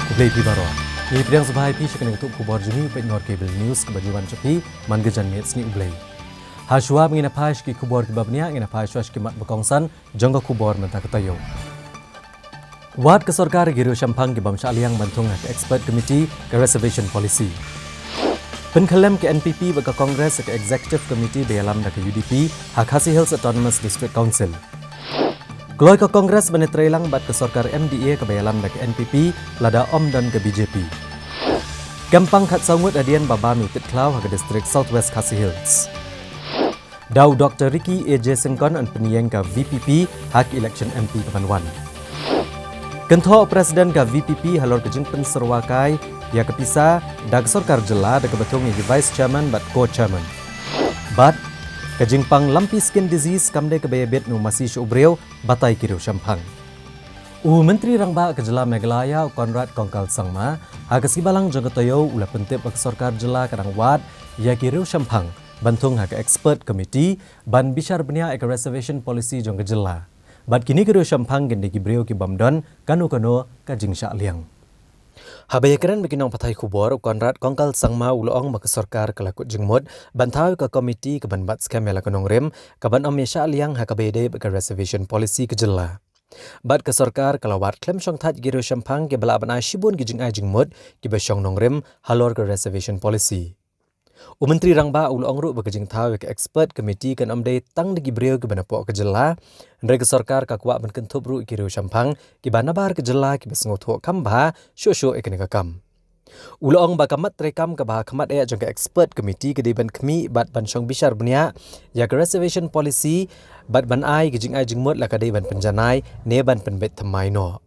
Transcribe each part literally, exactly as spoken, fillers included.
Khublei phi baroh. Ngi pdiang sngewbha ïa phi sha kane ka tuh khubor jong ngi Pynïaid Nor Cable News kaba ju wan sha phi man ka janmiet Sngi U Blei. Ha shuwa ba ngin ïa phai sha ki khubor kiba bniah, ngin ïa phai shuwa sha ki mat ba kongsan jong ka khubor mynta ka taïew. Wad ka sorkar ïa ki riewshemphang ki bym shah liang ban thung ha ka expert committee ka reservation policy. Pynkhyllem ka N P P bad ka Congress ha ka executive committee ba ïalam da ka U D P ha Khasi Hills Autonomous District Council. Kloi ka Congress ban ïatreilang bad ka sorkar M D A kaba ïalam da ka N P P lada ym don ka B J P. Kempang khatsaw ngut hadien ba bam ïa u tit khlaw ha ka district South West Khasi Hills. Da u Doctor Ricky A J Syngkon yn pynïeng ka V P P ha ka election M P kaban wan. Kynthoh u President ka V P P halor ka jingpynsyrwa kai ïa ka pisa da ka sorkar jylla da kaba thung ïa ki Vice Chairman bad Co-Chairman. Bad ka jingpang lumpy skin disease kam dei kaba ïabit na u masi sha u briew, batai ki riewshemphang. U Myntri Rangbah ka jylla Meghalaya u Conrad Kongkal Sangma ha ka Sngi Balang jong ka taïew u la pyntip ba ka sorkar jylla ka dang wad ïa ki riewshemphang ban thung ha ka expert committee ban bishar bniah ïa ka reservation policy jong ka jylla. Bad kine ki riewshemphang kin dei ki briew ki bym don kano kano ka jingshah liang. Haba ïakren bad ki nongpathai khubor, u Conrad Kongkal Sangma u la ong ba ka sorkar ka la kut jingmut ban thaw ïa ka committee kaban bat skhem ïa la ka nongrim kaban ym ïashah liang ha kaba ïadei bad ka reservation policy ka jylla. Bad ka sorkar ka la wad khlem shongthait ïa ki riewshemphang kiba lah ban ai shibun ki jingai jingmut kiba shong nongrim halor ka reservation policy. U Myntri Rangbah u la ong ruh ba ka jingthaw ïa ka expert committee kan ym dei tang da ki briew kiba napoh ka jylla, hynrei ka sorkar ka kwah ban kynthup ruh ïa ki riewshemphang kiba nabar ka jylla kiba sngewthuh kham bha shuh shuh ïa kane ka kam. U la ong ba ka mat treikam kaba ha khmat eh jong ka expert committee ka dei ban khmih bad ban shong bishar bniah ïa ka reservation policy bad ban ai ka jingai jingmut la ka dei ban pynjanai ne ban pynbeit thymmai noh.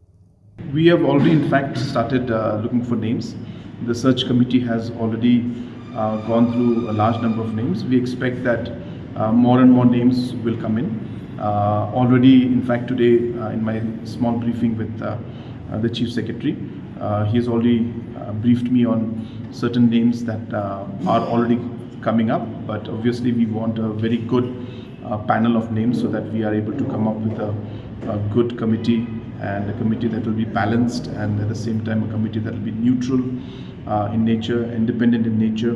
We have already, in fact, started uh, looking for names. The search committee has already uh, gone through a large number of names. We expect that uh, more and more names will come in. Uh, already, in fact, today uh, in my small briefing with uh, uh, the Chief Secretary, uh, he has already uh, briefed me on certain names that uh, are already coming up, but obviously, we want a very good uh, panel of names so that we are able to come up with a, a good committee and a committee that will be balanced and at the same time a committee that will be neutral uh, in nature, independent in nature,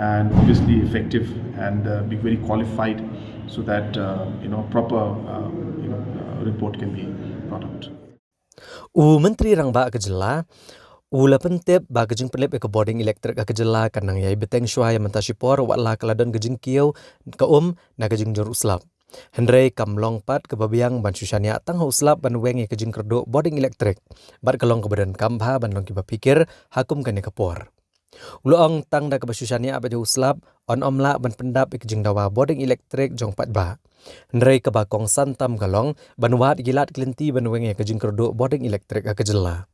and obviously effective and uh, be very qualified so that uh, you know proper uh, you know uh, report can be brought out. U Myntri Rangbah ka jylla u la pyntip ba ka jingpynlip ïa ka bording elektrik ha ka jylla kan nang ïai bteng shuwa ïa mynta shipor wat la ka la don ka jingkiew ka um na ka jingjur u slap. Hynrei kam long pat kaba biang ban shu shaniah tang ha u slap ban weng ïa ka jingkyrduh bording elektrik bad ka long kaba donkam bha ban long kiba phikir ha kum kane ka por. U la ong tang da kaba shu shaniah bad ha u slap yn ym lah ban pyndap ïa ka jingdawa bording elektrik jong paidbah. Hynrei kaba kongsan tam ka long ban wad ïa ki lad ki lynti ban weng ïa ka jingkyrduh bording elektrik ha ka jylla.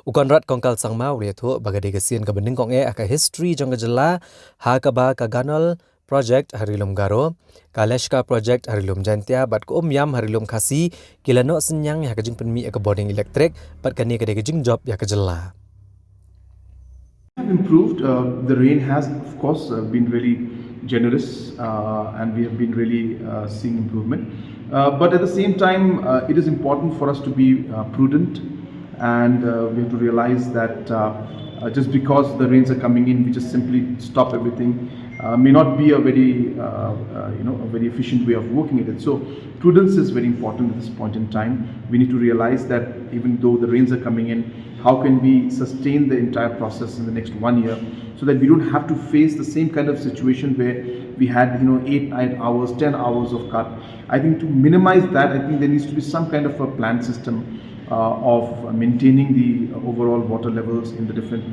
U Conrad Kongkal Sangma u la ïathuh ba ka dei ka sien kaba nyngkong eh ha ka history jong ka jylla ha kaba ka Ganol Project ha Ri Lum Garo, ka Leshka Project ha Ri Lum Jaiñtia bad ka Umiam ha Ri Lum Khasi ki la noh synñiang ïa ka jingpynmih ïa ka bording elektrik bad kane ka dei ka jingjop ïa ka jylla. Improved. Uh, the rain has, of course, uh, been really generous, uh, and we have been really uh, seeing improvement. Uh, but at the same time, uh, it is important for us to be uh, prudent, and uh, we have to realize that uh, uh, just because the rains are coming in, we just simply stop everything. Uh, may not be a very, uh, uh, you know, a very efficient way of working at it. So prudence is very important at this point in time. We need to realize that even though the rains are coming in, how can we sustain the entire process in the next one year so that we don't have to face the same kind of situation where we had, you know, eight, nine hours, ten hours of cut. I think to minimize that, I think there needs to be some kind of a plan system uh, of maintaining the overall water levels in the different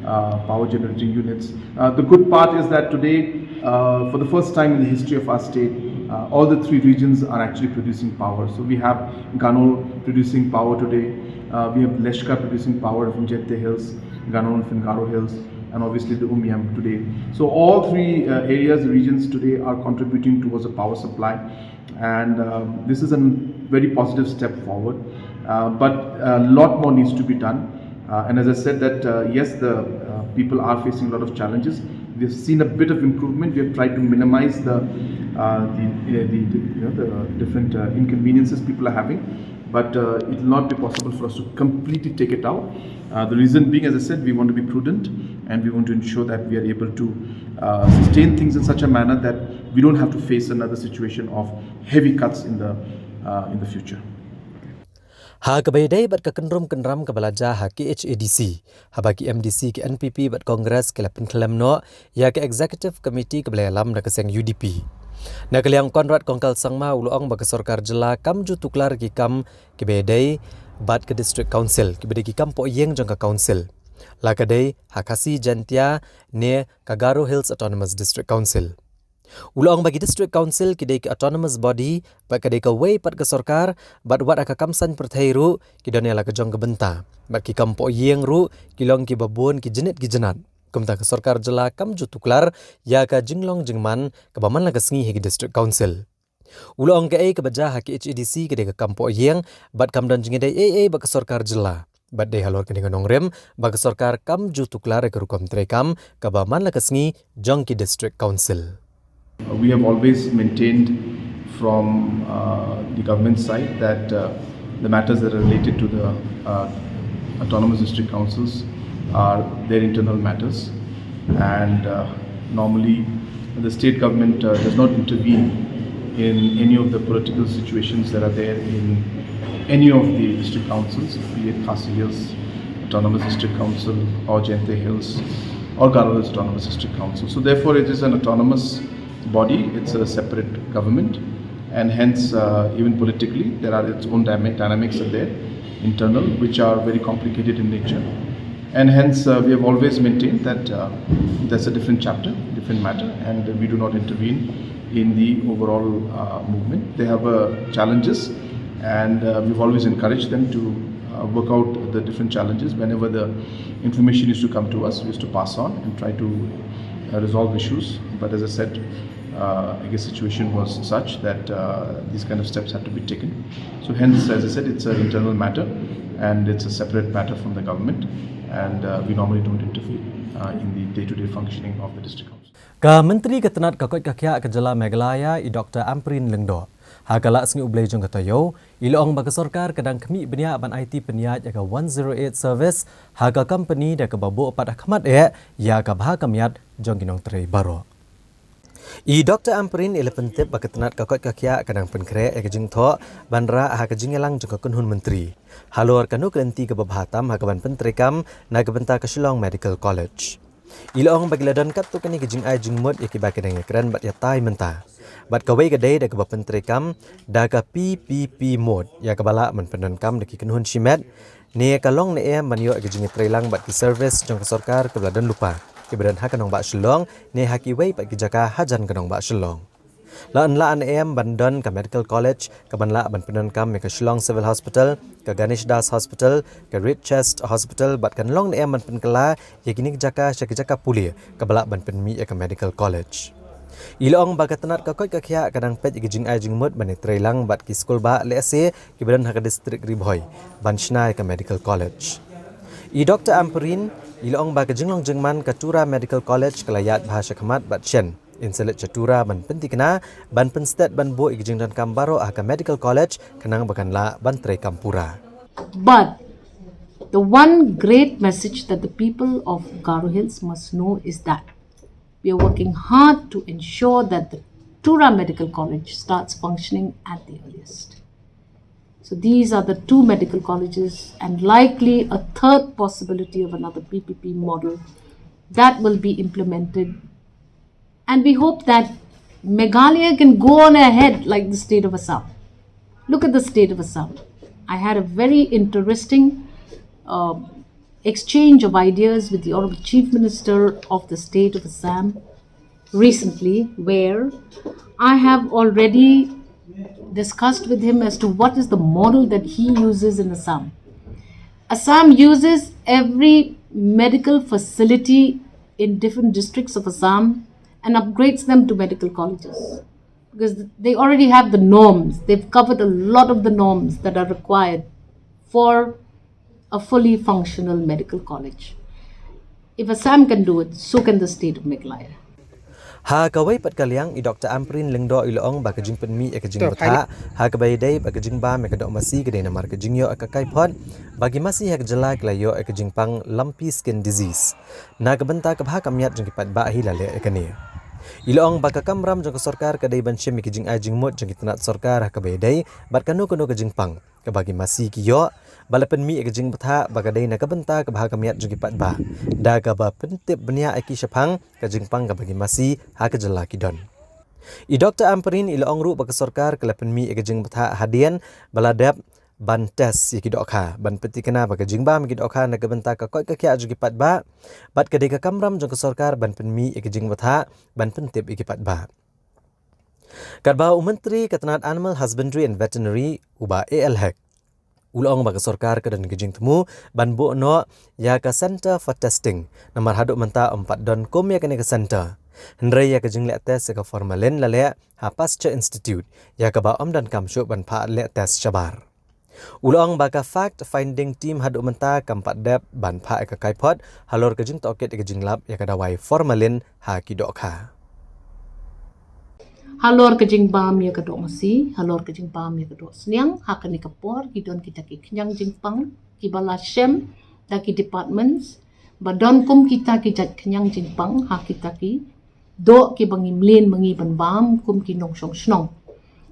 uh, power generating units. Uh, the good part is that today, uh, for the first time in the history of our state, uh, all the three regions are actually producing power. So we have Ganol producing power today, uh, we have Leshka producing power from Jaiñtia Hills, Ganol from Garo Hills, and obviously the Umiam today. So all three uh, areas, regions today are contributing towards a power supply, and um, this is a very positive step forward. Uh, but a lot more needs to be done. Uh, and as I said that uh, yes, the uh, people are facing a lot of challenges. We've seen a bit of improvement. We have tried to minimize the uh, the, uh, the, the, you know, the different uh, inconveniences people are having. But uh, it will not be possible for us to completely take it out. Uh, the reason being, as I said, we want to be prudent and we want to ensure that we are able to uh, sustain things in such a manner that we don't have to face another situation of heavy cuts in the uh, in the future. Ha kaba ïadei bad ka kynrum kynram kaba la jia ha K H A D C, haba ki M D C ki N P P bad Congress ki la pynkhlem noh ïa ka Executive Committee kaba la ïalam da ka seng U D P. Na ka liang Conrad Kongkal Sangma u la ong ba ka sorkar jylla kam ju tuklar ki kam kiba ïadei bad ka District Council, kiba dei ki kam poh ïing jong ka Council, la ka dei ha Khasi Jaintia ne ka Garo Hills Autonomous District Council. U la ong ba ki District Council ki dei ki autonomous body bad ka dei kawei pat ka sorkar, bad wat ha ka kam saiñ pyrthei ruh ki don ïa la ka jong ka bynta, bad ki kam poh ïing ruh ki long kiba bun ki jnit ki jnat. Kumta ka sorkar jylla kam ju tuklar ïa ka jinglong jingman kaba man la ka sngi ha ki District Council. U la ong kaei kaba jia ha K H A D C ka dei ka kam poh ïing bad kam don jingïadei ei ei bad ka sorkar jylla. Bad dei halor kane ka nongrim ba ka sorkar kam ju tuklar ïa ka rukom treikam kaba man la ka sngi jong ki District Council. Uh, we have always maintained from uh, the government side that uh, the matters that are related to the uh, autonomous district councils are their internal matters, and uh, normally the state government uh, does not intervene in any of the political situations that are there in any of the district councils, be it Khasi Hills Autonomous District Council or Jaintia Hills or Garo Hills Autonomous District Council. So therefore, it is an autonomous body, it's a separate government, and hence, uh, even politically, there are its own dyma- dynamics are there, internal, which are very complicated in nature. And hence, uh, we have always maintained that uh, that's a different chapter, different matter, and we do not intervene in the overall uh, movement. They have uh, challenges, and uh, we've always encouraged them to uh, work out the different challenges. Whenever the information used to come to us, we used to pass on and try to uh, resolve issues. But as I said, uh, I guess situation was such that uh, these kind of steps had to be taken. So hence, as I said, it's an internal matter and it's a separate matter from the government, and uh, we normally don't interfere uh, in the day-to-day functioning of the district council. Ka Myntri ka tnat ka koit ka khiah ka jylla Meghalaya, i Doctor Ampareen Lyngdoh, ha ka la sngi U Blei jong ka taïew, i la ong ba ka sorkar ka dang khmih bniah ban aiti pynïaid ïa ka one zero eight service ha ka company da kaba buh pat ha khmat eh ïa ka bha ka miat jong ki nongtrei baroh. I Doctor Ampareen i la pyntip ba ka tnat ka koit ka khiah ka dang pynkhreh ïa ka jingthoh ban rah ha ka jingïalang jong ka kynhun myntri halor kano ka lynti kaba bha tam ha kaban pyntreikam na ka bynta ka Shillong Medical College. I la ong ba ki la don katto katne ki jingai jingmut ïa kiba ki dang ïakren bad ïatai mynta. Bad kawei ka dei da kaba pyntreikam da ka P P P mode ïa kaba lah ban pyndonkam da ki kynhun shimet ne ka long ne em ban ïoh ïa ka jingïatreilang bad ki service jong ka sorkar kaba la don lypa, kiba don ha ka nongbah Shillong ne ha kiwei pat ki jaka hajan ka nongbah Shillong. La yn lah ne em ban don ka medical college kaban lah ban pyndonkam ïa ka Shillong Civil Hospital, ka Ganesh Das Hospital, ka Reed Chest Hospital, bad kan long ne em ban pynkylla ïa kine ki jaka sha ki jaka pule kaba lah ban pynmih ïa ka medical college. I la ong ba ka tnat ka koit ka khiah ka dang peit ïa ki jingai jingmut ban ïatreilang bad ki skulbah lehse kiba don ha ka district Ri Bhoi ban shna ïa ka medical college. I Doctor Ampareen i la ong ba ka jinglong jingman ka Tura Medical College ka la ïaid bha sha khmat bad shen yn sa leit sha Tura ban pynthikna ban pynsted ban buh ïa ki jingdonkam baroh ha ka medical college khnang ba kan lah ban treikam pura. But the one great message that the people of Garo Hills must know is that we are working hard to ensure that the Tura Medical College starts functioning at the earliest. So these are the two medical colleges and likely a third possibility of another P P P model that will be implemented. And we hope that Meghalaya can go on ahead like the state of Assam. Look at the state of Assam. I had a very interesting uh, exchange of ideas with the Honorable Chief Minister of the state of Assam recently, where I have already discussed with him as to what is the model that he uses in Assam. Assam uses every medical facility in different districts of Assam and upgrades them to medical colleges because they already have the norms. They've covered a lot of the norms that are required for a fully functional medical college. If Assam can do it, so can the state of Meghalaya. Ha kawei pat ka liang, i Doktor Ampareen Lyngdoh i la ong ba ka jingpynmih ïa ka jingbthah ha kaba ïadei bad ka jingbam ïa ka doh masi ka dei namar ka jingïoh ïa ka kaiphod ba ki masi ha ka jylla ki la ïoh ïa ka jingpang lumpy skin disease. Na ka bynta ka bha ka miat jong ki paidbah hi la leh ïa kane. I la ong ba ka kamram jong ka sorkar ka dei ban shim ïa ki jingai jingmut jong ki tnat sorkar ha kaba ïadei bad kano kano ka jingpang kaba ki masi ki ïoh, ba la pynmih ïa ka jingbthah ba ka dei na ka bynta ka bha ka miat jong ki paidbah, da kaba pyntip bniah ïa ki shaphang ka jingpang kaba ki masi ha ka jylla ki don. I Doktor Ampareen i la ong ruh ba ka sorkar ka la pynmih ïa ka jingbthah hadien ba la dep ban test ïa ki dohkha, ban pynthikna ba ka jingbam ïa ki dohkha na ka bynta ka koit ka khiah jong ki paidbah, bad ka dei ka kamram jong ka sorkar ban pynmih ïa ka jingbthah ban pyntip ïa ki paidbah. Katba u Myntri ka tnat Animal Husbandry and Veterinary, u Bah A L Hek, u la ong ba ka sorkar ka don ka jingthmu ban buh noh ïa ka Centre for Testing, namar haduh mynta ym pat don kum ïa kane ka centre. Hynrei ïa ka jingleh test ïa ka formalin la leh ha Pasteur Institute, ïa kaba ym donkam shuh ban phah leh test shabar. U la ong ba ka fact finding team haduh mynta kam pat dep ban phah ïa ka kaiphod halor ka jingtohkit ïa ka jinglap ïa ka dawai formalin ha ki dohkha. Halor ka jingbam ïa ka doh masi, halor ka jingbam ïa ka doh sniang, ha kane ka por ki don kita ki khñiang jingpang kiba la shem da ki departments, ba don kum kita ki jait khñiang jingpang ha kita ki doh kiba ngi mlien ma ngi ban bam kum ki nongshong shnong.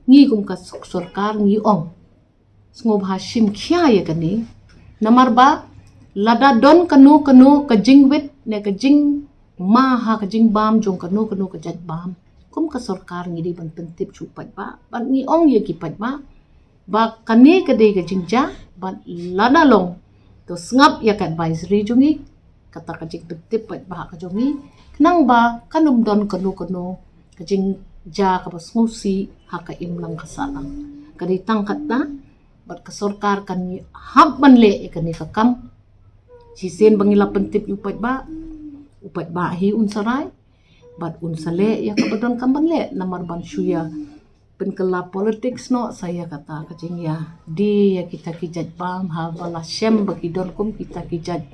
Ngi kum ka sorkar ngi ong, sngewbha shim khia ïa kane. Namar ba lada don kano kano ka jingwit ne ka jingma ha ka jingbam jong kano kano ka jait bam, kum ka sorkar ngi dei ban pyntip sha u paidbah bad ngi ong ïa ki paidbah ba kane ka dei ka jingjia, bad lada long to sngap ïa ka advisory jong ngi, kata ka jingpyntip paidbah ka jong ngi, khnang ba kan ym don kano kano ka jingjia kaba sngewsih ha ka imlang ka sahlang. Ka dei tang kata, bad ka sorkar kan hap ban leh ïa kane ka kam. Shisien ba ngi la pyntip ïa u paidbah, u paidbah hi un sa rai bad un sa leh ïa kaba donkam ban leh, namar ban shu ïa pynkylla politics noh sa ïa kata ka jingïadie ïa kita ki jait bam haba la shem ba ki don kum kita ki jait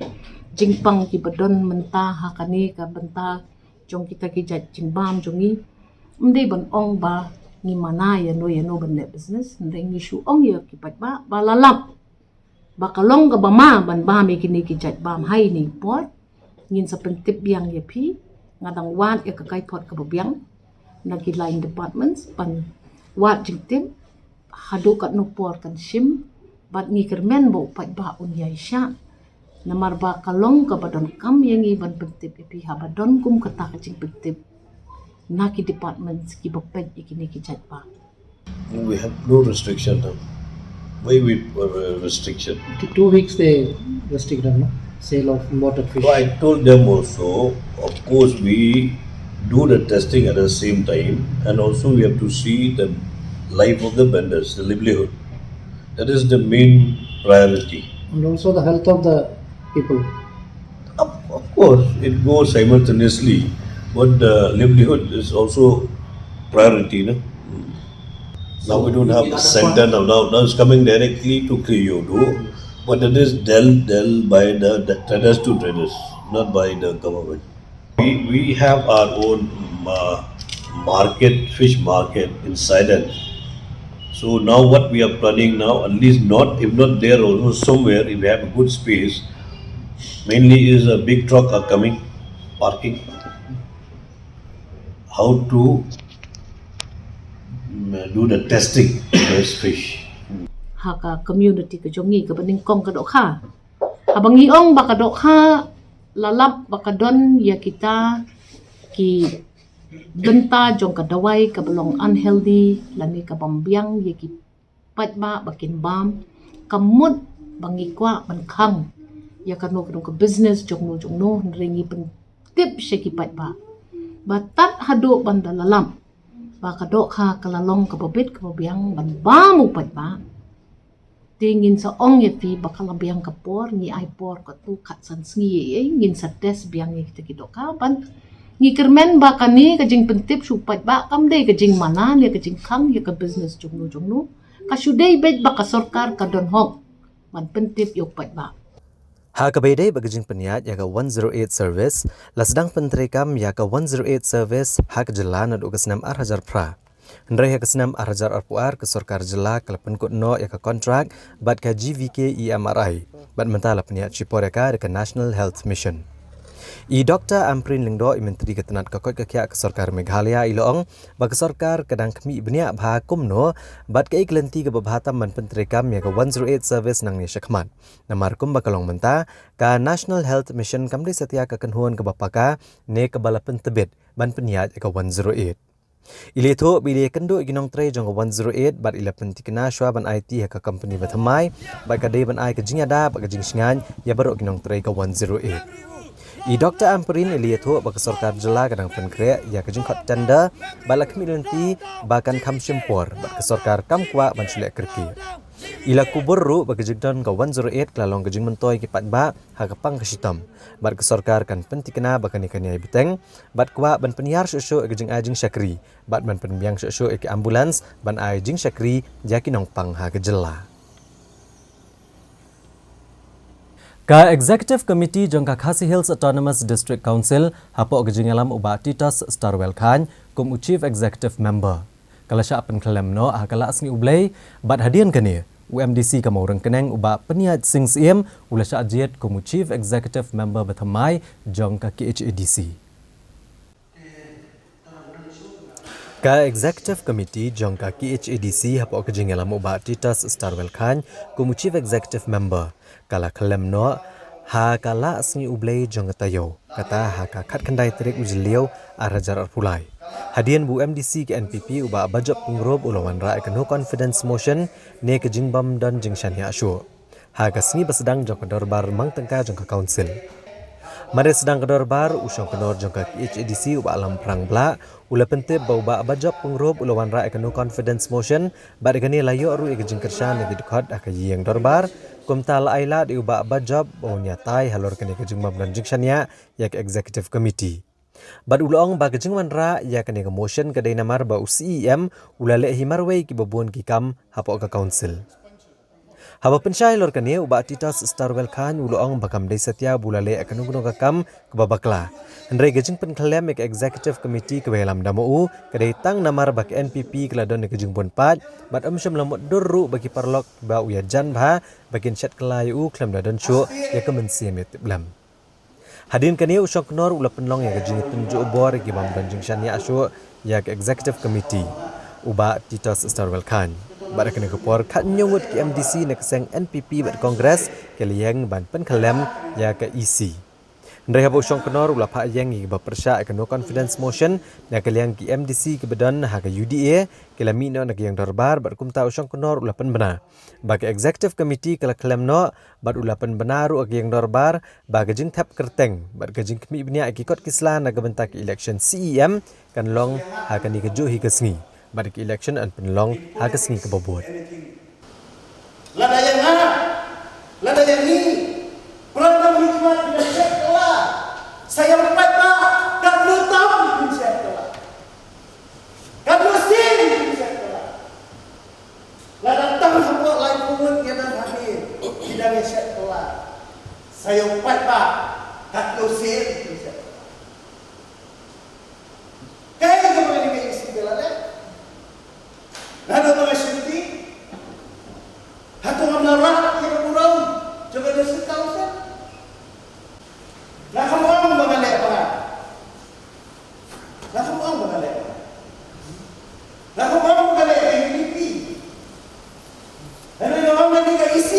jingpang kiba don mynta ha kane ka bynta jong kita ki jait jingbam jong ngi. Ym dei ban ong ba ngi mana ïano ïano ban leh business, hynrei ngi shu ong ïa ki paidbah ba la lap ba ka long kaba ma ban bam ïa kine ki jait bam ha ine i por. Ngin sa pyntip biang ïa phi, nga dang wad ïa ka kaiphod kaba biang na ki line departments ban wad jingtip haduh katno por kan shim, bad ngi kyrmen ba u paidbah un ïai shah. Namar ba ka long kaba donkam ïa ngi ban pyntip ïa phi, haba don kum kata ka jingpyntip na ki departments kiba peit ïa kine ki jait bam. We have no restriction now. Why we uh, restriction? Two weeks they restricted, no? Sale of imported fish. So I told them also, of course, we do the testing at the same time, and also we have to see the life of the vendors, the livelihood. That is the main priority. And also the health of the people. Of, of course, it goes simultaneously, but the livelihood is also priority. No? Now we don't have a center now. Now, now it's coming directly to Kyoto, but it is dealt, dealt by the, the traders to traders, not by the government. We, we have our own uh, market, fish market in Saidan. So now what we are planning now, at least not, if not there also somewhere, if we have a good space, mainly is a big truck are coming, parking. How to mm, do the testing of those fish. Ha ka community ka jong ngi kaba nyngkong ka dohkha. Haba ngi ong ba ka dohkha la lap ba ka don ïa kita ki bynta jong ka dawai kaba long unhealthy lane kaba ym biang ïa ki paidbah ba kin bam, ka mut ba ngi kwah ban khang ïa kano kano ka business jong no jong no, hynrei ngi pyntip sha ki paidbah ba tad haduh ban da la lap ba ka dohkha ka la long kaba bit kaba biang ban bam u paidbah. Te ngin sa ong ïa phi ba ka la biang ka por, ngi ai por katto katsan sngi ïa, ngin sa test biang ïa kita ki dohkha ban ngi kyrmen ba kane ka jingpyntip sha u paidbah kam dei ka jingmana ne ka jingkhang ïa ka business jong no jong no. Ka shu dei beit ba ka sorkar ka don hok ban pyntip ïa u paidbah. Ha kaba ïadei bad ka jingpynïaid ïa ka one zero eight service, la sdang pyntreikam ïa ka one zero eight service ha ka jylla naduh ka snem ar hajar phra. Hynrei ha ka snem ar hajar arphew ar ka sorkar jylla ka la pynkut noh ïa ka kontrak bad ka G V K E M R I, bad mynta la pynïaid shipor ïa ka da ka National Health Mission. I Doktor Ampareen Lyngdoh, i Myntri ka tnad ka koit ka khiah ka sorkar Meghalaya, i la ong ba ka sorkar ka dang khmih bniah bha kumno bad kaei ka lynti kaba bha tam ban pyntreikam ïa ka one zero eight service nangne shakhmat. Namar kumba ka long mynta, ka National Health Mission kam dei satia ka kynhun kaba paka ne kaba la pyntbit ban pynïaid ïa ka one zero eight. I la ïathuh ba i la ïakynduh ïa ki nongtrei jong ka one zero eight bad i la pyntikna shuwa ban aiti ha ka kompani bathymmai, bad ka dei ban ai ka jingïada bad ka jingshngaiñ ïa baroh ki nongtrei ka one zero eight. I Doktor Ampareen i la ïathuh ba ka sorkar jylla ka dang pynkhreh ïa ka jingkhot tender bad la khmih lynti ba kan kham shim por bad ka sorkar kam kwah ban shu leh kyrkieh. I la kubur ruh ba ka jingdon ka one zero eight ka la long ka jingmyntoi ki paidbah ha ka pang ka shitom, bad ka sorkar kan pyntikna ba kane kan ïai bteng, bad kwah ban pynïar shuh shuh ïa ka jingai jingshakri bad ban pynbiang shuh shuh ïa ki ambulance ban ai jingshakri ïa ki nongpang ha ka jylla. Ka Executive Committee jong ka Khasi Hills Autonomous District Council, hapoh ka jingïalam u Bah Titos Starwell Chyne kum u Chief Executive Member, ka la shah pynkhyllem noh ha ka Laisngi U Blei, bad hadien kane u M D C ka Mawryngkneng u Bah Pynïaid Sing Syiem u la shah jied kum u Chief Executive Member bathymmai jong ka K H A D C. Ka Executive Committee jong ka K H A D C hapoh ka jingïalam u Bah Titos Starwell Chyne kum u Chief Executive Member, ka la khyllem noh ha ka Laisngi U Blei jong ka taïew, kata ha ka khatkhyndai tarik u Jylliew ar hajar arphew lai. Hadien ba u M D C ka N P P u Bah Bajop Pyngrope u la wanrah ïa ka no confidence motion ne ka jingbym don jingshaniah shuh ha ka sngi ba sdang jong ka dorbar mang tyngka jong ka council. Mar ïa sdang ka dorbar, u shongknor jong ka K H A D C u Bah Lamphrang Blah u la pyntip ba u Bah Bajop Pyngrope u la wanrah ïa ka no confidence motion, bad ïa kane la ïoh ruh ïa ka jingkyrshan na ki dkhot ha ka ïing dorbar. Kumta la ailad ïa u Bah Bajop ba un ïatai halor kane ka jingbym don jingshaniah ïa ka Executive Committee. Bad u la ong ba ka jingwanrah ïa kane ka motion ka dei namar ba u C E M u la leh hi marwei kiba bun ki kam hapoh ka council. Haba pynshai halor kane, u Bah Titos Starwell Chyne u la ong ba kam dei satia ba u la leh ïa kano kano ka kam kaba bakla. Hynrei ka jingpynkhyllem ïa ka Executive Committee kaba ïalam da ma u ka dei tang namar ba ka N P P ka la don ïa ka jingbun paid, bad um shym la mutdur ruh ba ki paralok ba u ïajan bha ba kin shet kylla ïa u khlem da don shuh ïa ka mynsiem ïatiplem. Hadien kane u shongknor u la pynlong ïa ka jingïatynjuh bor ïa ki bym don jingshaniah shuh ïa ka Executive Committee, u Bah Titos Starwell Chyne. Bad ha kane ka por khathynñiew ngut ki M D C na ka seng N P P bad Congress ki la ïeng ban pynkhyllem ïa ka E C. Hynrei haba u shongknor u la phah ïeng ïa kiba pyrshah ïa ka no confidence motion na ka liang ki M D C kiba don ha ka U D A, ki la mih noh na ka ïing dorbar, bad kumta u shongknor u la pynbna ba ka Executive Committee ka la khyllem noh, bad u la pynbna ruh ha ka ïing dorbar ba ka jingthep kyrteng bad ka jingkhmih bniah ïa ki kot ki sla na ka bynta ka election C E M kan long ha kane kajuh hi ka sngi, bad ka election yn pynlong ha ka sngi kaba bud. Lada ïa nga, lada ïa ngi, para nongmihkhmat ki dang shet kylla, sa ïa u paidbah katno tam kin shet kylla, katno sien kin shet kylla. Lada tang hapoh laiphew ngut ngi dang hangne ki dang ïa shet kylla, sa ïa u paidbah katno sien kin shet kylla. Kaei kaba kane ka E C ka la leh? Nga don ba nga sngewthuh. Hato ngam la rah ïa ka burom jong ka District Council? Nga kham ong ba nga leh ba nga, nga kham ong ba nga leh ba nga, nga kham ong ba nga leh ba U D P. Hynrei nga ong kane ka E C,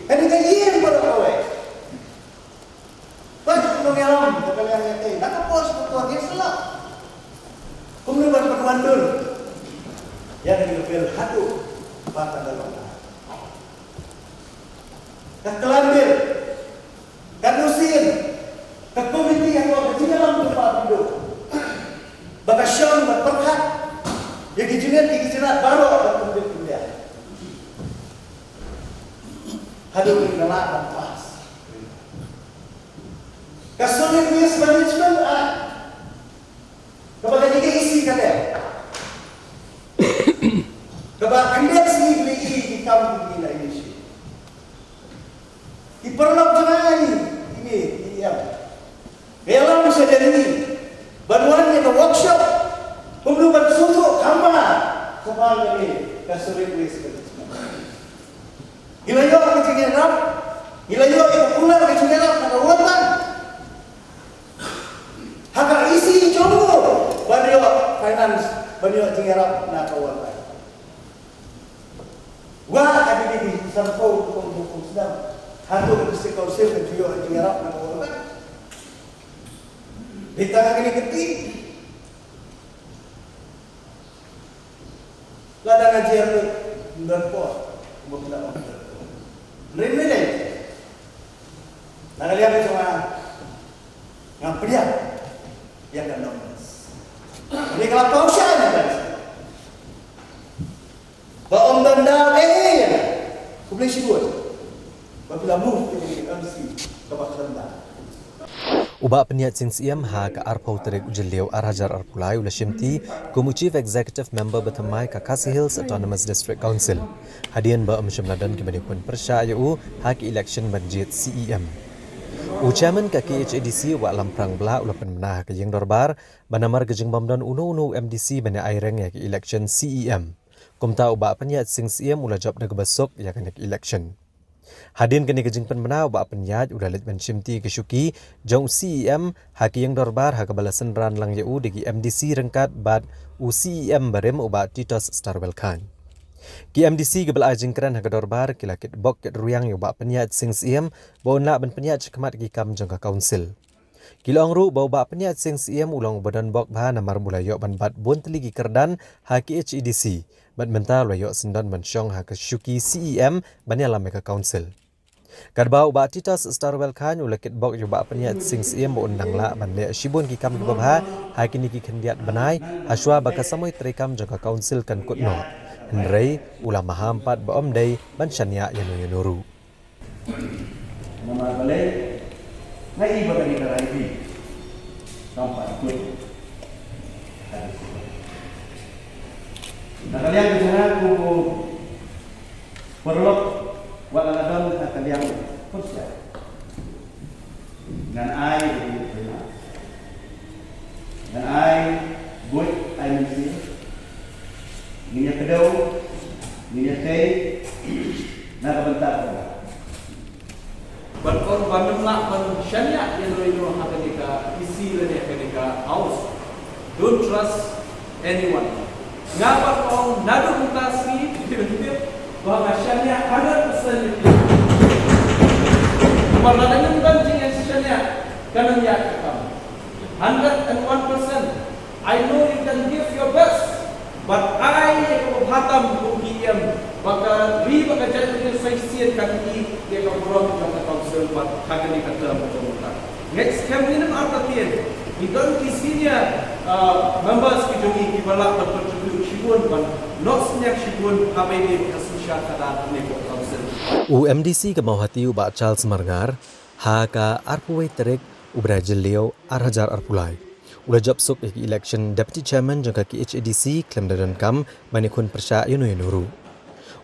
kane ka ïing baroh kawei. Ba kum nongïalam da ka liang ïa tei, na ka por sha ka por ïa shlok. Kumno ban pynwandur ïa kane ka bill haduh ba kan da long. Ka klan bill, ka nusin, ka komiti ha ka jingïalam ka ba pynduh ba ka shong ban pyrkhat ïa ki jingïaid ki jingïaid baroh ka pynduh pynduh. Haduh ki la ban pass. Ka Solid Waste Management Act, kaba ka D K E C ka leh, kaba khyndiat sngi ki la ïohi ki kam ki la initiate. Paralok jong ngi, ine, ine, ïa. Ïalam sha Delhi ban wan ïa ka workshop kumno ban sngewthuh kham bha shaphang kane ka solid waste management. Ngi la ïoh ka jingïarap, ngi la ïoh ïa ka kular ka jingïarap na ka World Bank. Ha ka E C jong u ban ïoh finance, ban ïoh jingïarap na ka World Bank. Wa ka dei ki sangkau kum kum sdang. Hato ka District Council ka ju ïoh jingïarap na ka World Bank. Bita ka kini keti. Lada nga jer tu ndon por, mo pila mo ndon por. Rin rin. Na ka liang jong nga, nga pdiang ïa ka numbers. Ni ka la pau sha ni kan. Ba ym don daw eh. Khublei shibun. Ba phi la move ïa kane ka M C kaba khlem da. U Bah Pynïaid Sing Syiem ha ka arphew tarik u Jylliew ar hajar arphew lai u la shimti kum u Chief Executive Member ba thymmai ka Khasi Hills Autonomous District Council. Hadien ba ym shym la don kiba ïakhun pyrshah ïa u ha ki election ban jied C E M. U Chairman ka K H A D C u Bah Lamphrang Blah u la pynbna ha ka ïing dorbar ba namar ka jingbym don uno uno u M D C ban ïa aireng ïa ka election C E M. Kumta u Bah Pynïaid Sing Syiem u la jop da kaba suk ïa kane ka election. Hadien kane ka jingpynbna u Bah Pynïaid u la leit ban shimti ka shuki jong u C E M ha ka ïing dorbar ha kaba la synran lang ïa u da ki M D C ryngkat bad u C E M barim u Bah Titos Starwell Chyne. Ki M D C kiba la ai jingkren ha ka dorbar ki la kitbok kitrwiang ïa u Bah Pynïaid Sing Syiem ba un lah ban pynïaid shakhmat ki kam jong ka council. Ki la ong ruh ba u Bah Pynïaid Sing Syiem u long uba don bok bha namar ba u la ïoh ban bat bun tylli ki kyrdan ha K H A D C bad mynta u la ïoh syndon ban shong ha ka shuki C E M ban ïalam ïa ka council. Katba u Bah Titos Starwell Chyne u la kitbok ïa u Bah Pynïaid Sing Syiem ba un dang lah ban leh shibun ki kam kiba bha ha kine ki khyndiat bnai hashwa ba ka samoi treikam jong ka council kan kut noh. Hynrei u la maham pat ba ym dei ban shaniah ïano ïano ruh. Namar balei? Nga i ba kane ka rai phi kam pat kut. Na ka liang ka jong nga kum u paralok, wat la don ha ka liang pyrshah. Ngan ai, ngan ai buit ai mynsiem. Ngin ïa kdew, ngin ïa tei na ka bynta ka. Ban ong ban ym lah ban shaniah ïano ïano ha kane ka E C lane ha kane ka House. Don't trust anyone. Nga pat ong naduh mynta sngi, ba nga shaniah hundred percent ïa phi. Namar lada ngim don jingshaniah, kan ym ïaid ka kam. Hundred and one percent. I know you can give your best, but ai ïa ka bhatam kum ki em ba ka ri bad ka jaitbynriew sa shisien kan ïohi ïa ka burom jong ka council bad ha kane ka term jong ka. Ngeit skhem ngin ym artatien, ngi don ki senior, uh, members ki jong ngi kiba lah ban contribute shibun ban noh synñiang shibun ha ba ïadei bad ka synshar khadar kane ka council. U M D C ka Mawhati u Bah Charles Marngar ha ka arphew wei tarik u bnai Jylliew ar hajar arphew lai u la jop suk ïa ka election Deputy Chairman jong ka K H A D C khlem da donkam ban ïakhun pyrshah ïano ïano ruh.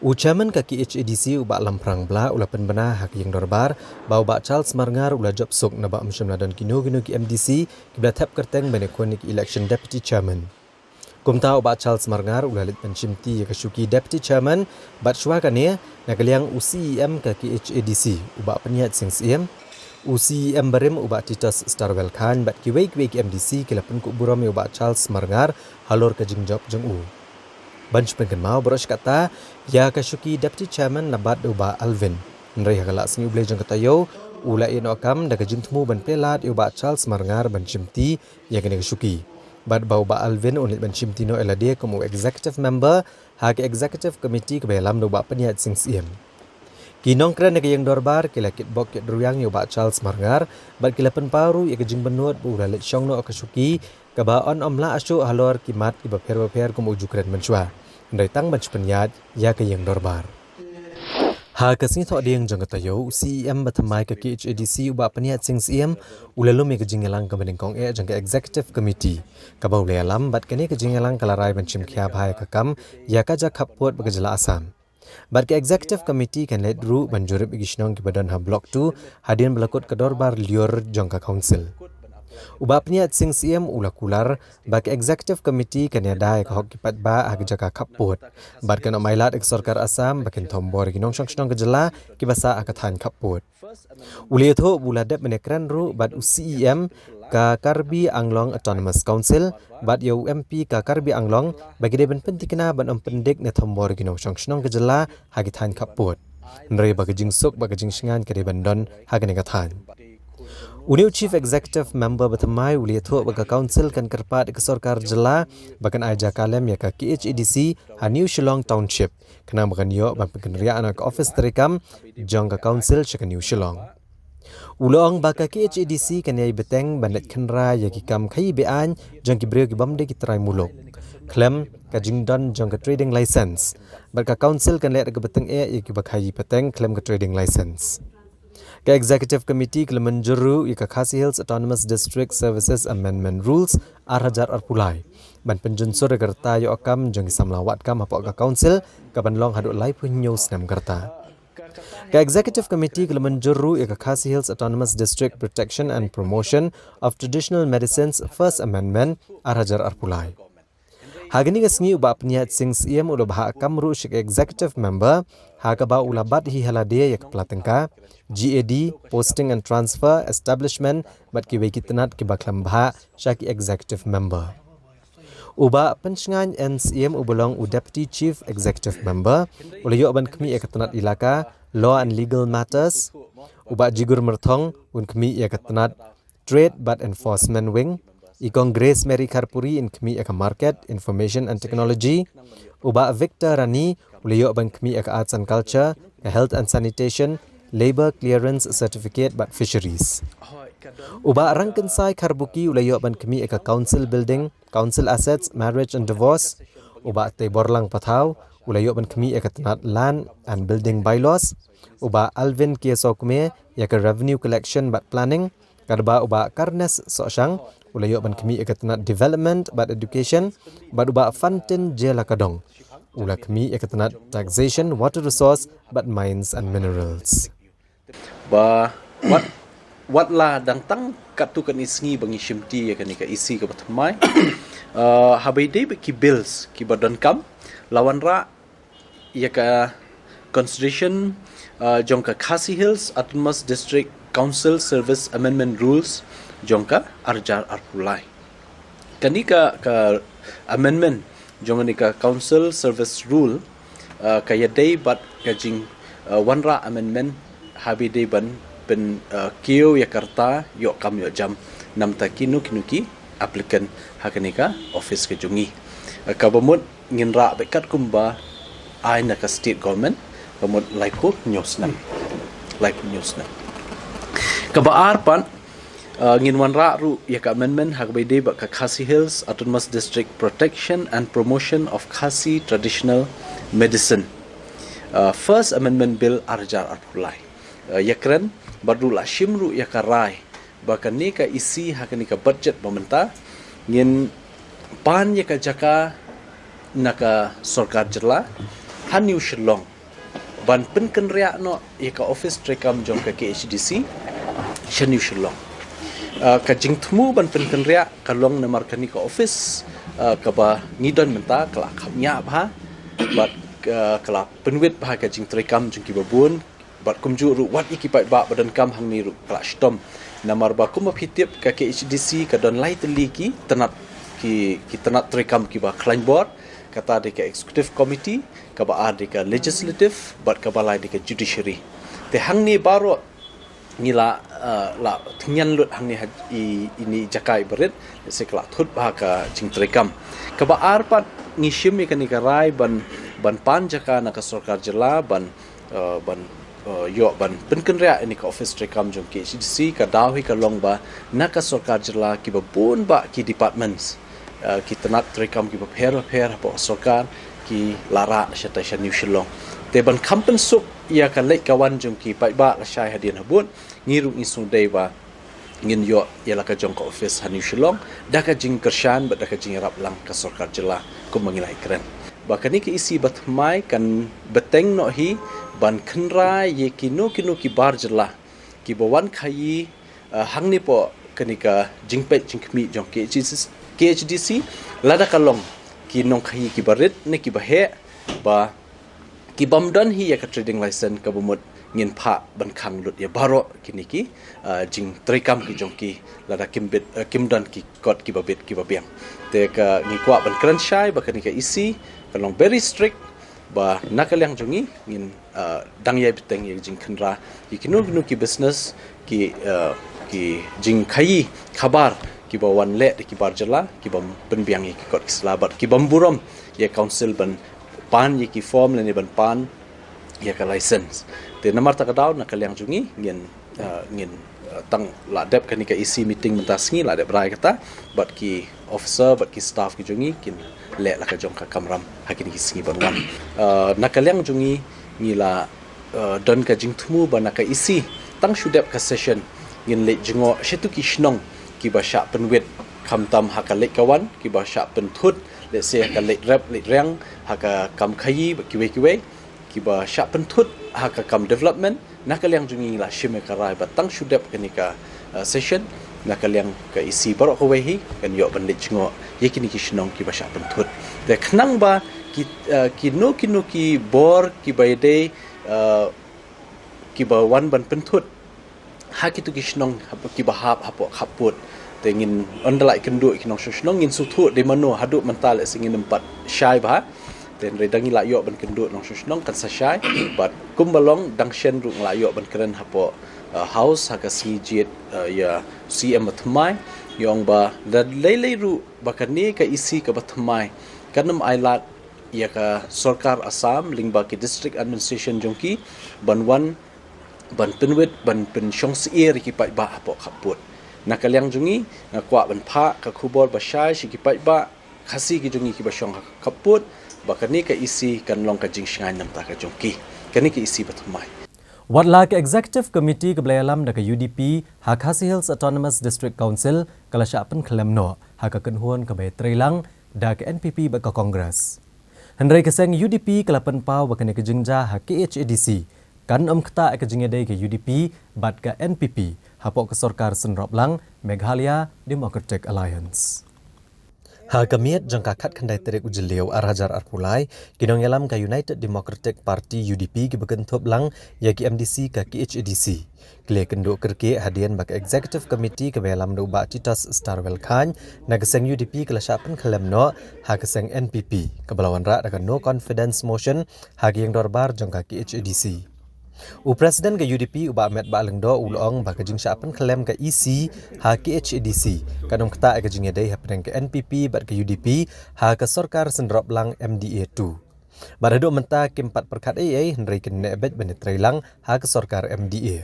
U Chairman ka K H A D C u Bah Lamphrang Blah u la pynbna ha ka ïing dorbar ba u Bah Charles Marngar u la jop suk naba ym shym la don kino kino ki M D C kiba la thep kyrteng ban ïakhun ïa ka election Deputy Chairman. Kumta u Bah Charles Marngar u la leit ban shimti ïa ka shuki Deputy Chairman bad shuwa kane na ka liang u C E M ka K H A D C u Bah Pynïaid Sing Syiem, u C E M barim u Bah Titos Starwell Chyne bad kiwei kiwei ki M D C ki la pynkup burom ïa u Bah Charles Marngar halor ka jingjop jong u. Ban shu pynkynmaw baroh shi katta ïa ka shuki Deputy Chairman la bat da u Bah Alvin. Hynrei ha ka lad sngi U Blei jong ka taïew u la ïeh noh kam da ka jingthmu ban plie lad ïa u Bah Charles Marngar ban shimti ïa kane ka shuki. Bad ba u Bah Alvin un leit ban shimti noh ïa lade kum u Executive Member ha ka Executive Committee kaba ïalam da u Bah Pynïaid Sing Syiem. Ki nongkren na ka ïing dorbar ki la kitbok kitrwiang ïa u Bah Charles Marngar bad ki la pynpaw ruh ïa ka jingbynud ba u la leit shong noh ha ka shuki kaba yn ym lah shuh halor ki mat kiba pher bapher kum u ju kren mynshuwa. Hynrei tang ban shu pynïaid ïa ka ïing dorbar. Ha ka sngi Thohdieng jong ka taïew, u C E M ba thymmai ka K H A D C u Bah Pynïaid Sing Syiem u la lum ïa ka jingïalang kaba nyngkong eh jong ka Executive Committee kaba u la ïalam bad kane ka jingïalang ka la rai ban shim khia bha ïa ka kam ïa ka jaka khappud bad ka jylla Assam. Bad ka Executive Committee kan leit ruh ban jurip ïa ki shnong kiba don ha Block two hadien ba la kut ka dorbar lyiur jong ka Council. U Bah Pynïaid Sing Syiem u la kular ba ka Executive Committee kan ïada ïa ka hok ki paidbah ha ka jaka khappud bad kan ym ailad ïa ka sorkar Assam ba kin thombor ïa ki nongshong shnong ka jylla kiba sah ha ka thaiñ khappud. U la ïathuh ba u la dep ban ïakren ruh bad u C E M ka Karbi Anglong Autonomous Council bad ïa u M P ka Karbi Anglong ba ki dei ban pynthikna ban ym pyndik ne thombor ïa ki nongshong shnong ka jylla ha ki thaiñ khappud. Hynrei ba ka jingsuk bad ka jingshngaiñ ka dei ban don ha kane ka thaiñ. Une u Chief Executive Member ba thymmai u la ïathuh ba ka Council kan kyrpad ïa ka sorkar jylla ba kan ai jaka lem ïa ka K H A D C ha New Shillong Township khnang ba kan ïoh ban pynkynriah noh ïa ka ophis treikam jong ka Council sha ka New Shillong. U la ong ba ka K H A D C kan ïai bteng ban leit kynrei ïa ki kam khaïi be-aiñ jong ki briew ki bym dei ki trai muluk khlem ka jingdon jong ka trading license bad ka Council kan leh da kaba tyngeh ïa kiba khaïi pateng khlem ka trading license. Ka Executive Committee ka la mynjur ruh ïa ka Khasi Hills Autonomous District Services Amendment Rules ar hajar arphew lai ban pynjynsur ïa ka rta ïoh kam jong ki samla wad kam hapoh ka Council ka ban long haduh laiphew hynñiew snem ka rta. Ka Executive Committee ka la mynjur ruh ïa ka Khasi Hills Autonomous District Protection and Promotion of Traditional Medicines First Amendment ar hajar arphew lai. Ha kane ka sngi u Bah Pynïaid Sing Syiem u la bhah kam ruh sha ka Executive Member ha kaba u la bat hi ha lade ïa ka pla tyngka, G A D, posting and transfer, establishment bad kiwei ki tnat kiba khlem bhah sha ki Executive Member. U Bah Pynshngaiñ N Syiem uba long u Deputy Chief Executive Member u la ïoh ban khmih ïa ka tnat Elaka, Law and Legal Matters. U Bah Jigur Myrthong un khmih ïa ka tnat Trade bad Enforcement Wing. I Kong Grace Mary Kharpuri in khmih ïa ka Market, Information and Technology. U Bah Victor Rani u la ïoh ban khmih ïa ka Arts and Culture, ka Health and Sanitation, Labour Clearance Certificate bad Fisheries. U Bah Rangkynsai Kharbuki u la ïoh ban khmih ïa ka Council Building, Council Assets, Marriage and Divorce. U Bah Teiborlang Pathaw u la ïoh ban khmih ïa ka tnat Land and Building Bylaws. U Bah Alvin K Sokme ïa ka Revenue Collection bad Planning. Katba u Bah Karnes Sohshang u la ïoh ban khmih ïa ka tnat Development bad Education bad u Bah Fantin J Lakadong u la khmih ïa ka tnat Taxation, Water Resource bad Mines and Minerals. Ba wat, wat la dang tang katto katne sngi ba ngi shimti ïa kane ka E C kaba thymmai. Uh, haba ïadei bad ki bills kiba donkam la wanrah ïa ka constitution, uh, jong ka Khasi Hills Autonomous District Council Service Amendment Rules jong ka ar hajar arphew lai. Kane ka, ka amendment jong kane ka Council Service Rule, uh, ka ïadei bad ka jing, uh, wanrah amendment haba ïadei ban pyn, uh, kiew ïa ka rta ïoh kam ïoh jam namar kino kino ki applicant ha kane ka office ka jong ngi. Uh, kaba mut ngin rah bad katkum ba ai na ka state government, ka mut laiphew hynñiew snem. Laiphew hynñiew snem. Kaba ar pat, uh, ngin wanrah ruh ïa ka amendment ha kaba ïadei bad ka Khasi Hills Autonomous District Protection and Promotion of Khasi Traditional Medicine. Uh, First Amendment Bill ar hajar arphew lai. Uh, ïakren bad ruh la shim ruh ïa ka rai ba kane ka E C ha kane ka budget ba mynta ngin pan ïa ka jaka na ka sorkar jylla ha New Shillong ban pynkynriah noh ïa ka office treikam jong ka K H D C sha New Shillong. Uh, ka jingthmu ban pynkynriah ka long namar kane ka office, uh, kaba ngi don mynta ka la khapngiah bha bad, uh, ka la pynwit bha ka jingtreikam jong kiba bun. Bad kumjuh ruh wat ïa ki paidbah ba donkam hangne ruh ka la shitom. Namar ba kumba phi tip ka K H D C ka don lai tylli ki tnat, ki, ki tnat treikam kiba khlaiñ bor, kata dei ka Executive Committee, kaba ar dei ka Legislative bad kaba lai dei ka Judiciary. Te hangne baroh ngi la, uh, la tyngian lut hangne ha i, ine i jaka iba rit, se ka la thut bha ka jingtreikam. Kaba ar pat ngi shim ïa kane ka rai ban, ban pan jaka na ka sorkar jylla ban, uh, ban, uh, ïoh ban pynkynriah ïa kane ka office treikam jong K H D C. Ka daw hi ka long ba na ka sorkar jylla kiba bun bah ki departments, uh, ki tnat treikam kiba pher bapher hapoh sorkar ki la rah shatai sha New Shillong. Te ban kham pynsuk ïa ka leit ka wan jong ki paidbah lashai hadien habud, ngi ruh ngi sngewdei ba ngin ïoh ïa la ka jong ka office ha New Shillong da ka jingkyrshan bad da ka jingïarap lang ka sorkar jylla kumba ngi la ïakren. ba kane ka E C ba thymmai kan bteng noh hi ban khynra ïa kino kino ki bar jylla kiba wan khaïi, eh, hangne hapoh kane ka jingpeit jingkhmih jong K H D C, K H D C, lada ka long ki nongkhaïi kiba rit ne kiba heh, ba kibym don hi ïa ka trading license, kaba mut ngin phah ban khang lut ïa baroh kine ki, ah, jingtreikam ki jong ki, lada kim bit, ah, kim don ki kot kiba bit kiba biang. Te ka ngi kwah ban kren shai ba kane ka E C ka long very strict, ba na ka liang jong ngi ngin, ah, dang ïai bteng ïa ka jingkhynra ïa kino kino ki business, ki, ah, ki jingkhaïi khabar kiba wan leh da ki bar jylla, kibym pynbiang ïa ki kot ki sla bad kibym burom ïa council ban pan ïa ki form lane ban pan ïa ka license. Te namar kata ka daw na ka liang jong ngi ngin, ah, ngin, ah, tang la dep kane ka E C meeting mynta sngi, la dep rai kata, bad ki officer bad ki staff ki jong ngi kin leh la ka jong ka kamram ha kine ki sngi ban wan. Ah, na ka liang jong ngi ngi la, ah, don ka jingthmu ba na ka E C tang shu dep ka session ngin leit jngoh sha kito ki shnong kiba shah pynwit, khamtam ha ka leit ka wan, kiba shah pynthut, let's say, ha ka leit rep leit riang, ha ka kam khaïi bad kiwei kiwei, kiba shah pynthut ha ka kam development. Na ka liang jong ngi la shim ïa ka rai ba tang shu dep kane ka, ah, session, na ka liang ka E C baroh kawei hi kan ïoh ban leit jngoh ïa kine ki shnong kiba shah pynthut. Te khnang ba ki, ah, kino kino ki bor kiba ïadei, ah, kiba wan ban pynthut ha kito ki shnong hap-, kiba hap hapoh khappud. Te ngin, ynda la ïakynduh ïa ki nongshong shnong, ngin sngewthuh dei mano, haduh mynta lehse ngin ym pat shai bha. Te hynrei da ngi la ïoh ban kynduh nongshong shnong kan sa shai. Bad kumba long, dang shen ruh ngi la ïoh ban kren hapoh, uh, House ha ka sngi jied, uh, ïa C M ba thymmai, ïa ong ba da lei lei ruh ba kane ka E C kaba thymmai kan ym ailad ïa ka sorkar Assam lyngba ki district administration jong ki ban wan ban pynwit, ban pynshong syier ïa ki paidbah hapoh khappud. Na ka liang jong ngi nga kwah ban phah ka khubor ba shai sha ki paidbah Khasi ki jong ngi kiba shong ha khappud ba kane ka E C kan long ka jingshngaiñ namar ka jong ki. Kane ka E C ba thymmai. Wat la ka Executive Committee kaba la ïalam da ka U D P ha Khasi Hills Autonomous District Council ka la shah pynkhlem noh ha ka kynhun kaba ïatreilang da ka N P P bad ka Congress. Hynrei ka seng U D P ka la pynpaw ba kane ka jingjia ha K H A D C kan ym ktah ïa ka jingïadei ka U D P bad ka N P P hapoh ka sorkar synroplang Meghalaya Democratic Alliance. Ha ka miet jong ka khatkhyndai tarik u Jylliew ar hajar arphew lai, ki nongïalam ka United Democratic Party, U D P, kiba kynthup lang ïa ki M D C ka K H A D C, ki la ïakynduh kyrkieh hadien ba ka Executive Committee kaba ïalam da u Bah Titus Starwell Chyne na ka seng U D P ka la shah pynkhlem noh ha ka seng N P P, kaba la wanrah da ka No Confidence Motion ha ka ïing dorbar jong ka K H A D C. U President ka U D P, u Bah Metbah Lyngdoh, u la ong ba ka jingshah pynkhlem ka E C ha K H A D C kan ym ktah ïa ka jingïadei hapdeng ka N P P bad ka U D P ha ka sorkar synroplang M D A two. Bad haduh mynta kim pat pyrkhat ei ei, hynrei kin neh beit ban ïatreilang ha ka sorkar M D A.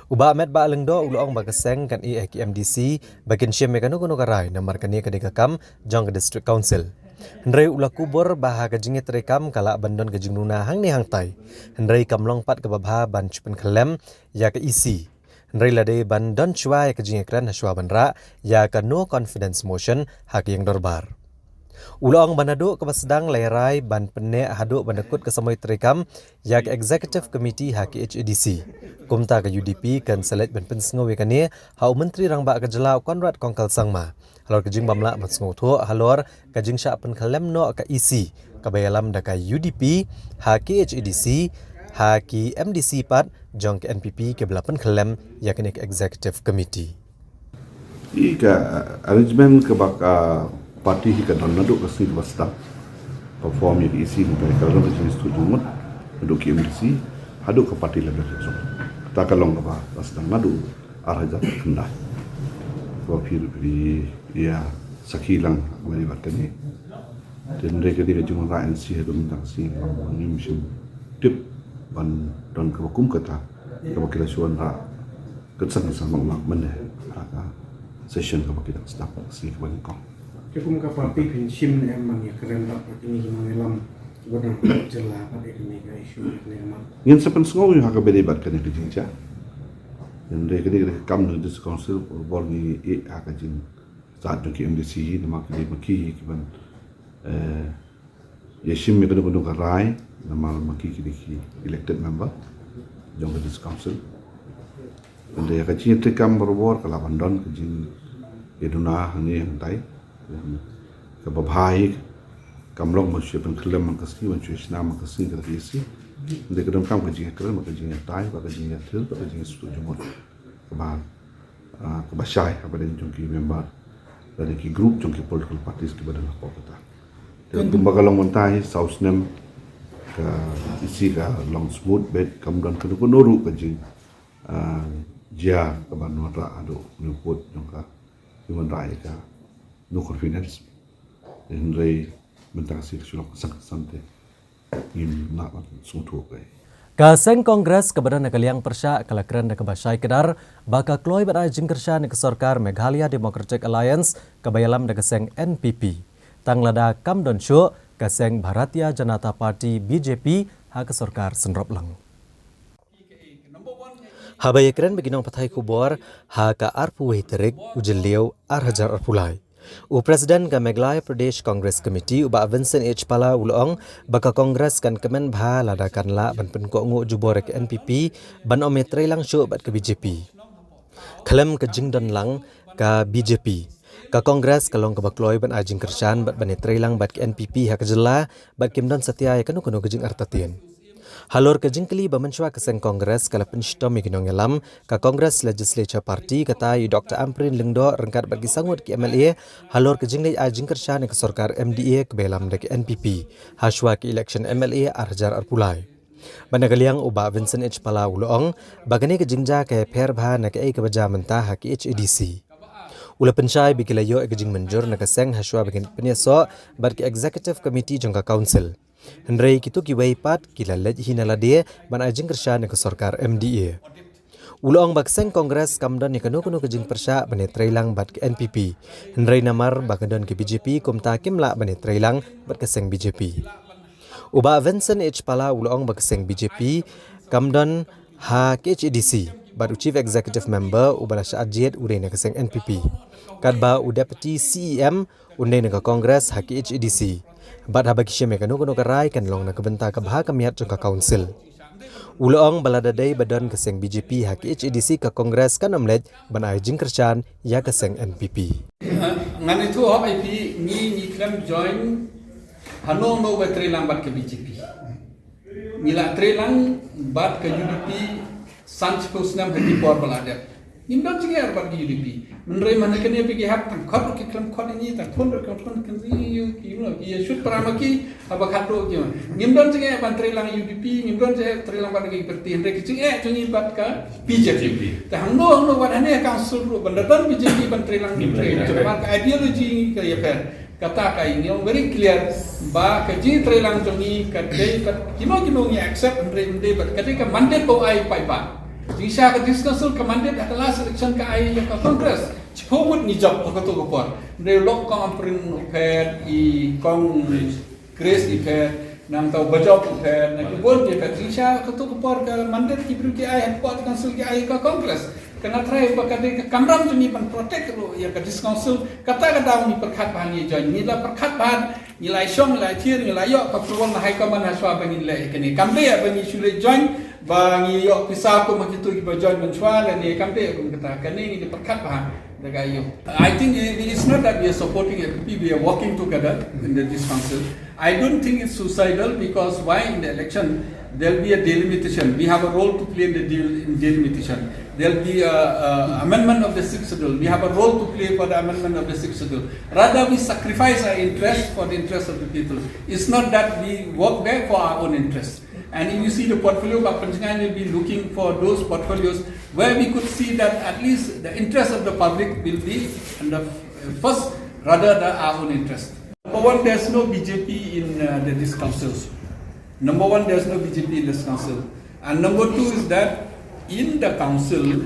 U Bah Metbah Lyngdoh u la ong ba ka seng kan ïeh ïa ki M D C ba kin shim ïa kano kano ka rai namar kane ka dei ka kam jong ka District Council. Hynrei u la kubur ba ha ka jingïatreikam ka lah ban don ka jingduna hangne hangtai, hynrei kam long pat kaba bha ban shu pynkhlem ïa ka E C. Hynrei la dei ban don shuwa ïa ka jingïakren ha shuwa ban rah ïa ka No Confidence Motion ha ka ïing dorbar. U la ong ba naduh kaba sdang la ïarai ban pynneh haduh ban da kut ka samoi treikam ïa ka Executive Committee ha K H A D C. Kumta ka U D P kan sa leit ban pynsngew ïa kane ha u Myntri Rangbah ka jylla, u Conrad Kongkal Sangma, halor ka jingbym lah ban sngewthuh halor ka jingshah pynkhlem noh ka E C kaba ïalam da ka U D P ha K H A D C ha ki M D C pat jong ka N P P kiba la pynkhlem ïa kane ka Executive Committee. Ïa ka, uh, arrangement kaba ka party hi ka don naduh ka sngi kaba sdang. Ka form ïa ka E C, ka don ka jingsngewthuh jingmut naduh ki M D C haduh ka party level ka jong. Kata ka long kaba sdang naduh ar hajar khyndai. Kaba phi ruh phi ïa sakhi lang ba dei bad kane. Te hynrei ka dei ka jingwanrah N C haduh mynta ka sngi, ngim shym tip ban don kaba kum kata kaba ki la shu wanrah. Ka sdang ka sdang long lang mynne ha ka session kaba ki dang sdang ka sngi kaba nyngkong. Te kum ka party phin shim ne em ban ïakren bad kine ki nongïalam kiba don ha jylla bad ïa kane ka issue ïa kane ka mat? Ngin sa pynsngew ïa ha kaba dei bad kane ka jingjia. Hynrei kane ka dei ka kam jong ka District Council, bor ngi ïeh ha ka jing Sat jong ki M D C hi, namar ki dei ma ki hi ki ban, eh, Ïa shim ïa kano kano ka rai, namar ma ki ki dei ki elected member jong ka District Council. Hynrei ïa ka jingïatreikam barabor ka lah ban don ka jingïaduna hangne hangtai. Kaba bha hi kam long ban shu pynkhyllem man ka sngi, ban shu shna man ka sngi kata ka ïa shi. Hynrei ka donkam ka jingïakren bad ka jingïatai bad ka jingïathir bad ka jingïasuk jingmut kaba, ah, kaba shai hapdeng jong ki member lane ki group jong ki political parties kiba don hapoh kata. Te kumba ka long mynta hi, saw snem ka ïa shi ka long smooth beit, kam don kano kano ruh ka jing, ah, jia kaba wanrah haduh une u pud jong ka jingwanrah ïa kano confidence. Hynrei mynta ka sngi ka shu long ksan ksan te ngim lah ban sngewthuh kaei. Ka seng Congress kaba don ha ka liang pyrshah ka la kren da kaba shai kdar ba ka kloi ban ai jingkyrshan ïa ka sorkar Meghalaya Democratic Alliance kaba ïalam da ka seng N P P, tang lada kam don shuh ka seng Bharatiya Janata Party, B J P, ha ka sorkar synrop lang. Haba ïakren bad ki nongpathai khubor ha ka arphew wei tarik u Jylliew ar hajar arphew lai, u President ka Meghalaya Pradesh Congress Committee, u Bah Vincent H Pala, u la ong ba ka Congress kan kmen bha lada kan lah ban pynkohnguh jubor ïa ka N P P ban ym ïatreilang shuh bad ka B J P. Khlem ka jingdon lang ka B J P, ka Congress ka long kaba kloi ban ai jingkyrshan bad ban ïatreilang bad ka N P P ha ka jylla bad kim don satia ïa kano kano ka jingartatien. Halor ka jingkylli ba mynshuwa ka seng Congress ka la pynshitom ïa ki nongïalam ka Congress Legislature Party, kata ïa u Doctor Ampareen Lyngdoh ryngkat bad ki sawkun ki M L A halor ka jingleit ai jingkyrshan ïa ka sorkar M D A kaba ïalam da ka N P P hashuwa ka election M L A ar hajar arphew lai. Bad na ka liang u Bah Vincent H Pala u la ong ba kane ka jingjia ka ïapher bha na kaei kaba jia mynta ha ka H A D C. U la pynshai ba ki la ïoh ïa ka jingmynjur na ka seng hashuwa ba kin pynïasoh bad ka Executive Committee jong ka Council. Hynrei kito kiwei pat ki la leit hi na lade ban ai jingkyrshan ïa ka sorkar M D A. U la ong ba ka seng Congress kam don ïa kano kano ka jingpyrshah ban ïatreilang bad ka N P P, hynrei namar ba ka don ka B J P kumta kim lah ban ïatreilang bad ka seng B J P. U Bah Vincent H Pala u la ong ba ka seng B J P kam don ha ka H A D C bad u Chief Executive Member uba la shah jied u dei na ka seng N P P, katba u Deputy C E M un dei na ka Congress ha ka H A D C. Bad haba ki shim ïa kano kano ka rai kan long na ka bynta ka bha ka miat jong ka Council. U la ong ba lada dei ba don ka seng B J P ha ka H A D C, ka Congress kan ym leit ban ai jingkyrshan ïa ka seng N P P. Ngan ïathuh hok ïa phi, ngi ngi khlem join hano hano ba treilang bad ka B J P. Ngi la treilang bad ka U D P san shiphew snem ha ki por ba la dep. Ngim don jingeh bad ka U D P. Hynrei mynta kane ba ki hap tang khot ruh ki khlem khot ïa ngi, tang khot ruh ki khlem khot ïa ngi, ki, you know, ki ïa shoot para ma ki haba khadduh ki. Ngim don jingeh ban treilang U D P, ngim don jingeh treilang bad ki party, hynrei ki jingeh jong ngi bad ka B J P. Te hangno hangno bad hane council ruh ban da don B J P ban treilang, ngim treilang. Te ka ideology ka ïapher. Kata ka, ngi ong very clear ba ka jingtreilang jong ngi ka dei bad kino kino ngi accept, hynrei ym dei bad ka dei ka mandate ba u ai paidbah. Jingshisha ka District Council ka mandate ha ka last election ka ai ïa ka Congress. Shiphew ngut ngi jop ha kato ka por. Hynrei u lok Kong Ampareen u phet, i Kong Grace i phet, nangta u Bajop u phet, na ki bun ki phet. Jingshisha kato ka por ka mandate ki briew ki ai hapoh ka Council ki ai ïa ka Congress. Ka nga trai ba ka dei ka kamram jong ngi ban protect ruh ïa ka District Council. Kata ka daw ngi pyrkhat ba ngi join, ngi la pyrkhat ba ngi la shong, ngi la thied, ngi la ïoh ka approval na High Command hashuwa ba ngin leh ïa kane. Kam dei ba ngi shu leit join ba ngi ïoh pisa kum ha kito kiba join mynshuwa lane, kam dei kum kata. Kane ngi pyrkhat ba da ka ïoh. I think it, it's not that we are supporting N P P, we are working together in the, this council. I don't think it's suicidal because why in the election there'll be a delimitation. We have a role to play in the del- in delimitation. There'll be a, a amendment of the Sixth Schedule. We have a role to play for the amendment of the Sixth Schedule. Rather, we sacrifice our interest for the interest of the people. It's not that we work there for our own interest. And if you see the portfolio, Bah Pynjngai will be looking for those portfolios where we could see that at least the interest of the public will be in the, uh, first rather than our own interest. Number one, there's no B J P in, uh, the, this council. Number one, there's no B J P in this council. And number two is that in the council,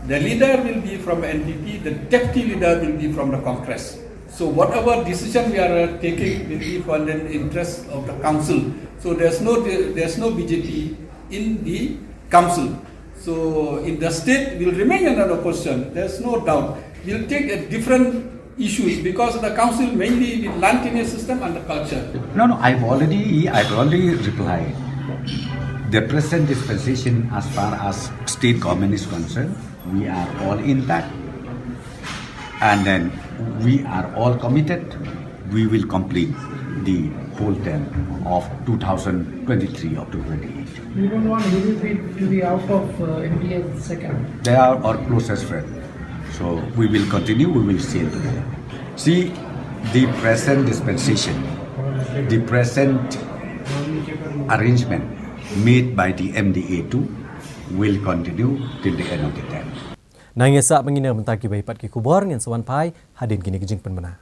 the leader will be from N P P, the deputy leader will be from the Congress. So whatever decision we are, uh, taking will be for the interest of the council. So there's no, there's no B J P in the council. So in the state, we'll remain in an opposition. There's no doubt. We'll take a different issues because the council mainly the land tenure system and the culture. No, no, I've already, I've already replied. The present dispensation, as far as state government is concerned, we are all intact, and then we are all committed. We will complete the whole term of two thousand twenty-three up to twenty-eight. You don't want Hills Beat to be out of uh, M D A second? They are our closest friend. So we will continue, we will sail together. See, the present dispensation, the present arrangement made by the M D A two will continue till the end of the term. Nang ïa sa mynta ki bai pat ki khubor, ngin sa wan phai hadien kine ki jingpynmana.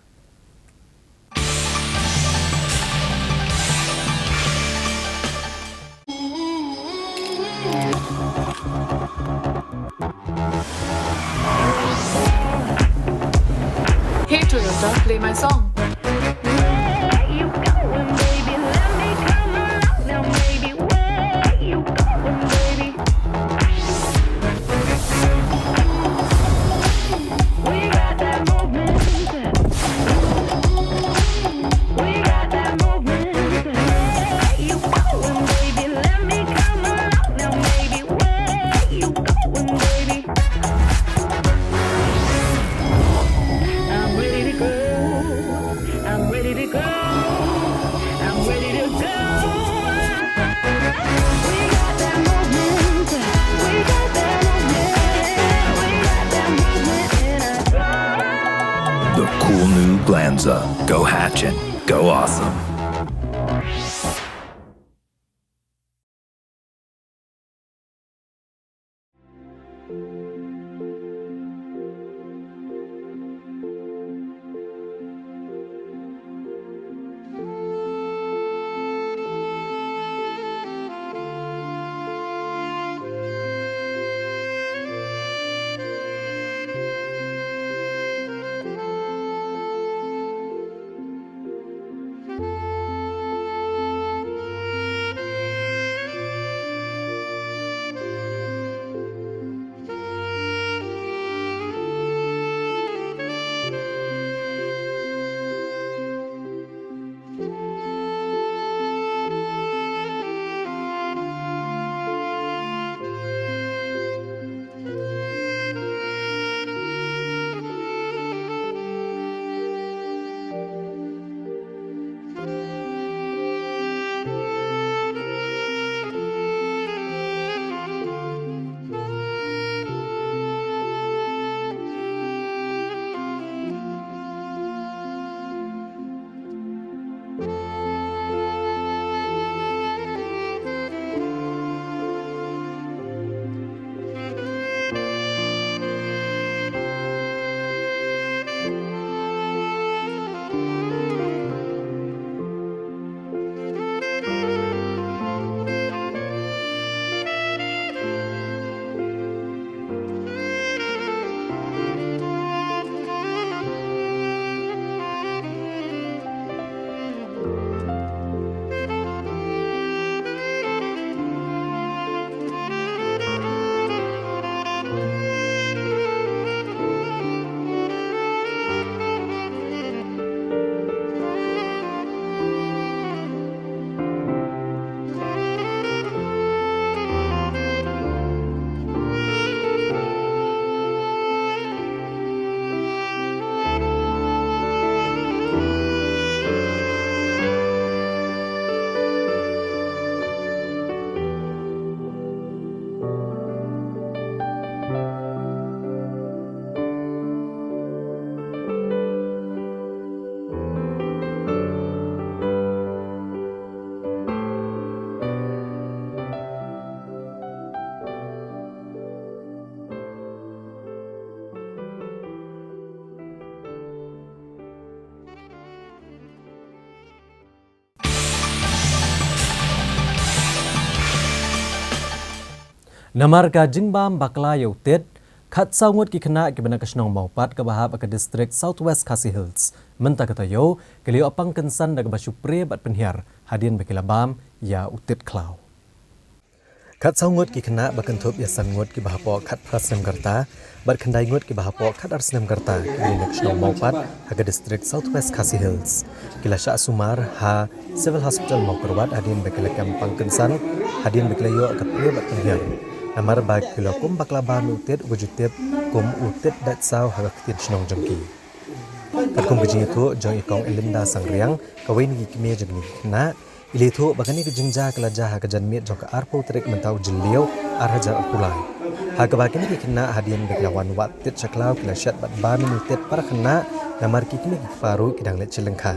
Hey Toyota, play my song. The cool new Glanza. Go Hatchin'. Go Awesome. Namar ka jingbam bakla ïa u tit, khatsaw ngut ki khynnah kiba na ka shnong Mawpat kaba hap ha ka district South West Khasi Hills mynta ka taïew ki la ïoh pang kynsan da kaba shu prie bad pynhiar hadien ba ki la bam ïa u tit khlaw. Khatsaw ngut ki khynnah ba kynthup ïa san ngut kiba hapoh khatphra snem ka rta bad khyndai ngut kiba hapoh khatar snem ka rta, kiba na ka shnong Mawpat ha ka district South West Khasi Hills, ki la shah sumar ha Civil Hospital Mawkyrwat hadien ba ki la kem pang kynsan, hadien ba ki la ïoh ka prie bad pynhiar. Namar ba ki la kum bakla ba mih u tit uba ju tip kum u tit dait saw ha ka ktien shnong jong ki. Katkum ka jingïathuh jong i Kong Elinda Sangriang, kawei na ki kmie jong kine ki khynnah, i la ïathuh ba kane ka jingjia ka la jia ha ka janmiet jong ka arphew tarik mynta u Jylliew ar hajar arphew lai, ha kaba kine ki khynnah hadien ba ki la wan wad tit sha khlaw ki la shet bad bam ïa u tit para khynnah, namar ki kmie ki kpa ruh ki dang leit sha lyngkha.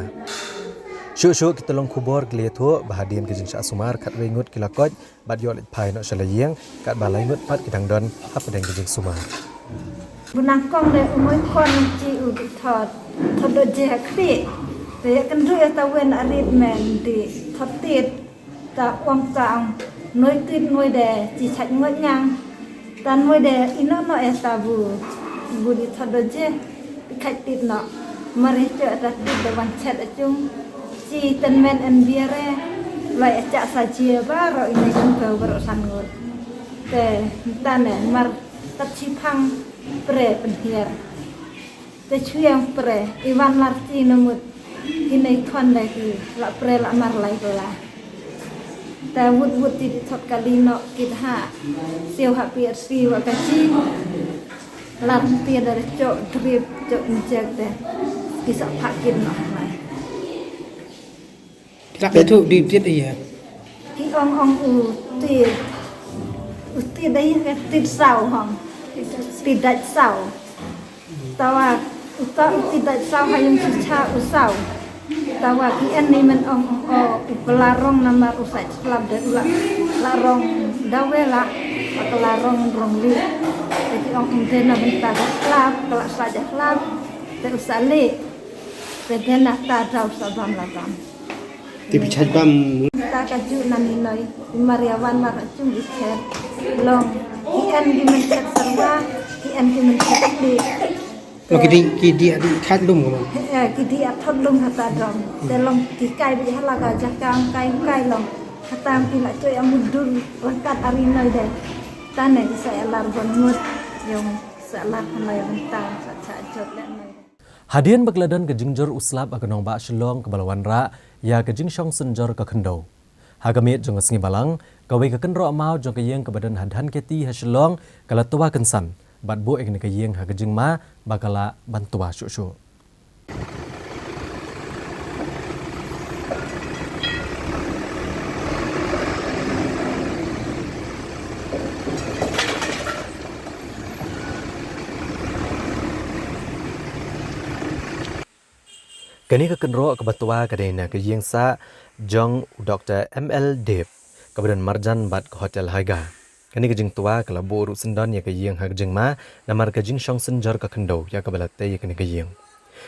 Shuh shuh ki tyllong khubor ki la ïathuh ba hadien ka jingshah sumar khatwei ngut ki la koit bad ïoh leit phai noh sha la ïing, katba lai ngut pat ki dang don hapdeng ka jingsumar. Ba nyngkong de u moi khon, shi u dih thot, thot dohjeh ha khlieh. Te ïakynduh ïa uta u wen arit, men dih thot tit. Ta u ong, ta ong, noi tit noi de, shi shait ngoit ngang. Ta noi de ïehnoh noh ïa uta u, u dih thot dohjeh, pynkhait tit noh. Mar ïa shuh uta tit da wan shet ha jong shi tymmen, en biar eh. Loi ïa sha sa jia baroh ine, jong ka baroh san ngut. Te mynta ne mar tat shiphang, pre pynhiar. Te shu ïeng pre, i wan lar shi na mut. Kine khon de ki la pre la mar lai kylla. Te wut wut ki dih thot kali noh ki, ha siew ha pyrthei wa ka shi. Lar pyrthei da shoh drip, shoh inject te ki sa phah kit noh ha mai. Ki la ïathuh dih tit ïa. Ki ong ong u tit, u tit dei ka tit saw hong. Tit dait saw. Tawa uta u tit dait saw ha ïing shisha u saw. Tawa ki en ni men ong ong o u kylla rong namar u sa slap de u la, la rong dawe la, la kylla rong rong lieh. Te ki ong ong de na bynta da slap, kylla sa ja slap. Te u sa lieh. Te de na ta daw sa bam la bam. Te phi shait bam. Ta ka ju na ni noi, i Maria wan mar chung i kher. Long, ki en ki men khet sarwa, ki en ki men khet lieh. Long ki dih, ki dih, dih khat lum ka bam. Eh, ki dih a thot lum ha ta dom. Te long ki kai bih ha la ka jaka, kai kai long. Kata ki la choi a mudur ryngkat ari noi de. Ta ne ki sa ïa lar bon ngut, ïong sa lar ha noi ryngkat, sa cha jot leh noi de. Hadien ba ka la don ka jingjur u slap ha ka nongbah Shillong kaba la wanrah ïa ka jingshong synjor ka khyndew. Ha ka miet jong ka sngi Balang, kawei ka kynroh maw jong ka ïing kaba don ha Dhankheti ha Shillong ka la twa kynsan bad buh ïa kane ka ïing ha ka jingma ba ka lah ban twa shuh shuh. Kane ka kynroh kaba twa ka dei na ka ïing sah jong u Doktor M L Deb, kaba don marjan bad ka Hotel Haiga. Kane ka jingtwa ka la buh ruh syndon ïa ka ïing ha ka jingma, namar ka jingshong synjor ka khyndew ïa kaba la tei ïa kane ka ïing.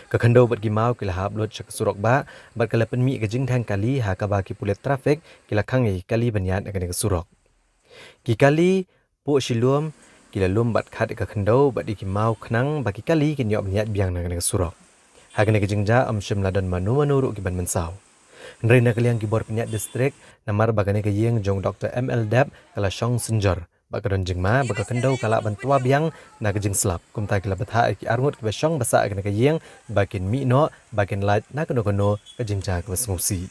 Ka khyndew bad ki maw ki la hap lut sha ka surok bah, bad ka la pynmih ka jingdheng kali ha kaba ki pulit traffic ki la khang ïa ki kali ban ïaid na kane ka surok. Ki kali puh shilum ki la lum bad khat ïa ka khyndew bad ïa ki maw khnang ba ki kali kin ïoh ban ïaid biang na kane ka surok. Ha kane ka jingjia ym shym la don mano mano ruh kiban mynsaw. Hynrei na ka liang ki bor pynïaid district, namar ba kane ka ïing jong Doktor M L Deb ka la shong synjor, ba ka don jingma ba ka khyndew ka lah ban twa biang na ka jingslap, kumta ki la bthah ïa ki arngut kiba shong ba sah ha kane ka ïing ba kin mih noh, ba kin lait na kano kano ka jingjia kaba sngewsih.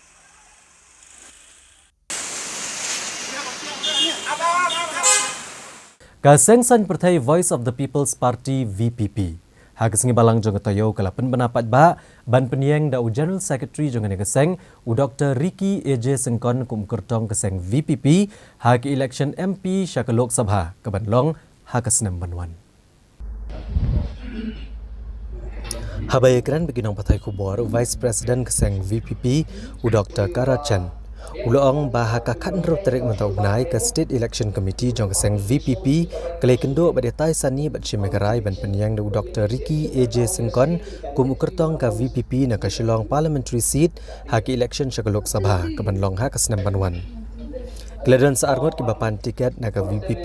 Ka seng saiñ pyrthei Voice of the People's Party, V P P, ha ka sngi Balang jong ka taïew ka la pynbna paidbah ban pynïeng da u General Secretary jong kane ka seng, u Doktor Ricky A J Syngkon, kum u kyrtong ka seng V P P ha ka election M P sha ka Lok Sabha kaban long ha ka snem ban wan. Haba ïakren bad ki nongpathai khubor, u Vice President ka seng V P P, u Doktor Kara Chen, u la ong ba ha ka khathynriew tarik mynta u bnai ka State Election Committee jong ka seng V P P ka la ïakynduh bad ïatai sani bad shim ïa ka rai ban pynïeng da u Doktor Ricky A J Syngkon kum u kyrtong ka V P P na ka Shillong Parliamentary Seat ha ka election sha ka Lok Sabha kaban long ha ka snem ban wan. Ki la don sa arngut kiba pan tiket na ka V P P,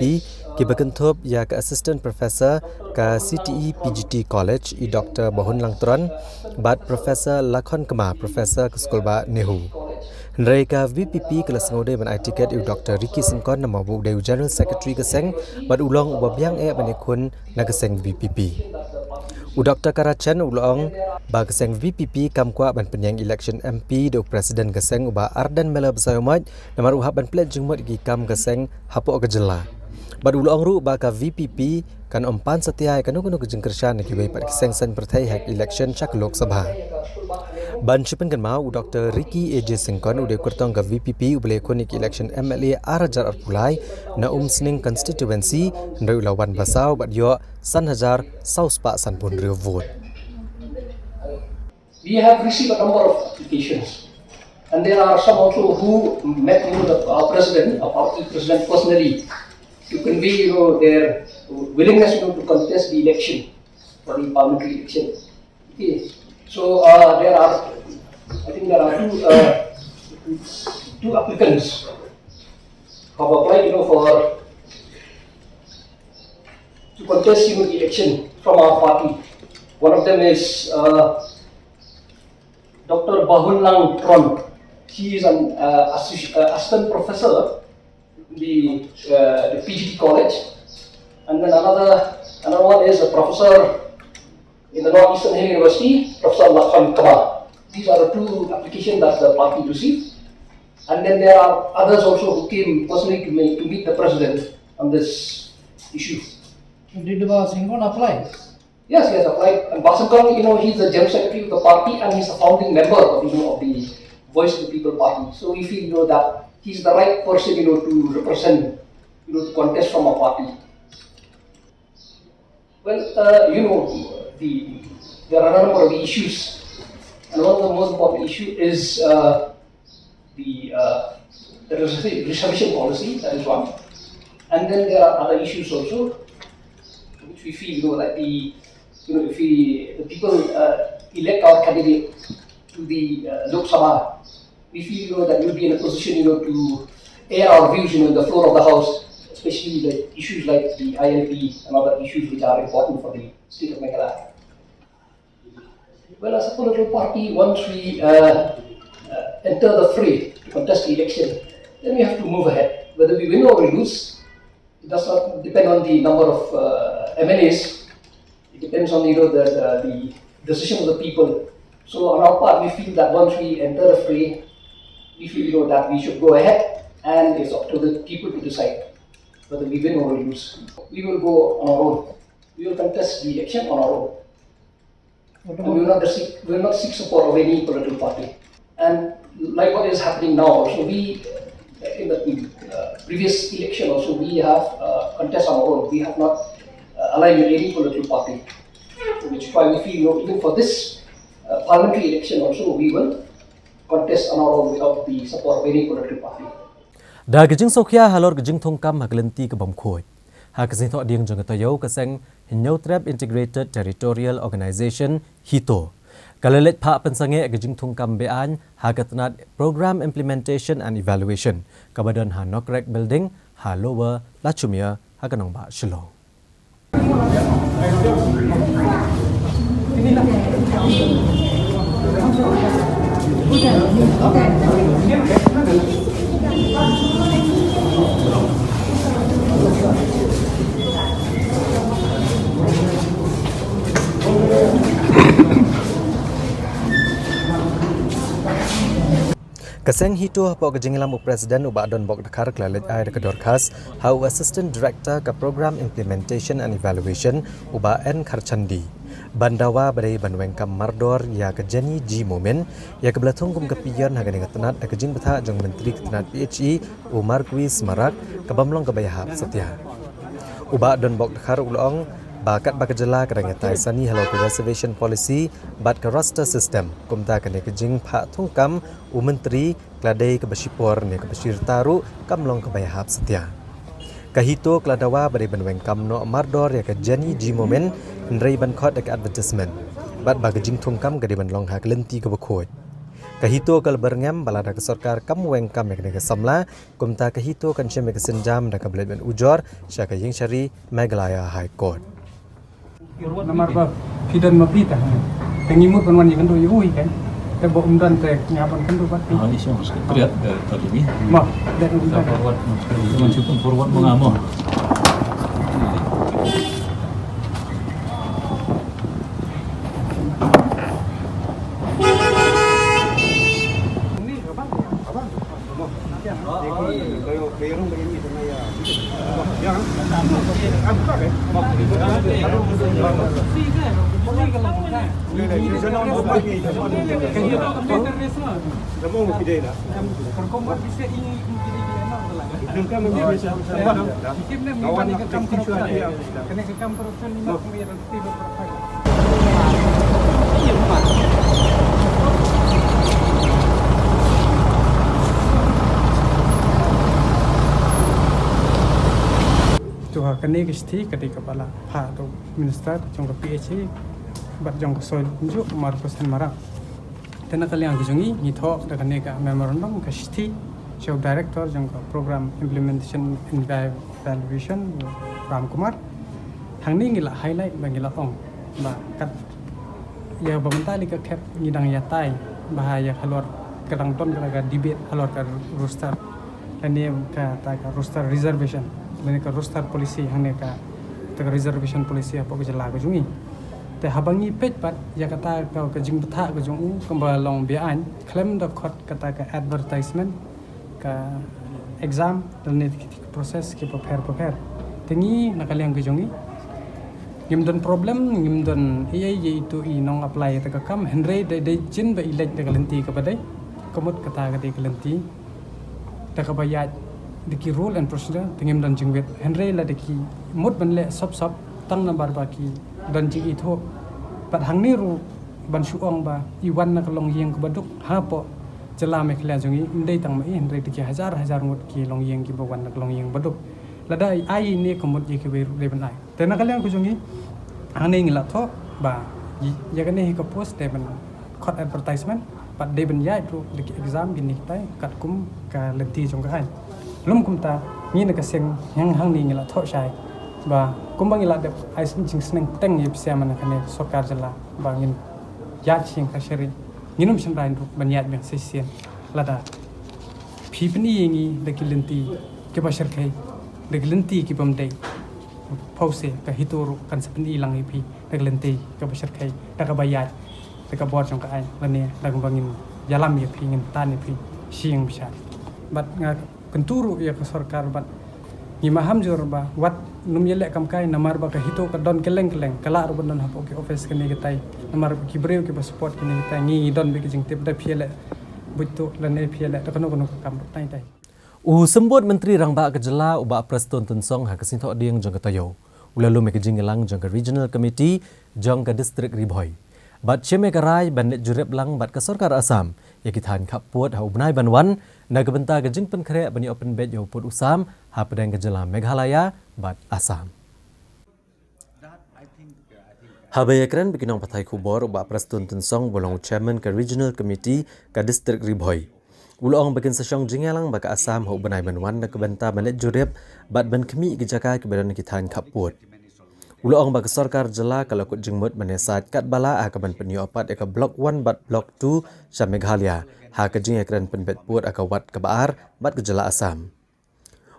kiba kynthup ïa ka Assistant Professor ka C T E P G T College, i Doktor Bahun Langtron, bad Professor Lakhon Kma, Professor ka Skulbah NEHU. Hynrei ka VPP ka la sngewdei ban ai tiket ïa u Dr Ricky Syngkon namar ba u dei u General Secretary ka seng bad u long uba biang eh ban ïakhun na ka seng VPP. U Dr Kara Chen u la ong ba ka seng VPP kam kwah ban pynïeng election MP da u President ka seng uba Ardent Miller Basaiawmoit namar u hap ban pynleit jingmut ïa ki kam ka seng hapoh ka jylla. Bad u la ong ruh ba ka VPP kan ym pan satia ïa kano kano ka jingkyrshan na kiwei pat ki seng saiñ pyrthei ha ka election sha ka Lok Sabha. Ban shu pynkynmaw, u Dr Ricky A J Syngkon u dei u kyrtong ka VPP uba la ïakhun ïa ka election MLA ar hajar arphew lai na Umsning constituency, hynrei u la wan ba saw bad ïoh san hajar saw spah sanphew hynriew vote. We have received a number of applications, and there are some also who met, you know, the, our president, our party president personally, to convey, you know, their willingness, you know, to contest the election, for the parliamentary election. Okay, so uh, there are, I think there are two, uh, two applicants who have applied, you know, for to contest, you know, the election from our party. One of them is uh, Dr Bahunlang Tron. He is an uh, associ- uh, assistant professor in the, uh, the PGT College, and then another another one is a professor in the Northeastern Hill University, Professor Lakhon Kaba. These are the two applications that the party received. And then there are others also who came personally to, me, to meet the president on this issue. Did Bah Syngkon apply? Yes, yes, applied. And Bah Syngkon, you know, he's the general secretary of the party and he's a founding member of, you know, of the Voice of the People Party. So we feel, you know, that he's the right person, you know, to represent, you know, to contest from our party. Well, uh, you know, the, there are a number of issues, and one of the most important issue is uh, the, uh, the reservation policy. That is one, and then there are other issues also, which we feel, you know, like the, you know, if we the people uh, elect our candidate to the uh, Lok Sabha, we feel, you know, that we'll be in a position, you know, to air our views, you know, in the floor of the house, especially the issues like the I L P and other issues which are important for the state of Meghalaya. Well, as a political party, once we uh, uh, enter the fray to contest the election, then we have to move ahead. Whether we win or we lose, it does not depend on the number of uh, M L As. It depends on, you know, the, the, the decision of the people. So on our part, we feel that once we enter the fray, we feel, you know, that we should go ahead, and it's up to the people to decide whether we win or we lose. We will go on our own. We will contest the election on our own. And we will not seek, we will not seek support of any political party. And like what is happening now, also we, in the uh, previous election also, we have uh, contest on our own. We have not uh, aligned with any political party, which is why we feel, you know, even for this uh, parliamentary election also, we will contest on our own without the support of any political party. Da ka jingsngewkhia halor ka jingthungkam ha ka lynti ka bym khuid. Ha ka sngi Thohdieng jong ka taïew, ka seng Hynñiewtrep Integrated Territorial Organization, HITO, ka la leit phah pynsangeh ka jingthungkam be-aiñ ha ka tnat Program Implementation and Evaluation kaba don ha Nokrek Building ha Lower Lachumiere ha ka nongbah Shillong. Ka seng HITO hapoh ka jingïalam u President u Bah Donbok Dkhar ka la leit ai da ka dorkhas ha u Assistant Director ka Program Implementation and Evaluation u Bah N Kharchandi ban dawa ba dei ban weng kam mardor ïa ka Jenny G Momin, ïa kaba la thung kum ka peon ha kane ka tnat da ka jingbthah jong u Myntri ka tnat PHE u Marcuise Marak, ka bym long kaba ïahap satia. U Bah Donbok Dkhar u la ong ba katba ka jylla ka dang ïatai sani halor ka Reservation Policy bad ka Roster System, kumta kane ka jingphah thungkam u Myntri ka la dei kaba shipor ne kaba shirta ruh, kam long kaba ïahap satia. Ka HITO ka la dawa ba dei ban weng kam noh mardor ïa ka Jenny G Momin, hynrei ban khot da ka advertisement bad ba ka jingthungkam ka dei ban long ha ka lynti kaba khuid. Ka HITO ka la byrngem ba lada ka sorkar kam weng kam ïa kane ka samla, kumta ka HITO kan shim ïa ka sienjam da kaba leit ban ujor sha ka Ïingshari Meghalaya High Court. Namar ba phi don ma phi ta, te ngi mut ban wan ïakynduh ïa u hi kan. Te ba um don te nga ban kynduh bad. Ah, i song, sa triat ka, ka dumi. Mo, dan um don. Forward, mo. Forward, mo nga mo. To ha kane ka shithi ka dei kaba la phah da u Minister jong ka P H E bad jong ka Soil Kumjuh, Marcuise Shylla Mara. Te na ka liang ka jong ngi, ngi thoh da kane ka memorandum, ka shithi sha u Director jong ka Program Implementation and Evaluation, Ram Kumar. Hangne ngi la highlight bad ngi la ong ba kat ïa ba mynta lei ka khep ngi dang ïatai ba ha ïa halor ka dang don ka debate halor ka roster, lane kata ka roster reservation, lane ka roster policy hangne kata ka reservation policy hapoh ka jylla ka jong ngi. Te haba ngi peit pat ïa kata ka, ka jingbthah ka jong u kumba long be-aiñ, khlem da khot kata ka advertisement, ka exam, lane ki, ki process kiba pher ba pher. Te ngi na ka liang ka jong ngi ngim don problem, ngim don ei ei ïa itu i nong apply ïa kata ka kam, hynrei dei, dei jin ba i leit da ka lynti kaba dei, ka mut kata ka dei ka lynti da kaba ïaid da ki rule and procedure, te ngim don jingwit. Hynrei lada ki mut ban leh sop sop tang namar ba ki don jingithuh. Bad hangne ruh ban shu ong ba i wan na ka longïing kaba duk hapoh jylla Meghalaya jong ngi, ym dei tang ma i, hynrei da ki hajar hajar ngut ki longïing kiba wan na ka longïing ba duk. Lada ai ine ka mut ïa kiwei ruh dei ban ai. Te na ka liang ka jong ngi, hangne ngi la thoh ba ïa kane hi ka post dei ban khot advertisement bad dei ban ïaid ruh da ki exam kine kitai katkum ka lynti jong ka aiñ. Lym kumta, ngi na ka seng hangne ngi la thoh shai ba kumba ngi la dep ai jingsneng bteng ïa phi sha man kane ka sorkar jylla ba ngin ïaid sha ïing ka shari, ngin ym shynrai ruh ban ïaid biang shisien lada phi pyni ïa ngi da ki lynti kiba shyrkhei, da ki lynti kibym dei. Pause, ka HITO ruh kan sa pyni lang ïa phi da ka lynti kaba shyrkhei, da kaba ïaid da ka bor jong ka aiñ, lane da kaba ngin ïalam ïa phi, ngin tan ïa phi sha ïing bishar. Bad nga kyntu ruh ïa ka sorkar bad ngi maham jur ba wat nym ïaleh kam kai namar ba ka HITO ka don kylleng kylleng, ka lah ruh ban don hapoh ki office kine kitai namar ba ki briew kiba support kine kitai. Ngi, ngi don bad ka jingtip, da phi ïaleh buit tuh lane phi ïaleh da kano kano ka kam ruh. Tang itai. U Symbud Myntri Rangbah ka jylla u Bah Prestone Tynsong ha ka sngi Thohdieng jong ka taïew u la lum ïa ka jingïalang jong ka Regional Committee jong ka District Ri Bhoi bad shim ïa ka rai ban leit jurip lang bad ka sorkar Assam ïa ki thaiñ khappud ha u bnai ban wan na ka bynta ka jingpynkhreh ban ïoh pynbeit ïa u pud u sam hapdeng ka jylla Meghalaya bad Assam. Haba ïakren bad ki nongpathai khubor, u Bah Prestone Tynsong uba long u Chairman ka Regional Committee ka District Ri Bhoi, u la ong ba kin sa shong jingïalang bad ka Assam ha u bnai ban wan na ka bynta ban leit jurip bad ban khmih ïa ki jaka kiba don ki thaiñ khappud. U la ong ba ka sorkar jylla ka la kut jingmut ban ïasaid katba lah ha kaban pynïoh pat ïa ka Block One bad Block Two sha Meghalaya ha ka jingïakren pynbeit pud ha ka wat kaba ar bad ka jylla Assam.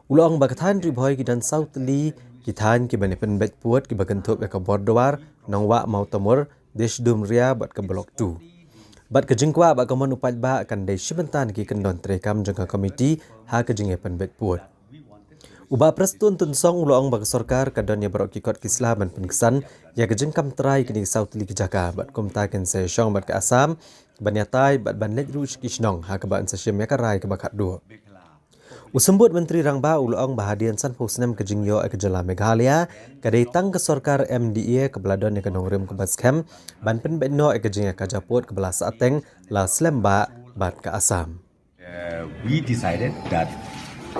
U la ong ba ka thaiñ Ri Bhoi ki don saw tylli ki thaiñ kiban ïa pynbeit pud kiba kynthup ïa ka Borduar, Nongwah, Mawtamur, Desh Dumria bad ka Block Two. Bad ka jingkwah bad ka mon u paidbah kan dei shi bynta na ki kyndon treikam jong ka komiti ha ka jingïapynbeit pud. U Bah Prestone Tynsong u la ong ba ka sorkar ka don ïa baroh ki kot ki sla ban pynksan ïa ka jingkam trai kine ki saw tylli ki jaka bad kumta kin sa ïashong bad ka Assam ban ïatai bad ban leit ruh sha ki shnong ha kaba yn sa shim ïa ka rai kaba khatduh. U Symbud Myntri Rangbah u la ong ba hadien sanphew snem ka jingïoh ïa ka jylla Meghalaya, ka dei tang ka sorkar M D A kaba la don ïa ka nongrim kaba skhem ban pynbeit noh ïa ka jingïakajia pud kaba la sahteng la slem bha bad ka Assam. Uh, we decided that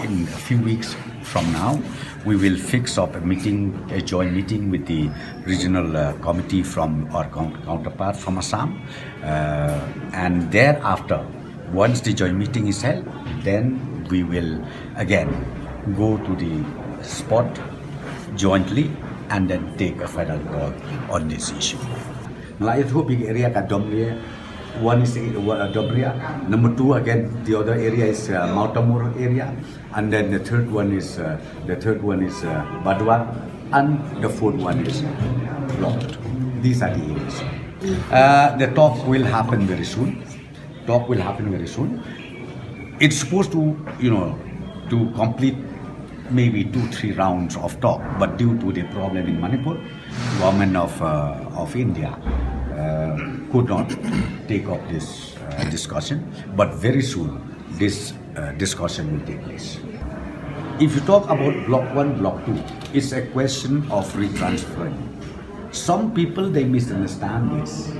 in a few weeks from now, we will fix up a meeting, a joint meeting with the regional, uh, committee from our coun-, counterpart from Assam. Uh, and thereafter, once the joint meeting is held, then we will again go to the spot jointly and then take a final call on this issue. Nga la ïathuh ba ka area ka Domle, One is uh, Dobria. Number two, again, the other area is uh, Mawtamur area, and then the third one is uh, the third one is uh, Badwa, and the fourth one is Block. These are the areas. Uh, the talk will happen very soon. Talk will happen very soon. It's supposed to, you know, to complete maybe two, three rounds of talk, but due to the problem in Manipur, government of uh, of India uh, could not take up this uh, discussion. But very soon, this uh, discussion will take place. If you talk about Block One, Block Two, it's a question of retransferring. Some people, they misunderstand this.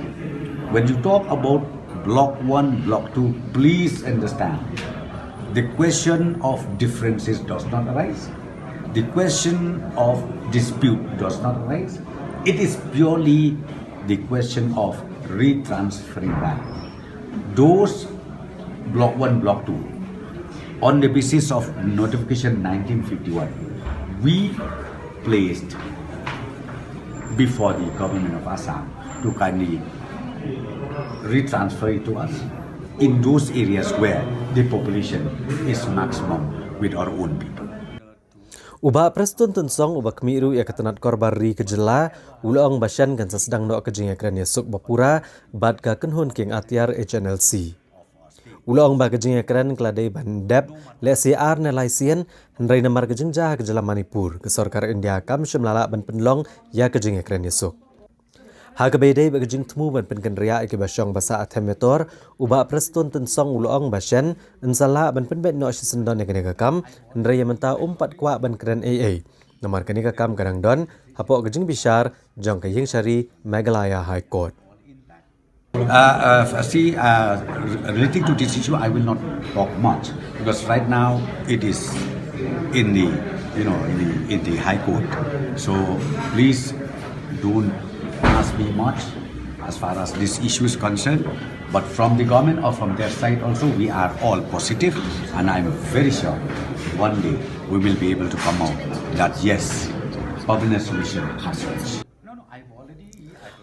When you talk about Block One, Block Two, please understand, the question of differences does not arise. The question of dispute does not arise. It is purely the question of retransferring back those Block One, Block Two, on the basis of notification nineteen fifty-one, we placed before the government of Assam to kindly retransfer it to us in those areas where the population is maximum with our own people. U Bah Prestone Tynsong, uba khmih ruh ïa ka tnat korbar ri ka jylla, u la ong ba shen kan sa sdang noh ka jingïakren ïasuk ba pura bad ka kynhun kieng atiar H N L C. U la ong ba ka jingïakren ka la dei ban dep lehse ar ne lai sien, hynrei namar ka jingjia ha ka jylla Manipur, ka sorkar India kam shym la lah ban pynlong ïa ka jingïakren ïasuk. Ha kaba ïadei bad ka jingthmu ban pynkynriah ïa kiba shong ba sah ha Them Metor, u Bah Prestone Tynsong u la ong ba shen yn sa lah ban pynbeit noh shisyndon ïa kane ka kam, hynrei ïa mynta um pat kwah ban kren ei ei. Namar kane ka kam ka dang don hapoh ka jingbishar jong ka ïingshari Meghalaya High Court. Uh, uh, see, uh, re- relating to this issue, I will not talk much because right now it is in the, you know, in the, in the High Court. So please don't ask me much as far as this issue is concerned. But from the government or from their side also, we are all positive, and I'm very sure one day we will be able to come out that yes, permanent solution has reached.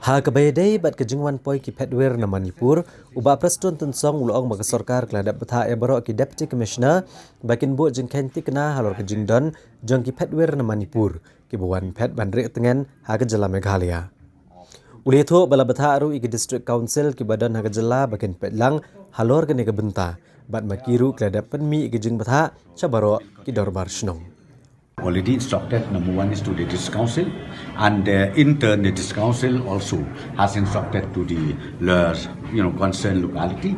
Ha kaba ïadei bad ka jingwan poi ki phetwir na Manipur, u Bah Prestone Tynsong u la ong ba ka sorkar ka la dep bthah ïa baroh ki Deputy Commissioner ba kin buh jingkheiñ thikna halor ka jingdon jong ki phetwir na Manipur kiba wan phet ban rieh tngen ha ka jylla Meghalaya. U la ïathuh ba la bthah ruh ïa ki District Council kiba don ha ka jylla ba kin peit lang halor kane ka bynta bad ma ki ruh ki la dep pynmih ïa ki jingbthah sha baroh ki dorbar shnong. Already instructed, number one is to the district council, and uh, in turn the district council also has instructed to the lawyers, you know, concerned locality,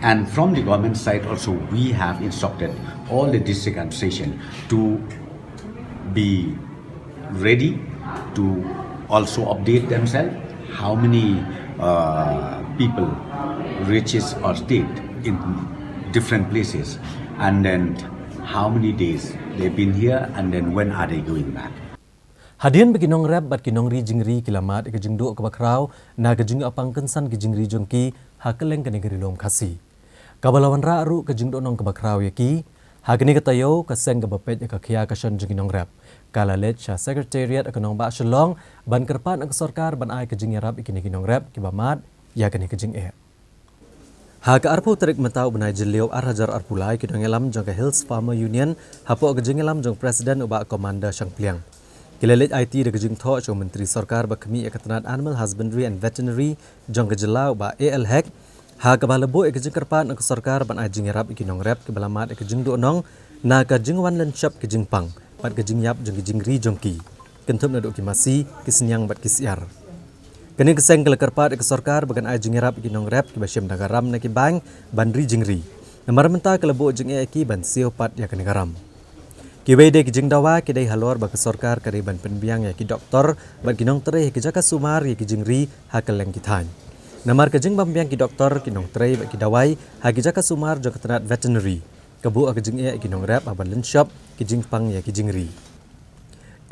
and from the government side also we have instructed all the district administration to be ready to also update themselves how many uh, people reaches or stayed in different places, and then how many days they've been here, and then when are they going back. Hadien ba ki nongrep bad ki nongri jingri ki la mad ïa ka jingduh kaba khraw na ka jingïoh pang kynsan ki jingri jong ki ha kylleng kane ka ri lum Khasi. Kaba la wanrah ruh ka jingduh nong kaba khraw ïa ki, ha kane ka taïew ka seng kaba peit ïa ka khia ka shon jong ki nongrep ka la leit sha Secretariat ka nongbah Shillong ban kyrpad na ka sorkar ban ai ka jingïarap ïa kine ki nongrep kiba mad ïa kane ka jingeh. Ha ka arphew tarik mynta u bnai Jylliew ar hajar arphew lai, ki nongïalam jong ka Hills Farmer Union hapoh ka jingïalam jong President u Bah Commander Shangpliang ki la leit aiti da ka jingthoh sha u Myntri Sorkar ba khmih ïa ka tnat Animal Husbandry and Veterinary jong ka jylla u Bah A L Hek. Ha kaba la buh ïa ka jingkyrpad na ka sorkar ban ai jingïarap ïa ki nongrep kiba la mad ïa ka jingduh nong na ka jingwan lynshop ki jingpang bad ka jingïap jong ki jingri jong ki, kynthup naduh ki masi, ki sniang bad ki syiar. Kane ka seng ka la kyrpad ïa ka sorkar ba kan ai jingïarap ïa ki nongrep kiba shim da ka ram na ki bank ban ri jingri. Namar mynta ka la buh jingeh ïa ki ban siew pat ïa kane ka ram. Kiwei de ki jingdawa ki dei halor ba ka sorkar ka dei ban pynbiang ïa ki doktor bad ki nongtrei ha ki jaka sumar ïa ki jingri ha kylleng ki thaiñ. Namar ka jingbym biang ki doktor, ki nongtrei bad ki dawai ha ki jaka sumar jong ka tnat veterinary ka buh ïa ka jingeh ïa ki nongrep ha ban lynshop ki jingpang ïa ki jingri.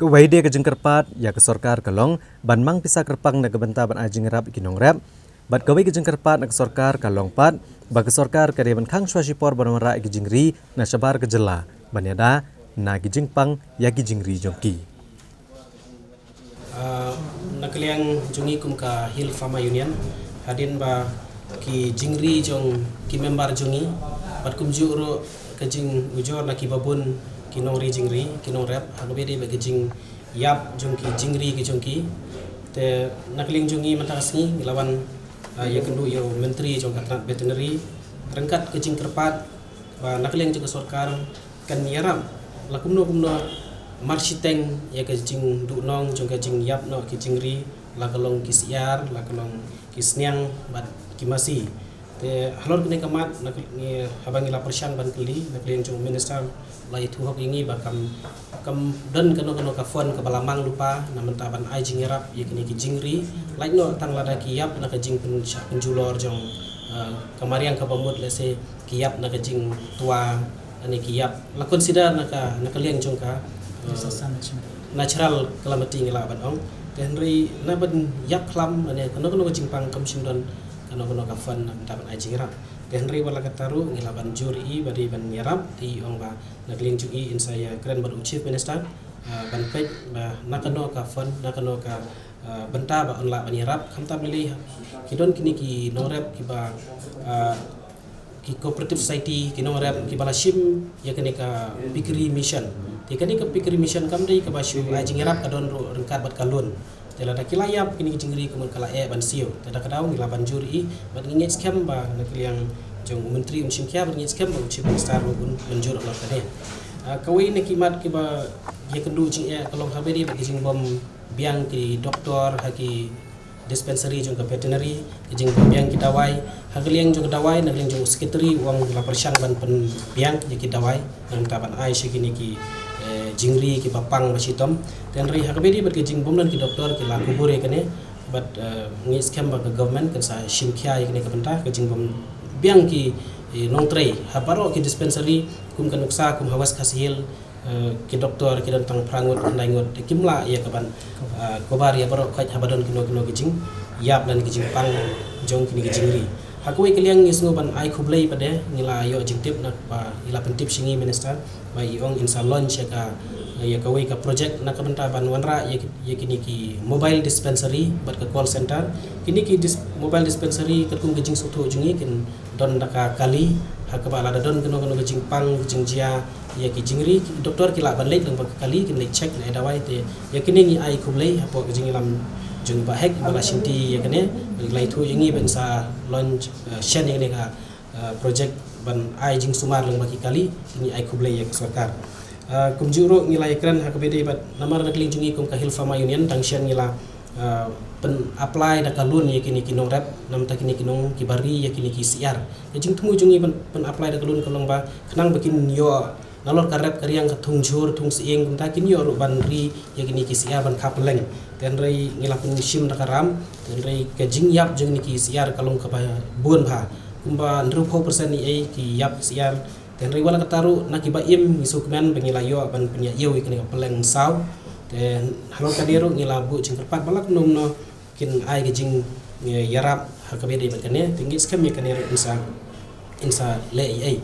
Kawei de ka jingkyrpad ïa ka sorkar ka long ban mang pisa kyrpang na ka bynta ban ai jingïarap ïa ki nongrep. Bad kawei ka jingkyrpad na ka sorkar ka long pat ba ka sorkar ka dei ban khang shuwa shipor ban wanrah ïa ki jingri na shabar ka jylla ban ïada na ki jingpang ïa ki jingri jong ki. Ah, na ka liang jong ngi kum ka Hill Farmer Union, hadien ba ki jingri jong ki member jong ngi, bad kumjuh ruh ka jingujor na ki babun ki nongri jingri, ki nongrep, ha kaba ïadei bad ka jingïap jong ki jingri ki jong ki. Te na ka liang jong ngi mynta ka sngi ngi la wan, ah, ïakynduh ïa u Myntri jong ka tnat Veterinary ryngkat ka jingkyrpad ba na ka liang jong ka sorkar kan ïarap la kumno kumno marshiteng ïa ka jingduhnong jong ka jingïap noh ki jingri, la ka long ki syiar, la ka long ki sniang bad ki masi. Te halor kane ka mat, na ka, ngi, haba ngi la pyrshang ban kylli na ka liang jong u Minister, la ïathuh hok ïa ngi ba kam, kam don kano kano ka fund kaba la mang lypa na mynta ban ai jingïarap ïa kine ki jingri, lait noh tang lada ki ïap na ka jingpynshah pynjulor jong, eh, ka mariang kaba mut, lehse ki ïap na ka jingtwa, lane ki ïap, la consider na ka, na ka liang jong ka, eh, disaster natural, natural calamity ngi lah ban ong. Te hynrei na ban ïap khlam lane kano kano ka jingpang kam shym don kano kano ka fund na ka bynta ban ai jingïarap. Te hynrei wat la katta ruh ngi lah ban jur ïa i ba dei ban ïarap, te i ong ba na ka liang jong i in sa ïakren bad u Chief Minister, ah, ban peit ba na kano ka fund, na kano ka, ah, bynta ba un lah ban ïarap. Khamtam lei lei ki don kine ki nongrep kiba, ah, ki cooperative society, ki nongrep kiba la shim ïa kane ka piggery mission. Te kane ka piggery mission kam dei kaba shu ai jingïarap, ka don ruh ryngkat bad ka loan. Te lada ki la ïap kine ki jingri ka mut ka la eh ban siew. Te da ka daw ngi lah ban jur ïa i bad ngi ngeit skhem ba na ka liang jong u Myntri un shim khia bad ngi ngeit skhem ba u Chief Minister ruh un mynjur halor kane. Ah, kawei na ki mat kiba ïakynduh jingeh ka long ha kaba ïadei bad ka jingbym biang ki doktor ha ki dispensary jong ka Veterinary, ka jingbym biang ki dawai. Ha ka liang jong ka dawai, na ka liang jong u Secretary u ong la pyrshang ban pynbiang ïa ki dawai na ka bynta ban ai sha kine ki, eh, jingri kiba pang ba shitom. Te hynrei ha kaba ïadei bad ka jingbym don ki doktor, ki la kubur ïa kane, bad, eh, ngi ngeit skhem ba ka government kan sa shim khia ïa kane ka bynta, ka jingbym biang ki, eh, nongtrei ha baroh ki dispensary, kum ka nuksa kum ha West Khasi Hills, eh, ki doktor ki don tang phra ngut, khyndai ngut, te kim lah ïa ka ban, eh, cover ïa baroh khoit haba don kino kino ki jingïap lane ki jingpang jong kine ki jingri. Ha kawei ka liang ngi sngew ban ai khublei pat de, ngi la ïoh jingtip na ba i la pyntip sha ngi Minister ba i ong in sa launch ïa ka, ïa kawei ka project na ka bynta ban wanrah ïa ki, ïa kine ki mobile dispensary bad ka call center. Kine ki dis-, mobile dispensary katkum ka jingsngewthuh jong ngi kin don da ka kali, ha kaba lada don kano kano ka jingpang, ka jingjia ïa ki jingri, ki doktor ki lah ban leit lyngba ka kali, kin leit check, leit ai dawai. Te ïa kine ngi ai khublei hapoh ka jingïalam jong i Bah Hek ba la shimti ïa kane, la ïathuh ïa ngi ban sa launch, eh, shen ïa kane ka, eh, project ban ai jingsumar lyngba ki kali, ngi ai khublei ïa ka sorkar. Eh, kumjuh ruh ngi la ïakren ha kaba ïadei bad, namar na ka liang jong ngi kum ka Hill Farmer Union, dang shen ngi la, eh, pyn-apply da ka loan ïa kine ki nongrep, namar ta kine ki nong kiba ri ïa kine ki syiar. Ka jingthmu jong ngi ban pyn-apply da ka loan ka long ba khnang ba kin ïoh nalor ka rep ka riang, ka thung jhur, thung sying, kumta kin ïoh ruh ban ri ïa kine ki syiar ban kha pylleng. Te hynrei ngi la pynshim da ka ram, te hynrei ka jingïap jong kine ki syiar ka long kaba bun bha. Kumba hynriewphew percent ïa ki ïap ki syiar. Te hynrei wat la katta ruh na kiba im ngi sngewkmen ba ngi la ïoh ban pynïaid ïa kane ka pylleng saw. Te halor kane ruh ngi la buh jingkyrpad ba la kumno kumno kin ai ka jing, eh, ïarap ha kaba ïadei bad kane, te ngi ngeit skhem ïa kane ruh in sa, in sa leh ei ei.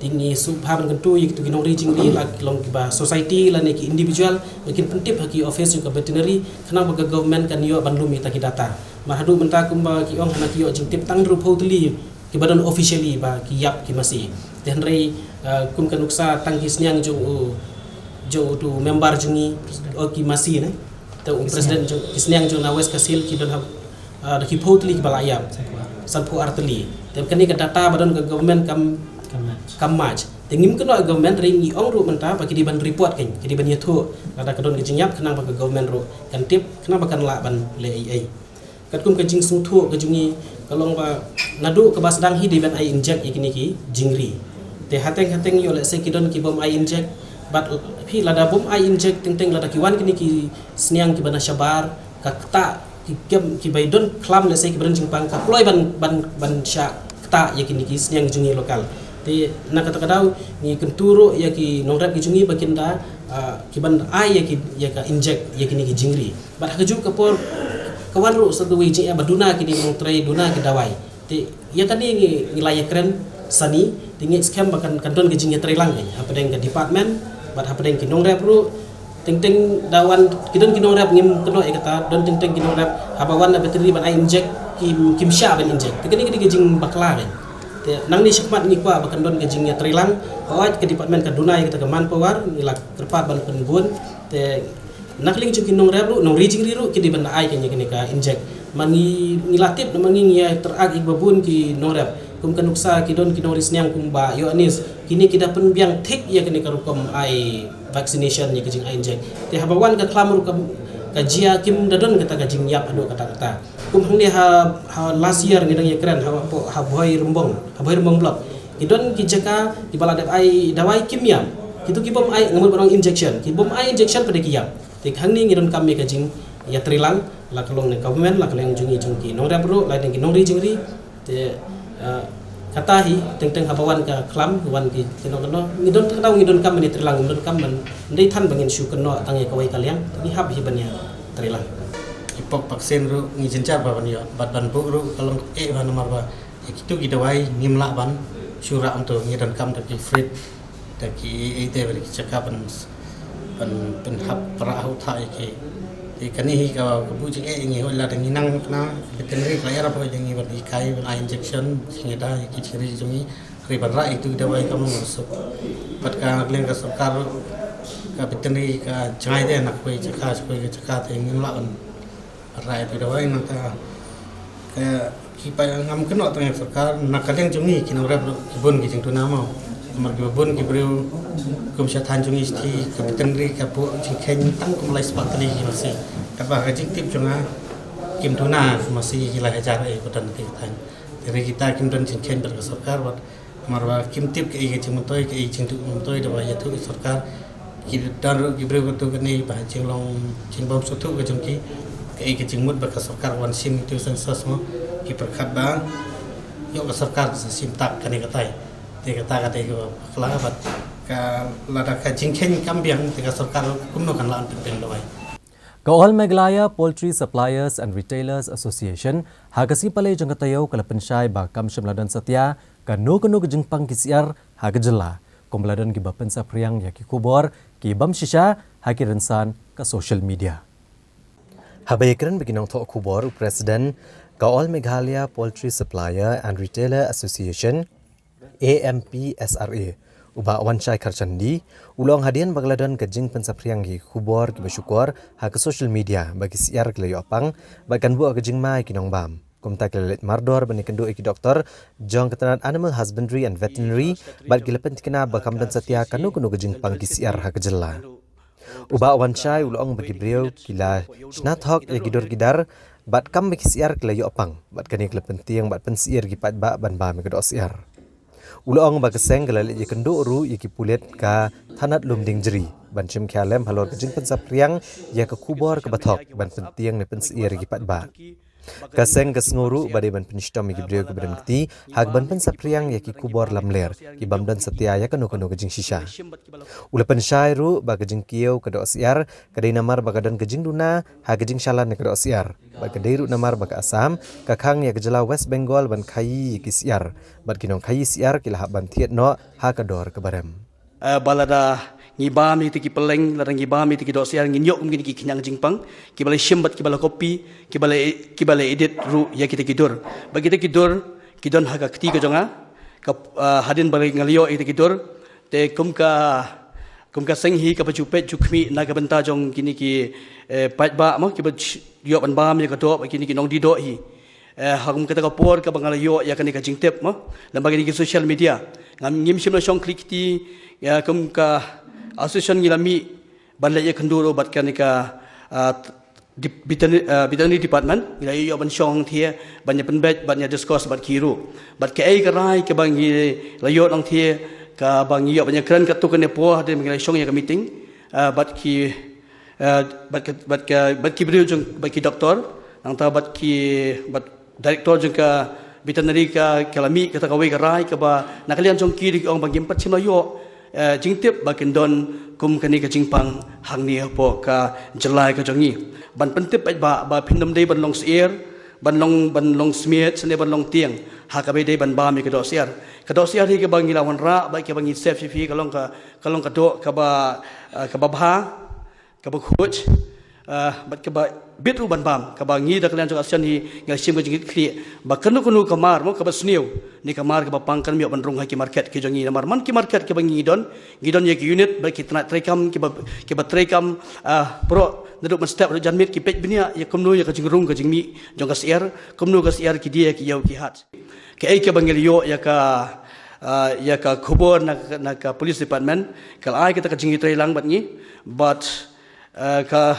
Te ngi sngewbha ban kyntu ïa kito ki nongri jingri, la ki long kiba society lane ki individual, ba kin pyntip ha ki office jong ka Veterinary, khnang ba ka government kan ïoh ban lum ïa kita ki data. Namar haduh mynta kumba ki ong hana ki ïoh jingtip tang hynriewphew tylli kiba don officially ba ki ïap ki masi. Te hynrei, eh, kum ka nuksa tang ki sniang jong u, jong utu u member jong ngi, o ki masi ne. Te u president jong, ki sniang jong na West Khasi Hills ki don ha, eh, da ki phew tylli kiba la ïap. Sanphew ar tylli. Te kane ka data ba don ka government kam, kam match. Kam match. Te ngim kynnoh government, hynrei ngi ong ruh mynta ba ki dei ban report, kan, ki dei ban ïathuh lada ka don ka jingïap, khnang ba ka government ruh kan tip, khnang ba kan lah ban leh ei ei. Katkum ka jingsngewthuh ka jong ngi ka long ba naduh kaba sdang hi dei ban ai inject ïa kine ki jingri. Te hateng hateng ïoh lehse ki don kibym ai inject. Bad phi lada bym ai inject, teng teng lada ki wan kine ki sniang kiba na shabar, ka ktah, ki kem, kiba i don khlam lehse kiba don jingpang, ka kloi ban, ban, ban shah ktah ïa kine ki sniang ki jong ngi local. Te na kata ka daw ngi kyntu ruh ïa ki nongrep ki jong ngi ba kin da, ah, ki ban ai ïa ki, ïa ka inject ïa kine ki jingri. Bad ha kajuh ka por ka wan ruh sa kawei jingeh ba duna kine ki nongtrei, duna ki dawai. Te ïa kane ngi, ngi la ïakren sani, te ngi skhem ba kan, kan don ka jingïatreilang hapdeng ka department bad hapdeng ki nongrep ruh. Teng teng da wan, ki don ki nongrep, ngim kynnoh ïa kata, don teng teng ki nongrep haba wan na Veterinary ban ai inject, Kim, kim shah ban inject. Te kane ka dei ka jingbakla kan. Te nangne shakhmat ngi kwah ba kan don ka jingïatreilang. Hooid ka department ka duna ïa kata ka manpower, ngi la kyrpad ban pynbun. Te na ka liang jong ki nongrep ruh, nongri jingri ruh, ki dei ban ai kane, kane ka inject. Ma ngi, ngi la tip, ma ngi ngi ïa tyrkhong ïa kiba bun ki nongrep. Kum ka nuksa ki don ki nongri sniang kum Bah Ïoannis, kine ki da pynbiang thik ïa kane ka rukom ai vaccination, ïa ka jingai inject. Te haba wan ka khlam ruh ka, ka jia kim da don kata ka jingïap haduh katta katta. Kum hangne ha, ha last year ngi dang ïakren ha, ha Bhoi Rymbong, ha Bhoi Rymbong block. Ki don ki jaka kiba la dep ai dawai kim ïap. Kito ki bym ai, nga mut ban ong injection. Ki bym ai injection pat ki ïap. Te hangne ngi donkam ïa ka jingïatreilang, la ka long na government, la ka long jong ngi jong ki nongrep ruh, la ki nongri jingri. Te, eh, kata hi, teng teng haba wan ka khlam, wan ki kynnoh kynnoh. Ngi don, kata ngi donkam ban ïatreilang, ngi donkam ban, ym dei than ba ngin shu kynnoh tang ïa kawei ka liang, ngi hap hi ban ïatreilang. Ki pok vaccine ruh ngi jynjar ba ban ïoh, bad ban buh ruh ka long eh ba namar ba ïa kito ki dawai ngim lah ban shu rah hangto, ngi donkam da ki fridge, da ki, eh, eh, da ki jaka ban, ban, ban hap rah ha u thah ïa ki. Te kane hi ka, ka buh jingeh ïa ngi, hooid lada ngi nang na veterinary ka la ïarap hooid ïa ngi ban hikai, ban ai injection, jingïada ïa ki jingri jong ngi. Hynrei ban rah ïa kito ki dawai kam long suk. Bad ka liang ka sorkar, ka veterinary ka jngai de na kawei jaka sha kawei ka jaka, te ngim lah ban rah ïa kito ki dawai, nangta ka, ki pa ngam kynnoh tang ïa ka sorkar, na ka liang jong ngi ki nongrep ruh ki bun ki jingduna mo. Namar kiba bun ki briew kum sha thaiñ jong ngi shithi, ka veterinary ka buh jingkheiñ tang kum lai spah tylli ki masi. Katba ha ka jingtip jong nga kim duna masi ki lai hajar eh ba don ha kata ka thaiñ. Te hynrei kita kim don jingkheiñ bad ka sorkar bad namar ba kim tip kaei ka jingmyntoi, kaei ka jingduh myntoi da ba ïathuh ïa ka sorkar. Ki don ruh ki briew katto katne ba jinglong jingbymsngewthuh ka jong ki, kaei ka jingmut ba ka sorkar wan shim ïa ka census mo. Ki pyrkhat ba ïoh ka sorkar ka sa shim tak kane katai. Te kata ka dei kaba bakla bad ka, lada ka jingkheiñ kam biang te ka sorkar kumno kan lah ban pynbiang dawai. Ka All Meghalaya Poultry Suppliers and Retailers Association ha ka sngi Palei jong ka taïew ka la pynshai ba kam shym la don satia kano kano ka jingpang ki syiar ha ka jylla, kumba la don kiba pynsaphriang ïa ki khubor ki bym shisha ha ki rynsan ka social media. Haba ïakren bad ki nongthoh khubor, u President ka All Meghalaya Poultry Supplier and Retailer Association, A M P S R A, u Bah Wanshai Kharchandi, u la ong hadien ba ka la don ka jingpynsaphriang ïa ki khubor kiba shukor ha ka social media ba ki syiar ki la ïoh pang bad kan buh ka jingma ïa ki nongbam. Kumta ki la leit mardor ban ïakynduh ïa ki doktor jong ka tnat Animal Husbandry and Veterinary bad ki la pynthikna ba kam don satia kano kano ka jingpang ki syiar ha ka jylla. U Bah Wanshai u la ong ba ki briew ki la shna thok ïa ki dur ki dar bad kam ba ki syiar ki la ïoh pang bad kane ka la pyntieng bad pynsyier ïa ki paidbah ban bam ïa ka doh syiar. U la ong ba ka seng ka la leit ïakynduh ruh ïa ki pulit ka thanat Lumdiengjri ban shim khia lem halor ka jingpynsaphriang ïa ka khubor kaba thok ban pyntieng ne pynsyier ïa ki paidbah. Ka seng ka sngew ruh ba dei ban pynshitom ïa ki briew kiba don kti ha kaban pynsaphriang ïa ki khubor lamler ki bym don satia ïa kano kano ka jingshisha. U la pynshai ruh ba ka jingkiew ka doh syiar ka dei namar ba ka don ka jingduna ha ka jingshalan ïa ka doh syiar bad ka dei ruh namar ba ka Assam ka khang ïa ka jylla West Bengal ban khaïi ïa ki syiar bad ki nongkhaïi syiar ki la hap ban thied noh ha ka dor kaba rem. Eh, ba lada ngi bam ïa kita ki pylleng, lada ngi bam ïa kita ki doh syiar, ngin ïoh kum kine ki khñiang jingpang kiba la shim bad kiba la copy, kiba la, kiba la edit ruh ïa kita ki dur. Bad kita ki dur ki don ha ka kti ka jong nga, ka, eh, hadien ba nga la ïoh ïa kita ki dur. Te kum ka, kum ka seng hi kaba ju peit ju khmih na ka bynta jong kine ki, eh, paidbah mo kiba ïoh ban bam ïa ka doh, kine ki nongdie doh hi. Eh, ha kum kata ka por kaba nga la ïoh ïa kane ka jingtip mo lem bad kine ki social media, ngam, ngim shym la shong khlieh kti, ïa kum ka association ngi la mih ban leit ïakynduh ruh bad kane ka, ah, dep-, veterinary, ah, veterinary department, ngi la ïoh ban shong hangthie ban ïa pynbeit ban ïa discuss bad ki ruh. Bad kaei ka rai kaba ngi la ïoh hangthie kaba ngi ïoh ban ïakren katto katne por hadien ba ngi la shong ïa ka meeting, ah, bad ki Eh, bad ka, bad ka, bad ki briew jong, bad ki doktor, nangta bad ki, bad director jong ka veterinary ka, ka la mih kata kawei ka rai kaba na ka liang jong ki ruh ki ong ba ngim pat shym la ïoh, eh, jingtip ba kin don kum kane ka jingpang hangne hapoh ka jylla ka jong ngi. Ban pyntip paidbah ba phin ym dei ban long syiar, ban long, ban long smiej, sngewbha ban long tieng ha kaba dei ban bam ïa ka doh syiar. Ka doh syiar hi kaba ngi la wanrah bad kaba ngi save ïa phi ka long ka, ka long ka doh kaba, eh, kaba bha, kaba khuid, eh, bad kaba, Bit ruh ban bam, kaba ngi da ka liang jong ASEAN hi, nga shim ka jingkitkhlieh ba kano kano ka mar, mo, kaba sniew, ne ka mar kaba pang kan ym ïoh ban rung ha ki market ki jong ngi, namar man ki market kiba ngi don, ngi don ïa ki unit, ba ki tnat treikam, kiba, kiba treikam, ah, baroh, naduh mynstep haduh janmiet ki peit bniah ïa kumno ïa ka jingrung ka jingmih jong ka syiar, kumno ka syiar ki die ki ïew ki hat. Kaei kaba ngi la ïoh ïa ka, ah, ïa ka khubor na, na ka police department, ka la ai kata ka jingïatreilang bad ngi, bad, ah, ka,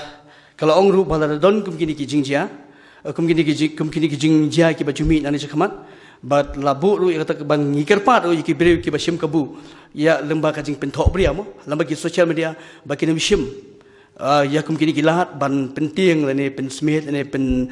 ka la ong ruh ba la don kum kine ki jingjia, ah, kum kine ki jing, kum kine ki jingjia kiba ju mih nangne shakhmat, bad la buh ruh ïa kata ka ban ngi kyrpad ruh ïa ki briew kiba shim kabu ïa lyngba ka jingpynthoh bria, mo, lyngba ki social media, ba kin ym shim, ah, ïa kum kine ki lad ban pyntieng lane pynsmiej lane pyn,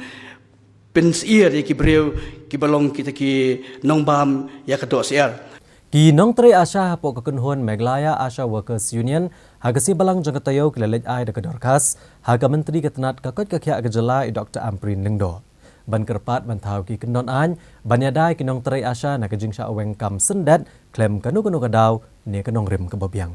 pynsyiar ïa ki briew kiba long kita ki nongbam ïa ka doh syiar. Ki nongtrei ASHA hapoh ka kynhun Meghalaya ASHA Workers Union ha ka sngi Balang jong ka taïew ki la leit ai da ka dorkhas ha ka Myntri ka tnat ka koit ka khiah ka jylla, i Doktor Ampareen Lyngdoh, ban kyrpad ban thaw ki kyndon aiñ ban ïada ïa ki nongtrei ASHA na ka jingshah weng kam syndet khlem kano kano ka daw ne ka nongrim kaba biang.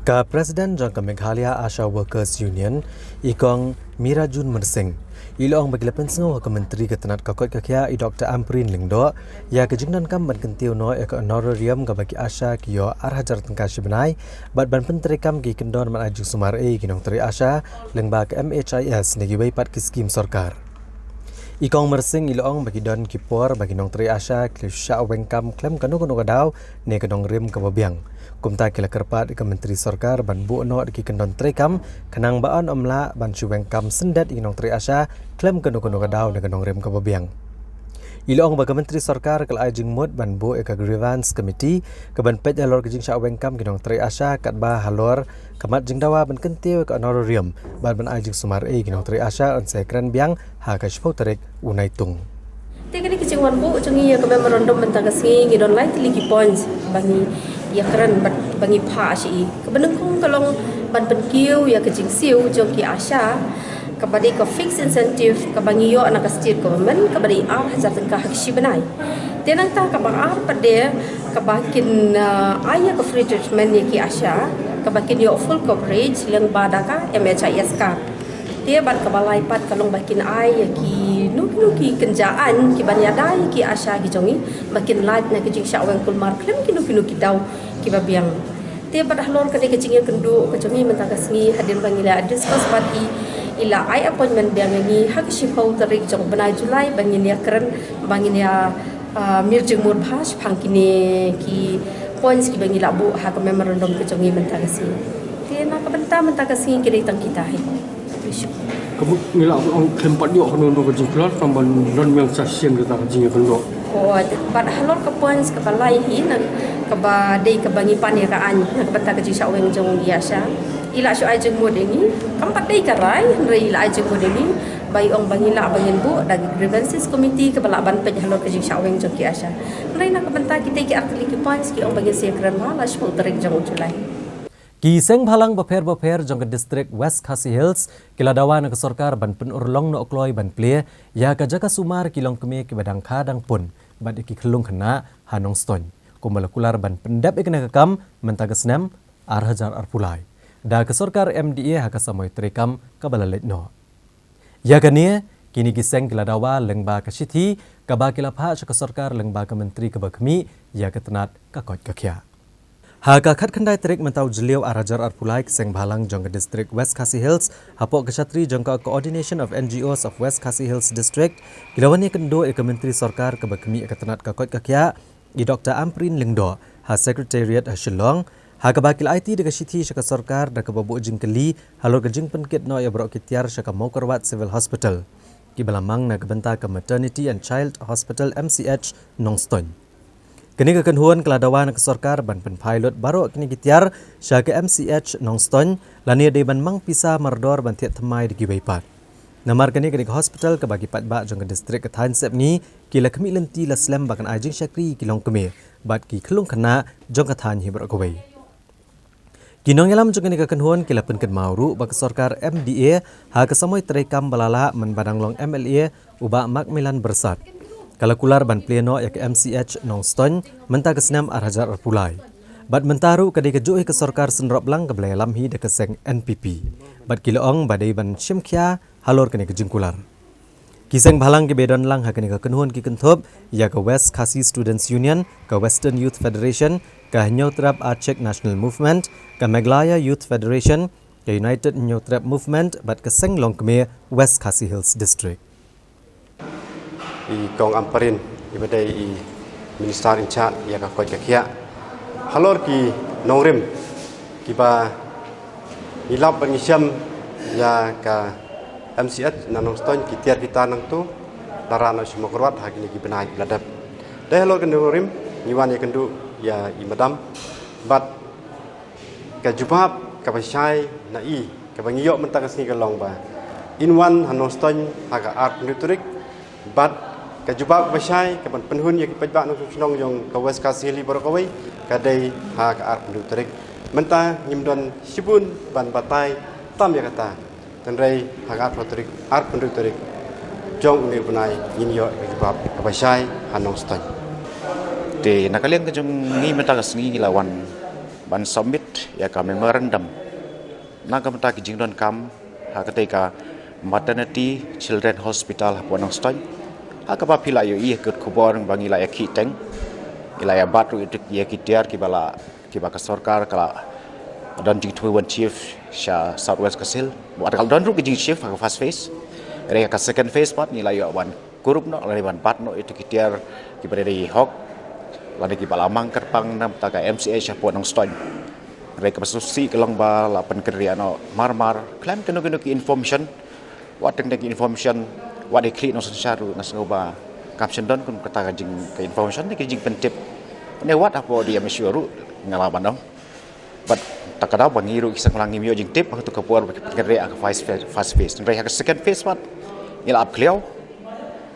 Ka President jong ka Meghalaya ASHA Workers Union, i Kong Mirajun Myrsing, i la ong ba ki la pynsngew ha ka Myntri ka tnat ka koit ka khiah, i Doktor Ampareen Lyngdoh, ïa ka jingdonkam ban kyntiew noh ïa ka honorarium kaba ki ASHA ki ïoh ar hajar tyngka shi bnai, bad ban pyntreikam ki kyndon ban ai jingsumar ïa ki nongtrei ASHA lyngba ka M H I S ne kiwei pat ki skim sorkar. I Kong Myrsing i la ong ba ki don ki por ba ki nongtrei ASHA ki la shu shah weng kam khlem kano kano ka daw ne ka nongrim kaba biang. Kumta ki la kyrpad ïa ka Myntri Sorkar ban buh noh da ki kyndon treikam khnang ba yn ym lah ban shu weng kam syndet ïa ki nongtrei ASHA khlem kano kano ka daw ne ka nongrim kaba biang. I la ong ba ka Myntri Sorkar ka la ai jingmut ban buh ïa ka grievance committee kaban peit halor ka jingshah weng kam ki nongtrei ASHA katba halor ka mat jingdawa ban kyntiew ïa ka honorarium bad ban ai jingsumar ïa ki nongtrei ASHA yn sa kren biang ha ka shiphew tarik u Naitung. Te kane ka jingwan buh jong ngi ïa ka memorandum mynta ka sngi, ngi don lai tylli ki points ba ngi ïakren bad ba ngi phah sha i. Kaba nyngkong ka long ban pynkiew ïa ka jingsiew jong ki ASHA, kaba dei ka fixed incentive kaba ngi ïoh na ka state government, kaba dei ar hajar tyngka ha ka shi bnai. Te nangta kaba ar pat de kaba kin, ah, ai ïa ka free treatment ïa ki ASHA, kaba kin ïoh full coverage lyngba da ka M H I S card. Te bad kaba lai pat ka long ba kin ai ïa kino kino ki kynja aiñ kiban ïada ïa ki ASHA ki jong ngi ba kin lait na ki jingshah weng kulmar khlem kino kino ki daw kiba biang. Te bad halor kane ka jingïakynduh ka jong ngi mynta ka sngi, hadien ba ngi la discuss bad i, i la ai appointment biang ïa ngi ha ka shiphew tarik jong u bnai July ba ngin ïakren, ba ngin ïa, ah, mih jingmut bha shaphang kine ki points kiba ngi la buh ha ka memorandum ka jong ngi mynta ka sngi. Te na ka bynta mynta ka sngi ki dei tang kita hi. Ka mut ngi la ong khlem pat ïoh kano kano ka jingkular tang ban don biang sa shisien kata ka jingïakynduh. Ko, bad halor ka points kaba lai hi na kaba dei kaba ngi pan ïa ka aiñ na ka bynta ka jingshah weng jong ki ASHA. I la shu ai jingmut ïa ngi, kam pat dei ka rai, hynrei i la ai jingmut ïa ngi ba i ong ba ngi lah ba ngin buh da grievances committee kaba lah ban peit halor ka jingshah weng jong ki ASHA. Hynrei na ka bynta kita ki ar tylli ki points ki ong ba ngin sa ïakren ha la shiphew tarik jong u July. Ki seng bhalang bapher bapher jong ka district West Khasi Hills ki la dawa na ka sorkar ban pynurlong noh kloi ban plie ïa ka jaka sumar ki longkmie kiba dang kha dang pun bad ïa ki khyllung khynnah ha Nongstoiñ, kumba la kular ban pyndep ïa kane ka kam mynta ka snem ar hajar arphew lai da ka sorkar M D A ha ka samoi treikam kaba la leit noh. Ïa kane, kine ki seng ki la dawa lyngba ka shithi kaba ki la phah sha ka sorkar lyngba ka myntri kaba khmih ïa ka tnat ka koit ka khiah. Ha ka khatkhyndai tarik mynta u Jylliew ar hajar arphew lai, ki seng bhalang jong ka district West Khasi Hills hapoh ka shatri jong ka Coordination of N G Os of West Khasi Hills District ki la wan ïakynduh ïa ka myntri sorkar kaba khmih ïa ka tnat ka koit ka khiah, i Doktor Ampareen Lyngdoh, ha Secretariat ha Shillong, ha kaba ki la aiti da ka shithi sha ka sorkar da kaba buh jingkylli halor ka jingpynkit noh ïa baroh ki tiar sha ka Mawkyrwat Civil Hospital, kiba la mang na ka bynta ka Maternity and Child Hospital, M C H, Nongstoiñ. Kane ka kynhun ka la dawa na ka sorkar ban pynphai lut baroh kine ki tiar sha ka M C H Nongstoiñ, lane dei ban mang pisa mardor ban thied thymmai da kiwei pat. Namar kane ka dei ka hospital kaba ki paidbah jong ka district ka thaiñ Sepngi ki la khmih lynti la slem ba kan ai jingshakri ïa ki longkmie bad ki khyllung khynnah jong ka thaiñ hi baroh kawei. Ki nongïalam jong kane ka kynhun ki la pynkynmaw ruh ba ka sorkar M D A ha ka samoi treikam ba la lah mynba dang long M L A u Bah Macmillan Byrsat, ka la kular ban plie noh ïa ka M C H Nongstoiñ mynta ka snem ar hajar arphew lai. Bad mynta ruh ka dei kajuh hi ka sorkar synrop lang kaba la ïalam hi da ka seng N P P. Bad ki la ong ba dei ban shim khia halor kane ka jingkular. Ki seng bhalang kiba don lang ha kane ka kynhun ki kynthup ïa ka West Khasi Students Union, ka Western Youth Federation, ka Hynñiewtrep Achik National Movement, ka Meghalaya Youth Federation, ka United Hynñiewtrep Movement bad ka seng longkmie West Khasi Hills District. I Kong Ampareen, iba dei i Minister in charge ïa ka koit ka khiah, halor ki nongrim kiba ngi lap bad ngi shem ïa ka M C H na Nongstoiñ, ki tiar ki tar nangtu, la rah noh sha Mawkyrwat ha kine ki bnai ki la dep. Dei halor ka nongrim ngi wan ïakynduh ïa i madam bad ka jubab kaba shai na i kaba ngi ïoh mynta ka sngi ka long ba in wan ha Nongstoiñ ha ka arphew tarik, bad ka jubab kaba shai kaban pynhun ïa ki paidbah nongshong shnong jong ka West Khasi Hills baroh kawei ka dei ha ka arphew tarik. Mynta ngim don shibun ban batai tam ïa kata. Hynrei ha ka arphew tarik, arphew tarik jong une u bnai ngin ïoh ïa ka jubab kaba shai ha Nongstoiñ. Te na ka liang ka jong ngi mynta ka sngi ngi la wan ban submit ïa ka memorandum na ka bynta ki jingdonkam ha katei ka Maternity Children Hospital hapoh Nongstoiñ. Ha kaba phi la ïohi ha ka khubor ba ngi la ïakhih teng, ngi la ïabat ruh ïa ki tiar kiba la, kiba ka sorkar ka la don jingthmu ban shift sha South West Khasi Hills. Bad ka la don ruh ka jingshift ha ka first phase. Hynrei ha ka second phase pat ngi la ïoh ban kurup noh lane ban bat noh ïa ki tiar kiba dei hok lane kiba la mang kyrpang na ka M C H hapoh Nongstoiñ. Hynrei kaba sngewsih ka long ba la pynkynriah noh marmar khlem kano kano ki information. Wat teng teng ki information, wat i khlieh nongsynshar ruh nga sngew ba kam shym don kum kata ka jing, ka information ne ka jingpyntip. Ne wat hapoh D M H O ruh nga la ban ong. Bad ta ka daw ba ngi ruh ki seng bhalang ngim ïoh jingtip ha kato ka por ba ki pynkynriah ha ka first phase, first phase. Hynrei ha ka second phase pat ngi la ap khlieh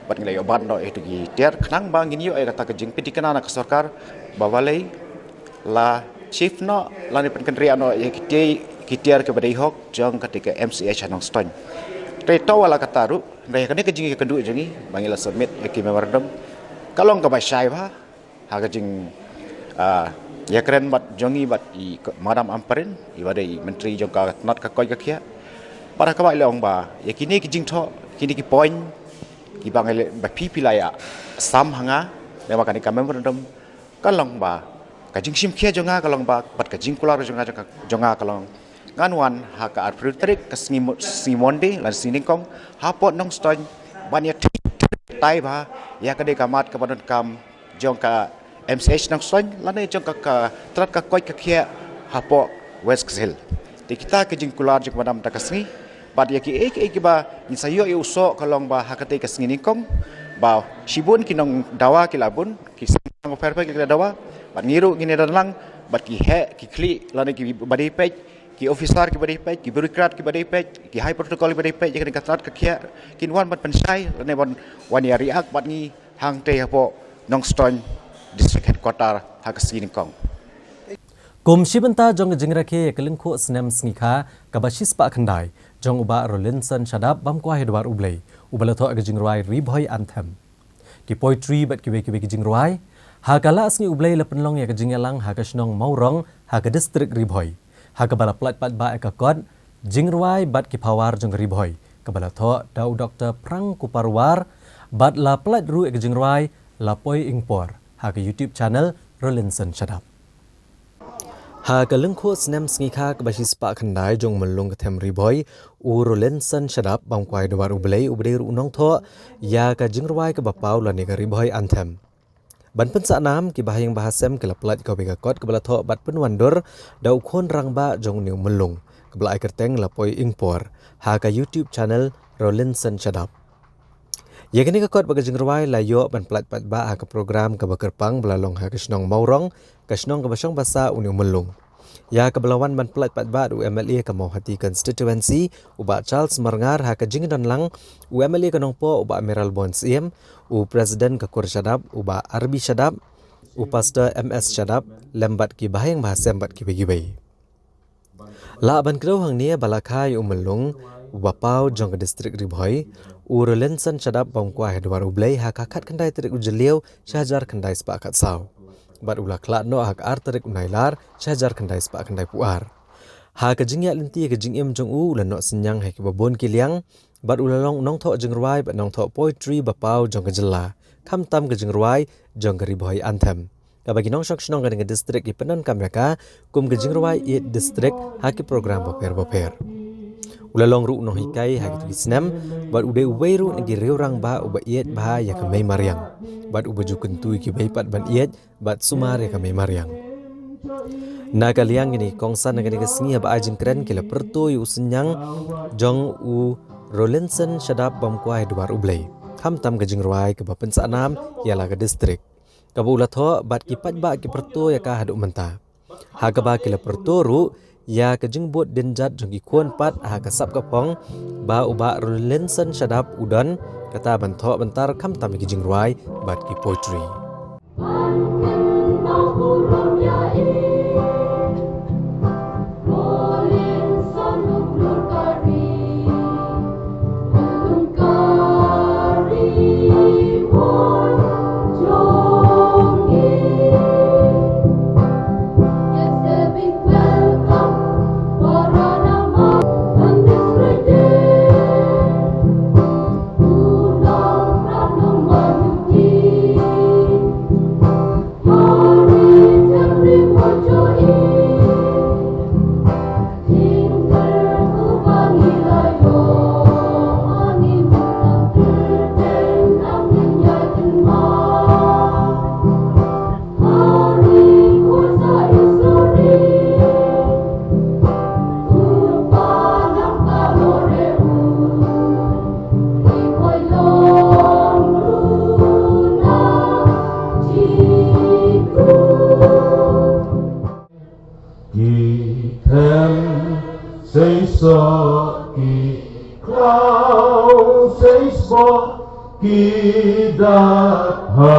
bad ngi la ïoh bat noh ïa ki tiar khnang ba ngin ïoh ïa kata ka jingpyntikna na ka sorkar ba balei la shift noh lane pynkynriah noh ïa ki tiar, ki tiar kiba dei hok jong katei ka M C H ha Nongstoiñ. Te to wat la kata ruh, hynrei kane ka jingïakynduh jong ngi ba ngi la submit ïa ki memorandum ka long kaba shai bha ha ka jing, ah, ïakren bad jong ngi bad i Madam Ampareen, iba dei i Myntri jong ka tnat ka koit ka khiah. Bad ha kaba i la ong ba ïa kine ki jingthoh, kine ki point kiba ngi la, ba phi phi la ïa sam ha nga lem bad kane ka memorandum ka long ba ka jingshim khia jong nga ka long ba, bad ka jingkular jong nga, jong nga ka long ngan wan ha ka arphew tarik ka sngi mo-, sngi Monday lane sngi nyngkong hapoh Nongstoiñ ban ïa thik tai bha ïa ka dei ka mat kaba donkam jong ka M C H Nongstoiñ lane jong ka, ka tnat ka koit ka khiah hapoh West Khasi Hills. Te kita ki jingkular jong ka Madam mynta ka sngi. Bad ïa kiei kiei kiba ngin sa ïoh ïa u soh ka long ba ha katei ka sngi nyngkong ba shibun ki nongdawa ki la bun, ki seng nongpher pher ki la dawa. Bad ngi ruh ngin ïadon lang bad ki heh ki khlieh lane kiba dei peit, ki officer kiba dei peit, ki bureaucrat kiba dei peit, ki high protocol kiba dei peit ïa kane ka tnat ka khiah, kin wan ban pynshai lane ban wan ïa react bad ngi hangtei hapoh Nongstoiñ District Headquarter ha ka sngi nyngkong. Kum shi bynta jong ka jingrakhe ïa ka lyngkhuh snem sngikha kaba shispah khyndai jong u Bah Rolinson Shadap bam kwai ha dwar U Blei, uba la thoh ïa ka jingrwai Ri Bhoi Anthem. Ki poetry bad kiwei kiwei ki jingrwai. Ha ka Lah Sngi U Blei la pynlong ïa ka jingïalang ha ka shnong Mawrong ha ka district Ri Bhoi, ha kaba la pyllait paidbah ïa ka kot, jingrwai bad ki phawar jong ka Ri Bhoi, kaba la thoh da u Doktor Phrang Kuparwar, bad la pyllait ruh ïa ka jingrwai La Poi Ing Por ha ka YouTube channel Rolinson Shadap. Ha ka lyngkhuh snem sngikha kaba shispah khyndai jong u Myllung ka them Ri Bhoi, u Rolinson Shadap bam kwai dwar U Blei uba dei ruh u nongthoh ïa ka jingrwai kaba paw lane ka Ri Bhoi Anthem. Ban pynsah nam, ki bahaïing bahasem ki la pyllait kawei ka kot kaba la thoh bad pynwandur da u khun rangbah jong une u Myllung, kaba la ai kyrteng La Poi Ing Por ha ka YouTube channel Rolinson Shadap. Ïa kane ka kot bad ka jingrwai la ïoh ban pyllait paidbah ha ka program kaba kyrpang ba la long ha ka shnong Mawrong, ka shnong kaba shong basa une u Myllung. Ïa kaba la wan ban pyllait paidbah da u M L A ka Mawhati Constituency, u Bah Charles Marngar, ha ka jingdon lang u M L A ka Nongpoh, u Bah Mayralborn Syiem, u President ka Kur Shadap, u Bah R B Shadap, u Pastor M S Shadap, lem bad ki bahaïing bahasem bad kiwei kiwei. Lah ban kdew hangne ba la kha ïa u Myllung uba paw jong ka district Ri Bhoi, u Rolinson Shadap bam kwai ha dwar U Blei ha ka khatkhyndai tarik u Jylliew shi hajar khyndai spah khatsaw. bad u la khlad noh ha ka ar tarik u Nailar shi hajar khyndai spah khyndai phew ar. Ha ka jingïaid lynti ka jingim jong u, u la noh synñiang ha kiba bun ki liang, bad u la long nongthoh jingrwai bad nongthoh poetry ba paw jong ka jylla, khamtam ka jingrwai jong ka Ri Bhoi Anthem, kaba ki nongshong shnong kane ka district ki pyndonkam ïa ka kum ka jingrwai ïeit district ha ki program bapher bapher. U la long ruh u nonghikai ha kito ki snem, bad u dei uwei ruh na ki riew rangbah uba ïeit bha ïa ka mei mariang, bad uba ju kyntu ïa kiwei pat ban ïeit bad sumar ïa ka mei mariang. Na ka liang kine ki kongsan ha kane ka sngi haba ai jingkren ki la pyrto ïa u synñiang jong u Rolinson Shadap Bamkwai Dwar U Blei, khamtam ka jingrwai kaba pynsahnam ïa la ka district, kaba u la thoh bad ki paidbah ki pyrto ïa ka haduh mynta. Ha kaba ki la pyrto ruh ïa ka jingbud dien jat jong ki khun pat ha ka sap ka phong ba u Bah Rolinson Shadap u don, kata ban thoh ban tar khamtam ïa ki jingrwai bad ki poetry. Ki them sei soh, ki klaw sei sboh, ki dap ha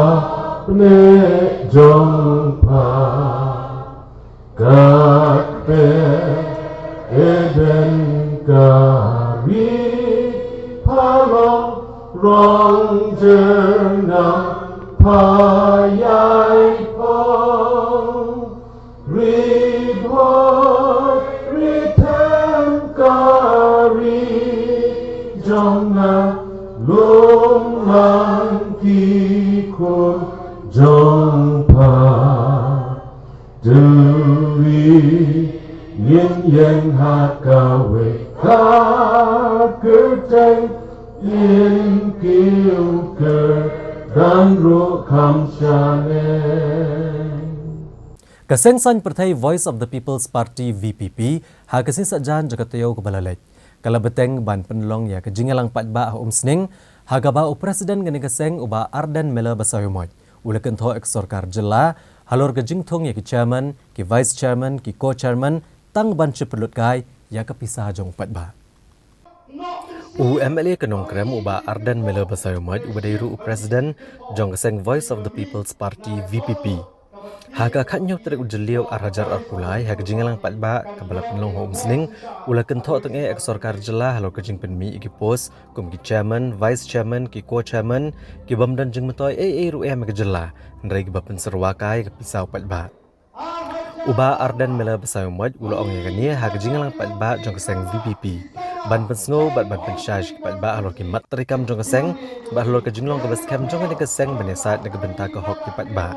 pneh jong pha. Kat phi Eden ka ri, pha long rong jyrnga, pha ïai phong. Ri Bhoi, ri them ka ri jong nga, lum lang ki khun jong pha. Dei ri ngin ïeng ha kawei ka kyrteng, ngin kiew kyrdan ruh kham shaleng. Ka seng saiñ pyrthei Voice of the People's Party, V P P, ha ka sngi saitjaiñ jong ka taïew kaba la leit, ka la bteng ban pynlong ïa ka jingïalang paidbah ha Umsning, ha kaba u President kane ka seng, u Bah Ardent Miller Basaiawmoit, u la kynthoh ïa ka sorkar jylla halor ka jingthung ïa ki chairman, ki vice chairman, ki co-chairman, tang ban shu pynlut kai ïa ka pisa jong u paidbah. U M L A ka Nongkrem, u Bah Ardent Miller Basaiawmoit, uba dei ruh u President jong ka seng Voice of the People's Party, V P P, ha ka khathynñiew tarik u Jylliew ar hajar arphew lai, ha ka jingïalang paidbah kaba la pynlong ha Umsning, u la kynthoh tyngeh ïa ka sorkar jylla halor ka jingpynmih ïa ki post kum ki chairman, vice chairman, ki co-chairman, ki bym don jingmyntoi ei ei ruh em ha ka jylla, hynrei kiba pynsyrwa kai ïa ka pisa u paidbah. U Bah Ardent Miller Basaiawmoit u la ong ïa kane ha ka jingïalang paidbah jong ka seng V P P, ban pynsngew bad ban pynshai sha ki paidbah halor ki mat treikam jong ka seng, bad halor ka jinglong kaba skhem jong kane ka seng ban ïasaid na ka bynta ka hok ki paidbah.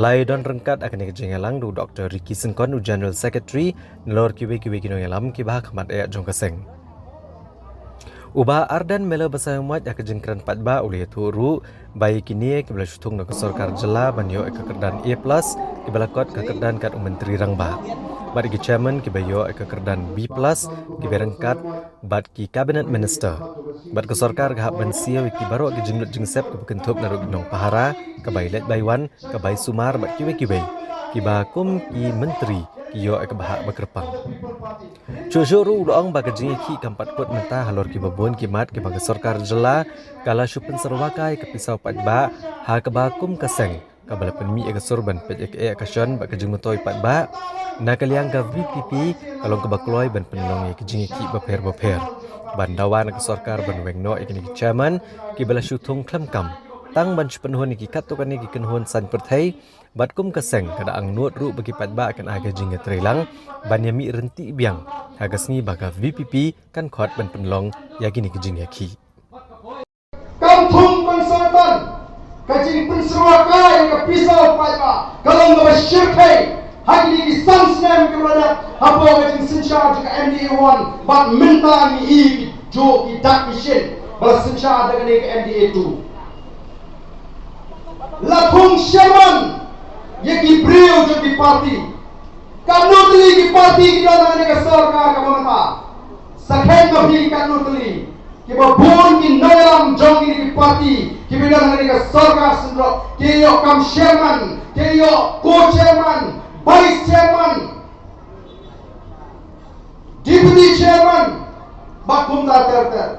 La ïadon ryngkat ha kane ka jingïalang da u Doktor Ricky Syngkon, u General Secretary, nalor kiwei kiwei ki nongïalam kiba ha khmat eh jong ka seng. U Bah Ardent Miller Basaiawmoit ha ka jingkren paidbah u la ïathuh ruh ba ïa kine kiba la shu thung da ka sorkar jylla ban ïoh ïa ka kyrdan A plus, kiba la kot ka kyrdan kat u Myntri Rangbah, bad ïa ki chairman kiba ïoh ïa ka kyrdan B plus, kiba ryngkat bad ki cabinet minister. Bad ka sorkar ka hap ban siew ïa ki baroh ki jinglut jingsep kiba kynthup naduh ki nongpahara, ka bai leit bai wan, ka bai sumar bad kiwei kiwei, kiba kum ki myntri ki ïoh ïa ka bhah ba kyrpang. Shuh shuh ruh u la ong ba ka jingïakhih kam pat kut mynta halor kiba bun ki mat kiba ka sorkar jylla ka la shu pynsyrwa kai ïa ka pisa u paidbah, ha kaba kum ka seng kaba la pynmih ïa ka sur ban peit ïa ka eh ka shon bad ka jingmyntoi paidbah, na ka liang ka V P P ka long kaba kloi ban pynlong ïa ka jingïakhih bapher bapher, ban dawa na ka sorkar ban weng noh ïa kine ki chairman kiba la shu thung khlem kam. tang ban shu pynhun ïa ki katto katne ki kynhun saiñ pyrthei, bad kum ka seng ka da angnud ruh ba ki paidbah kan ai ka jingïatreilang ban ïamih ryntih biang ha ka sngi ba ka V P P kan khot ban pynlong ïa kine ki jingïakhih. Kam thung consultant, ka jingpynsyrwa kai ka pisa u paidbah ka long kaba shyrkhei ha kine ki san snem kiba la dep hapoh ka jingsynshar jong ka M D A one, bad mynta ngi i ki jong ki dak ki shin ba la synshar da kane ka M D A two. La thung sherman ïa ki briew jong ki party. Katno tylli ki party ki don ha kane ka sorkar kaba mynta? Sa kheiñ ma phi katno tylli. Kiba bun ki nongïalam jong kine ki party kiba don ha kane ka sorkar syndrop, ki ïoh kam sherman, ki ïoh co-sherman, vice chairman, deputy chairman, bad kumta ter ter.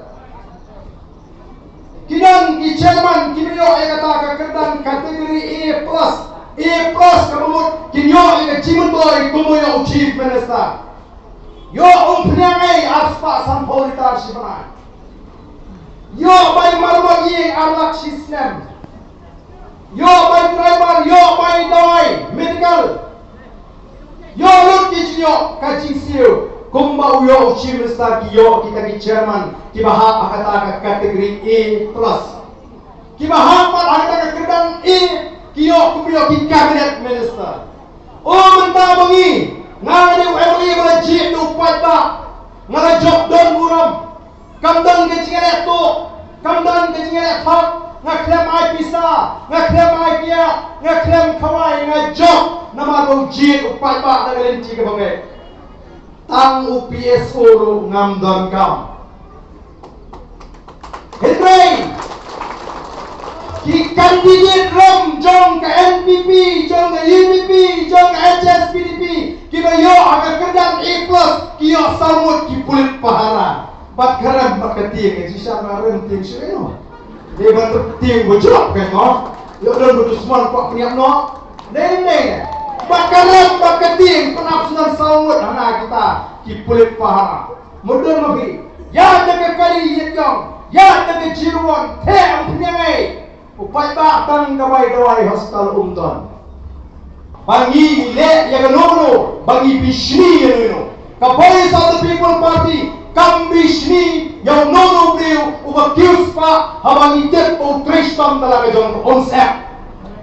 Ki don ki chairman kiba ïoh ïa kata ka kyrdan category A plus. A plus kaba mut kin ïoh ïa ka jingmyntoi kumba ïoh u chief minister. Ïoh umphniang ei arspah sanphew litar shi bnai. Ïoh bai marmot ïing ar lak shi snem. Ïoh bai driver, ïoh bai dawai medical. Ïoh lut ki jingïoh ka jingsiew kumba u ïoh u chief minister, ki ïoh kita ki chairman kiba hap ha kata ka category A plus. Kiba hap pat ha kata ka kyrdan A, ki ïoh kumba ïoh ki cabinet minister. O mynta ba ngi, nga nga dei u M L A ba la jied da u paidbah, nga la jop don burom. Kam don ka jingïaleh tuh, kam don ka jingïaleh thok, nga khlem ai pisa, nga khlem ai kiad, nga khlem khawai, nga jop namar ba u jied u paidbah da ka lynti kaba beit. Tang u P S O ruh ngam donkam. Hynrei ki candidate ram jong ka N P P, jong ka U D P, jong ka H S P D P, kiba ïoh ha ka kyrdan A plus, ki ïoh saw ngut ki pulit pahara. Bad ka rem bad ka tieng, ka jingshah na rem tieng shuh ïa no. Dei ban rem tieng ba jrok ka no. Ïoh don ba dusmon kwah pynïap noh. Dei dei. Bad ka rem bad ka tieng pynap sngewthuh saw ngut hana kita ki pulit pahara. Mutdur ma phi. Ïa da ka kali ïa jong. Ïa da ka jirwon. Te ang pynïang ei. U paidbah tang ka bai dawai hospital um don. Ba ngi leh ïa kano kano, ba ngi bishni ïa no ïa no. Ka Voice of the People Party kam bishni ïa uno uno u briew uba kiew spah haba ngi tip ba u trei shitom da la ka jong ka umsyep.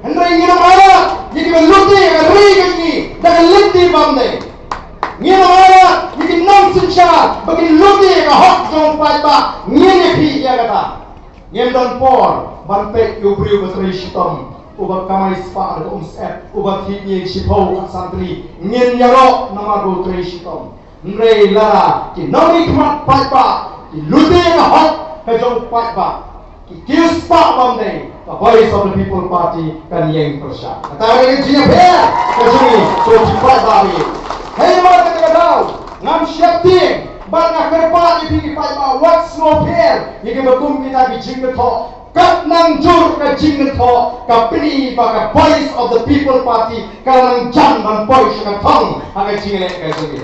Hynrei ngin ym ailad ïa kiba lute ïa ka ri ka jong ngi da ka lynti bym dei. Ngin ym ailad ïa ki nongsynshar ba kin lute ïa ka hok jong u paidbah. Ngin ïakhih ïa kata. Ngim don por ban peit ïa u briew ba trei shitom, uba kamai spah da ka umsyep, uba thied ïing shiphew ka san tylli. Ngin ïaroh namar ba u trei shitom. Hynrei lada ki nongmihkhmat paidbah ki lute ka hok ka jong u paidbah, ki kiew spah bym dei, ka Voice of the People Party kan ïeng pyrshah. Kata ka dei ka jingïapher ka jong ngi, to ki paidbah ba ïeit. Hei namar kata ka daw ngam sheptieng bad nga kyrpad ïa phi ki paidbah, wat sngewpher ïa kiba kum kita ki jingkynthoh. Kat nang jur ka jingkynthoh, ka pyni ba ka Voice of the People Party ka nang jan ban poi sha ka thong ha ka jingïaleh ka jong ngi.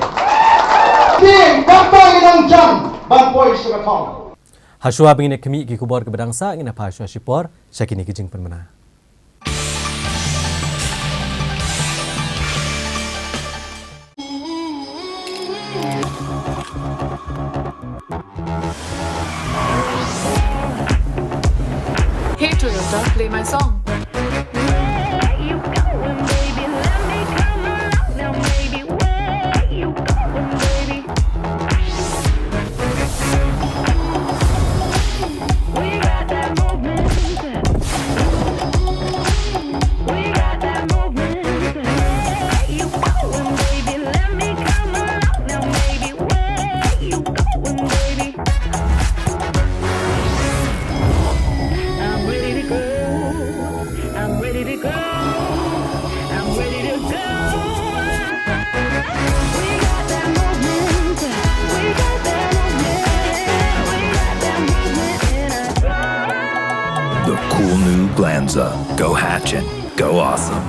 Tieng, kata ka nang jan ban poi sha ka thong. Hashwa ba ngin ïa khmih ki khubor kiba dang sah, ngin ïa phai shuwa shipor sha kine ki jingpynbna. Hey Toyota, play my song. The cool new Glanza. Go Hatchin'. Go awesome.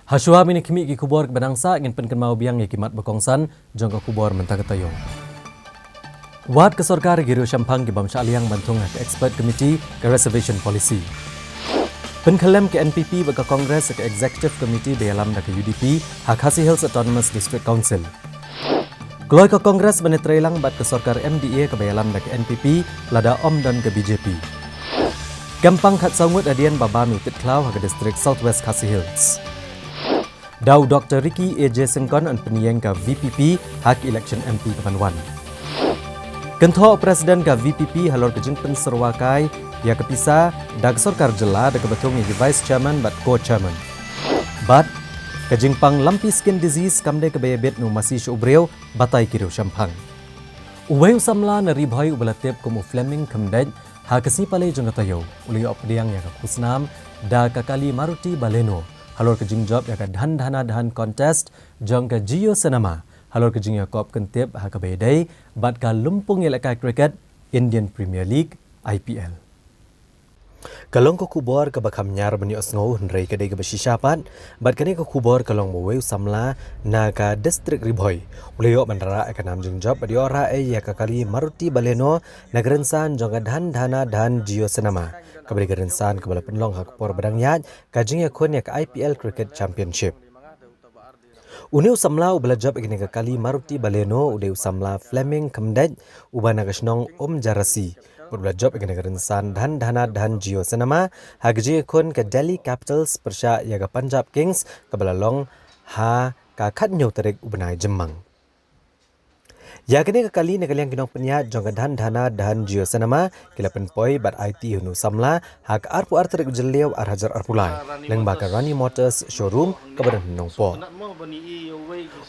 Hashwa ban ïa khmih ki khubor kiba nang sah, ngin pynkynmaw biang ïa ki mat ba kongsan jong ka khubor mynta ka taïew. Wad ka sorkar ïa ki riewshemphang ki bym shah liang ban thung ha ka expert committee ka reservation policy. Pynkhyllem ka N P P bad ka Congress ha ka executive committee ba ïalam da ka U D P ha Khasi Hills Autonomous District Council. Kloi ka Congress ban ïatreilang bad ka sorkar M D A kaba ïalam da ka N P P lada ym don ka B J P. Kempang khatsaw ngut hadien ba bam ïa u titkhlaw ha ka district South West Khasi Hills. Da u Doctor Ricky A J Syngkon yn pynïeng ka V P P ha ka election M P kaban wan. Kynthoh President ka V P P halor ka jingpynsyrwa kai ïa ka pisa da ka sorkar jylla da kaba thung ïa ki Vice Chairman bad Co-Chairman. Bad ka jingpang lumpy skin disease kam dei kaba ïabit na u masi sha u briew, batai ki riewshemphang. Uwei u samla na Ri Bhoi uba la tip kum u Fleming Khymdeit, ha ka sngi Palei jong ka taïew u la ïoh pdiang ïa ka khusnam da ka kali Maruti Baleno halor ka jingjop ïa ka Dhan Dhana Dhan contest jong ka Jio Cinema halor ka jingïakop kyntip ha kaba ïadei bad ka lympung ïalehkai cricket Indian Premier League, I P L. Ka long ka khubor kaba kham ñiar ban ïohsngew hynrei ka dei kaba shisha pat, bad kane ka khubor ka long ba uwei u samla na ka district Ri Bhoi u la ïoh ban rah ïa ka nam jingjop bad ïoh rah ïa ka kali Maruti Baleno na ka rynsan jong ka Dhan Dhana Dhan Jio Cinema, kaba dei ka rynsan kaba la pynlong ha ka por ba dang ïaid ka jingïakhun ïa ka I P L Cricket Championship. Une u samla uba la jop ïa kane ka kali Maruti Baleno u dei u samla Fleming Khymdeit uba na ka shnong Umjarasi, bad u la jop ïa kane ka rynsan Dhan Dhana Dhan Jio Cinema ha ka jingïakhun ka Delhi Capitals pyrshah ïa ka Punjab Kings kaba la long ha ka khathynñiew tarik u bnai Jymmang. Ïa kane ka kali na ka liang ki nongpynïaid jong ka Dhan Dhana Dhan Jio Cinema ki la pynpoi bad aiti ha une u samla ha ka arphew ar tarik u Jylliew ar hajar arphew lai lyngba ka Rani Motors showroom kaba don ha Nongpoh.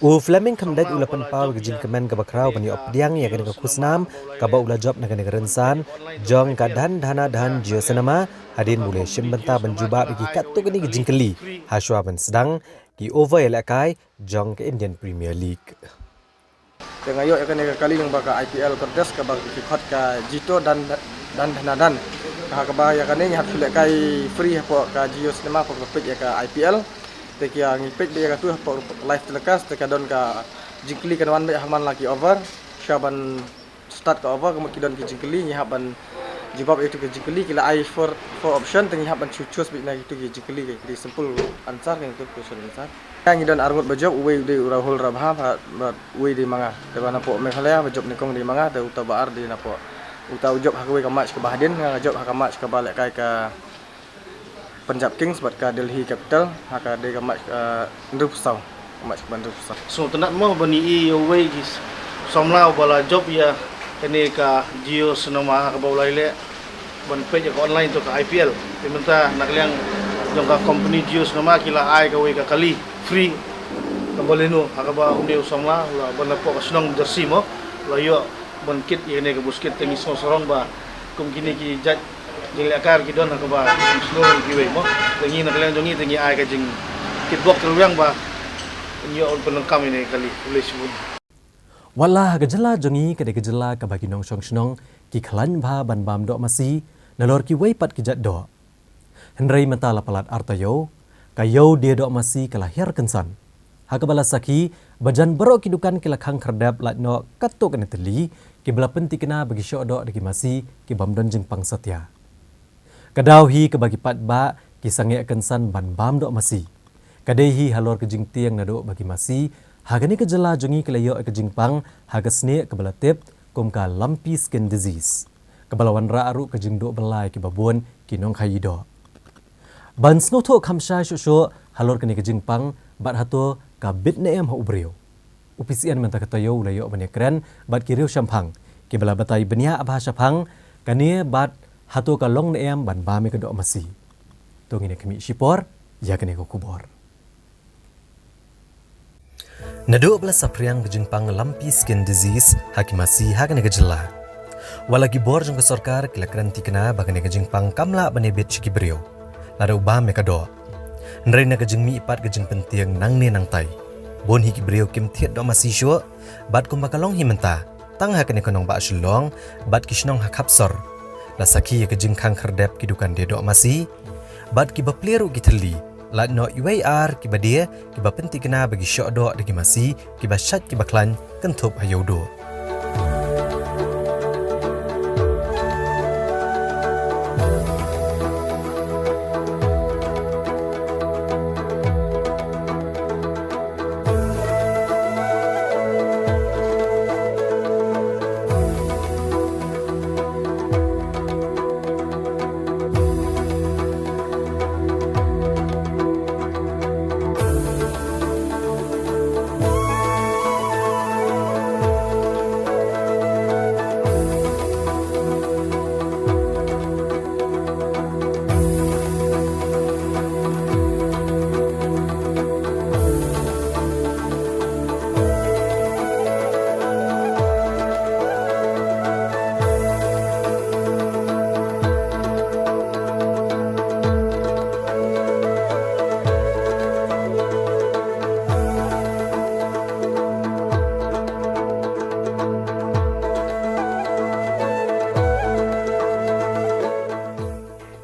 U Fleming Khymdeit u la pynpaw ïa ka jingkmen kaba khraw ban ïoh pdiang ïa kane ka khusnam kaba u la jop na kane ka rynsan jong ka Dhan Dhana Dhan Jio Cinema hadien ba u la shim bynta ban jubab ïa ki katto katne ki jingkylli hashwa ban sdang ki over ïalehkai jong ka Indian Premier League. Te nga ïoh ïa kane ka kali lyngba ka I P L contest kaba ki khot ka Jio Dhan Dhan Dhana Dhan. Ka ha kaba ïa kane ngi hap shu lehkai free hapoh ka Jio Cinema hapoh kaba peit ïa ka I P L. Te ki ïa ngi peit beit ïa katu hapoh live telecast te ka don ka jingkylli kan wan beit ha man la ki over. Sha ban start ka over ka mut ki don ki jingkylli ngi hap ban jubab ïa katu ki jingkylli ki la ai four, four option te ngi hap ban choose, choose beit na kitu ki jingkylli ki, ki simple answer ki tu question answer. Ngi don arngut ba jop, uwei u dei u Rahul Rabha bad uwei u dei ma nga. Te ba napoh Meghalaya ba jop nyngkong dei ma nga, te uta ba ar dei napoh, uta u jop ha kawei ka match kaba hadien, nga jop ha ka match kaba lehkai ka Punjab Kings bad ka Delhi Capital, ha ka dei ka match, eh, hynriewphew saw, ka match kaba hynriewphew saw. Sngewtynnat mo ban ïohi ïa uwei ki samla uba la jop ïa kane ka Jio Cinema ha kaba u la ïaleh ban peit ïa ka online to ka I P L. Te mynta na ka liang jong ka company Jio Cinema ki la ai kawei ka kali free, ka Baleno, ha kaba une u samla u la, ban napoh ka shnong Jarsi mo, u la ïoh ban kit ïa kane ka buskit. Te ngi sngewsarong ba kum kine ki jait jinglehkai ki don ha kaba sngewsarong kiwei mo. Te ngi na ka liang jong ngi te ngi ai ka jingkitbok kyrwiang ba ngi ïoh ban pyndonkam ïa kane ka kali. Khublei shibun. Wat la ha ka jylla jong ngi ka dei ka jylla kaba ki nongshong shnong ki khlaiñ bha ban bam doh masi nalor kiwei pat ki jait doh. Hynrei mynta la palat ar taïew, ka ïew die doh masi ka la hiar kynsan. Ha kaba la sakhi ba jan baroh ki dukan ki la khang khyrdep lait noh katto katne tylli, kiba la pynthikna ba ki shoh doh da ki masi ki bym don jingpang satia. Ka daw hi kaba ki paidbah ki sangeh kynsan ban bam doh masi. Ka dei hi halor ka jingtieng naduh ba ki masi ha kane ka jylla jong ngi ki la ïoh ïa ka jingpang ha ka snieh kaba la tip kum ka lumpy skin disease, kaba la wanrah ruh ka jingduh bylla ïa kiba bun ki nongkhaïi doh. Ban sngewthuh kham shai shuh shuh halor kane ka jingpang bad hato ka bit ne em ha u briew, u P C N mynta ka taïew u la ïoh ban ïakren bad ki riewshemphang kiba la batai bniah bha shaphang kane bad hato ka long ne em ban bam ïa ka doh masi. To ngin ïa khmih shipor ïa kane ka khubor. Naduh ba la saphriang ka jingpang lumpy skin disease ha ki masi ha kane ka jylla, wat la ki bor jong ka sorkar ki la kren thikna ba kane ka jingpang kam lah ban ïabit sha ki briew lada u bam ïa ka doh. Hynrei na ka jingmihpat ka jingpyntieng nangne nangtai, bun hi ki briew kim thied doh masi shuh, bad kumba ka long hi mynta, tang ha kane ka nongbah Shillong bad ki shnong ha khapsor, la sakhi ïa ka jingkhang khyrdep ki dukan die doh masi bad kiba plie ruh ki thylli Lait noh iwei ar kiba die, kiba pyntikna ba ki shoh doh da ki masi, kiba shait kiba khlaiñ, kynthup ha ïewduh.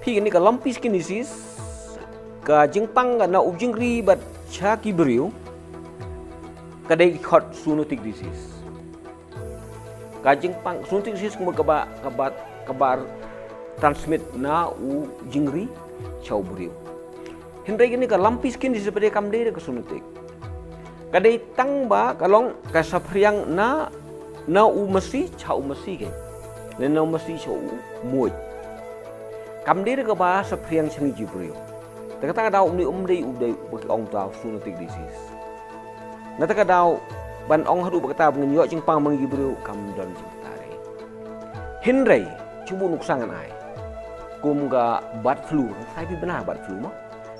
Phi, kane ka lumpy skin disease, ka jingpang ka na u jingri bad sha ki briew, ka dei khot zoonotic disease. Ka jingpang zoonotic disease kumba kaba, kaba, kaba transmit na u jingri sha u briew. Hynrei kane ka lumpy skin disease pat kam dei da ka zoonotic. Ka dei tang ba ka long ka saphriang na, na u masi sha u masi kein, ne na u masi sha u muid. Kam dei da kaba saphriang sha ngi ki briew. Te kata ka daw une um dei, u dei ba ki ong ta u zoonotic disease. Na kata ka daw ban ong haduh ba kata ba ngin ïoh jingpang ma ngi ki briew, kam don jingkata re. Hynrei shu buh nuksa ngan ai, kum ka bird flu, ngan ai phi bynta bird flu mo.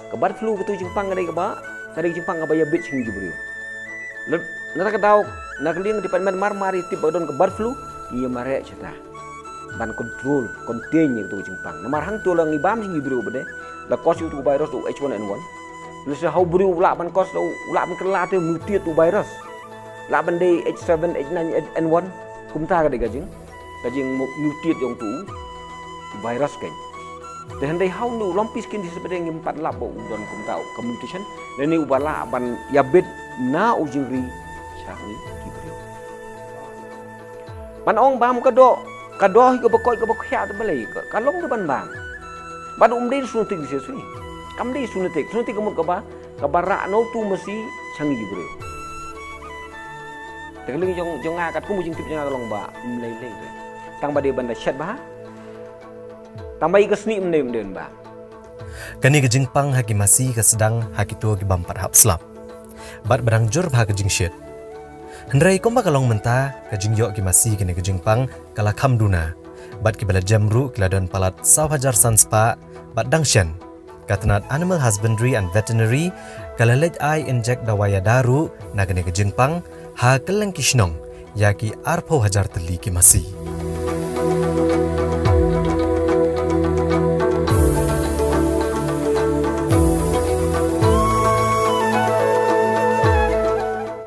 Ka bird flu katu jingpang ka dei kaba, ka dei jingpang kaba ïabit sha ngi ki briew. Na kata ka daw, na ka liang department mar mar i tip ba don ka bird flu, ngi ïa mareh shata ban control, contain ïa katu jingpang. Namar hangto la ngi bam sha ngi ki briew ba dei la cause ïa utu u virus u H one N one. Lehse ha u briew u lah ban cause, u lah ban kylla te mutate u virus, lah ban dei H seven, H nine, H N one. Kumta ka dei ka jing, ka jing mu-, mutate jong utu u virus kein. Te hynrei ha une u lumpy skin disease pat ngim pat lap ba u don kumta ka mutation, lane uba lah ban ïabit na u jingri sha ngi ki briew. Ban ong bam ka doh, ka doh hi kaba koit kaba khiah te balei, ka, ka long te ban bam. Bad um dei zoonotic disease hi. Kam dei zoonotic, zoonotic ka mut kaba, kaba rah na utu u masi sha ngi ki briew. Te ka liang jong, jong nga katkum u jingtip jong nga ka long ba um lei lei re. Tang ba dei ban da shet bha. Tang ba ïa ka snieh um dei, um dei ban bam. Kane ka jingpang ha ki masi ka sdang ha kito ki bym pat hap slap, bad ba dang jur bha ka jingshit. Hynrei kumba ka long mynta, ka jingïoh ki masi kane ka jingpang ka la kham duna, bad kiba la jem ruh ki la don palat saw hajar san spah, bad dang shen, ka tnat Animal Husbandry and Veterinary ka la leit ai injek dawai ïada ruh na kane ka jingpang ha kylleng ki shnong ïa ki arphew hajar tylli ki masi.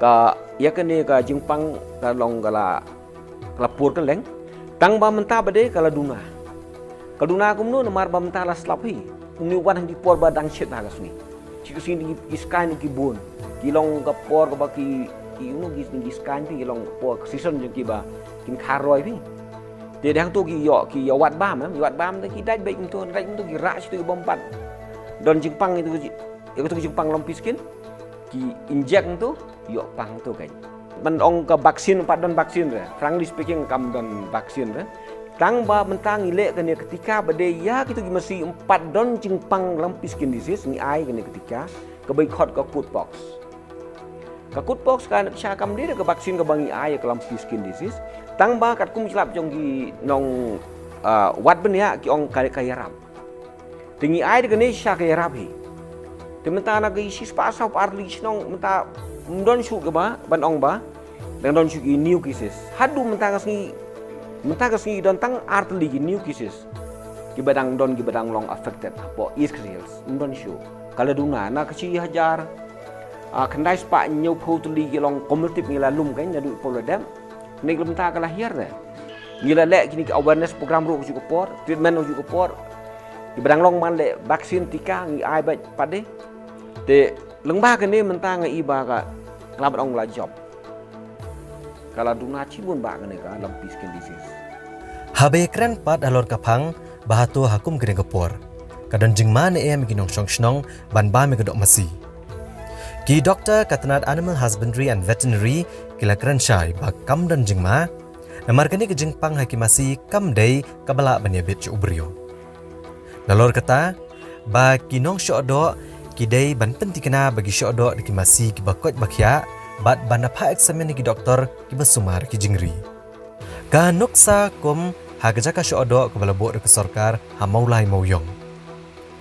Ka, ïa kane ka jingpang ka long ka la, ka la pur kylleng. Tang ba mynta ba dei ka la duna. Ka duna kumno, namar ba mynta la slap hi. Une u wan ha ki por ba dang shit bha ka sngi. Shi ka sngi ki, ki skaiñ ki bun. Ki long ka por kaba ki, ki, you know, ki, ki skaiñ phi, ki long ka por ka season jong ki ba kin khar roi phi. Te dang to ki ïoh, ki ïoh wad bam, em, ïoh wad bam te ki dait beit kumto, dait kumto ki rah shi to ki bym pat don jingpang ïa to ki, ïa to ki jingpang lumpy skin. Ki injek kumto, ïoh pang to kein. Ban ong ka vaccine, pat don vaccine re. Frankly speaking, kam don vaccine re. Tang ba mynta ngi leh kane ka tika ba dei ïa kito ki masi ym pat don jingpang lumpy skin disease, ngi ai kane ka tika kaba ki khot ka Cutpox. Ka Cutpox ka, sha kam dei da ka vaccine kaba ngi ai ïa ka lumpy skin disease. Tang ba katkum ki slap jong ki nong, ah, wad bniah ki ong ka, ka ïarap. Te ngi ai da kane sha ka ïarap hi. Te mynta na ki shispah saw phew ar tylli ki shnong mynta ym don shuh kaba, ban ong ba dang don shuh ki new cases. Haduh mynta ka sngi, mynta ka sngi don tang ar tylli ki new cases kiba dang don, kiba dang long affected hapoh East Khasi Hills. Ym don shuh. Ka la duna na ka shi hajar, ah, khyndai spah hynñiew phew tylli ki long cumulative ngi la lum kein, naduh phew la dep. Kane ka la mynta ka la hiar de. Ngi la leh kine ki awareness program ruh ka juh ka por, treatment ka juh ka por. Kiba dang long ban leh vaccine, tika, ngi ai beit pat de. Te lyngba kane mynta nga i ba ka, ka la ban ong la jop. Ka la duna chibun ba kane ka lumpy skin disease. Haba ïakren pat halor ka phang ba hato ha kum kane ka por ka don jingma ne em ïa ki nongshong shnong ban bam ïa ka doh masi. Ki doktor ka tnat Animal Husbandry and Veterinary ki la kren shai ba kam don jingma, namar kane ka jingpang ha ki masi kam dei kaba lah ban ïabit sha u briew. Nalor kata, ba ki nongshoh doh ki dei ban pyntikna ba ki shoh doh da ki masi kiba koit ba khiah, bad ban da phah eksamin ha ki doktor kiba sumar ki jingri. Ka nuksa kum ha ka jaka shoh doh kaba la buh da ka sorkar ha Mawlai Mawiong.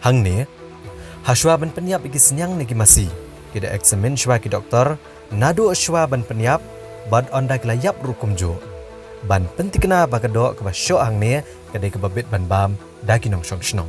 Hangne, ha shuwa ban pynïap ïa ki sniang ne ki masi, ki da eksamin shuwa ki doktor, naduh shuwa ban pynïap, bad ynda ki la ïap ruh kumjuh. Ban pyntikna ba ka doh kaba shoh hangne ka dei kaba bit ban bam da ki nongshong shnong.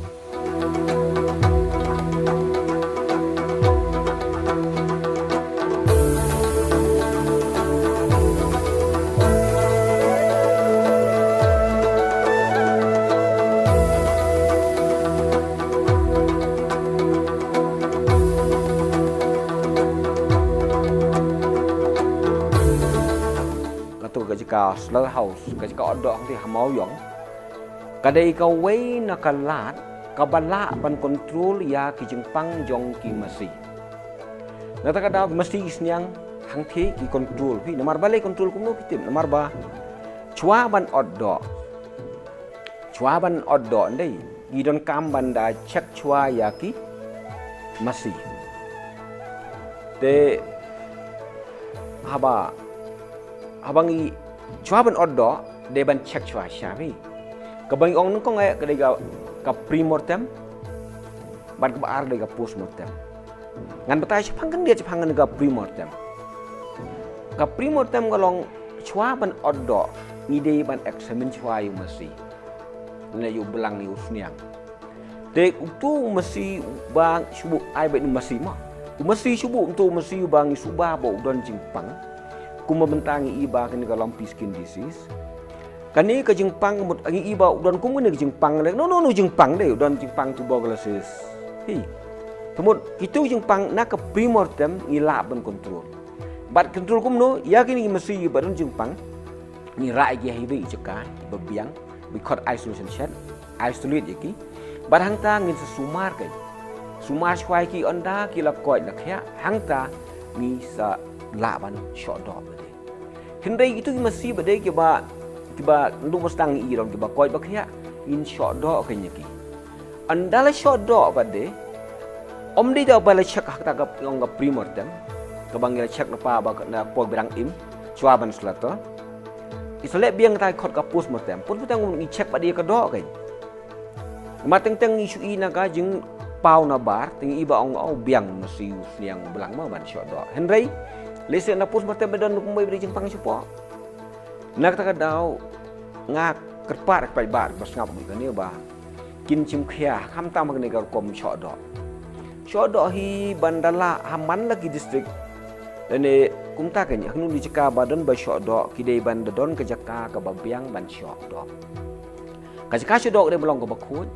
Katu ka jaka slaughterhouse, ka jaka ot doh hangtei ha Mawiong, ka dei kawei na ka lad kaba lah ban control ïa ki jingpang jong ki masi. Nangta ka daw masi ki sniang hangtei ki control phi, namar balei control kumno phi tip, namar ba shuwa ban ot doh, shuwa ban ot doh ndei, ngi donkam ban da check shuwa ïa ki masi. Te haba, haba ngi shuwa ban ot doh, dei ban check shuwa sha phi. Kaba ngi ong nyngkong eh ka dei ka, ka pre-mortem, bad kaba ar dei ka post-mortem. Ngan batai shaphang khyndiat shaphang kane ka pre-mortem. Ka pre-mortem ka long shuwa ban ot doh, ngi dei ban examine shuwa ïa u masi, ne ïa u blang, ïa u sniang. Te utu u masi uba shu buh, ai ba u masi ma, u masi shu buh, utu u masi uba ngi shu buh ba u don jingpang, kumba mynta ngi i ba kane ka lumpy skin disease. Kane ka jingpang, mut ngi i ba u don kum kane ka jingpang leh, no, no, no, jingpang dei, u don jingpang tuberculosis. Hi. Te mut kitu jingpang na ka pre-mortem ngi lah ban control. Bad control kumno, ïa kine ki masi ba don jingpang, ngi rah ïa ki ha i jaka ba biang, ba khot isolation shed, isolate ïa ki. Bad hangta ngin sa sumar ki, sumar shuwa ïa ki, ynda ki la koit la khiah, hangta ngi sa lah ban shoh doh. Hynrei kitu ki masi ba dei kiba, kiba ndu ba sdang ïa ki, don kiba koit ba khiah, ngin shoh doh ki ïa ki. Ynda la shoh doh pat de, ym dei da ba la check ha kata ka, ong ka pre-mortem, kaba ngi la check na pa ba ka, na por ba dang im, shuwa ban slaughter. Ngi sa leh biang kata ka khot ka post-mortem. Post-mortem ngi check pat de ka doh ki. Namar teng teng ngi shu i na ka jingpaw na bar, te ngi i ba ong, oh, biang masi u sniang u blang ma ban shoh doh. Hynrei lehse na post-mortem ba don kumba ba dei jingpang shapoh. Na kata ka daw nga kyrpad ïa ki paidbah ba sngap ïa kane ba kin shim khia, khamtam ha kane ka rukom shoh doh. Shoh doh hi ban da lah ha man la ki district. Lane kumta ka ïa kano kano ka jaka ba don ba shoh doh, ki dei ban da don ka jaka kaba biang ban shoh doh. Ka jaka shoh doh ka dei ban long kaba khuid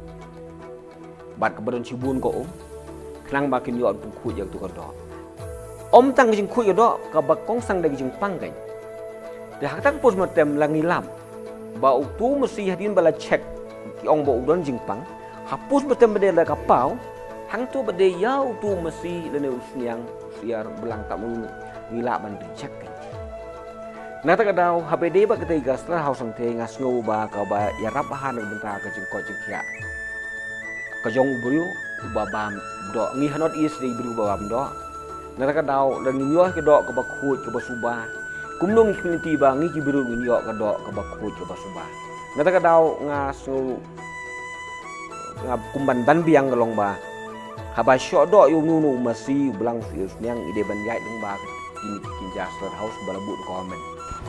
bad kaba don shibun ka um, khnang ba kin ïoh ban pynkhuid ïa katu ka doh. Ym tang ka jingkhuid ka doh, kaba kongsan da ka jingpang ka. Te ha kata ka post-mortem la ngi lap ba utu u masi hadien ba la check, ki ong ba u don jingpang. Ha post-mortem ba dei la ka paw, hangtu ba dei ïa utu u masi lane u sniang, u syiar, u blang, tam u ngi lah ban check ka. Na kata ka daw, haba dei ba kata ka slaughterhouse hangtei, nga sngew ba kaba ïarap bha na ka bynta ka jingkoit jingkhiah ka jong u briew uba bam doh. Ngi ha North East dei u briew uba bam doh. Na kata ka daw, lada ngin ïoh ka doh kaba khuid, kaba suba, kumno ngi community ba ngi ki briew ngin ïoh ka doh kaba khuid, kaba suba. Na kata ka daw nga sngew, nga kum ban ban biang ka long ba haba shoh doh ïa uno uno u masi, u blang, u sniang, i dei ban ïaid lyngba kine ki kynja slaughterhouse ba la buh da ka government.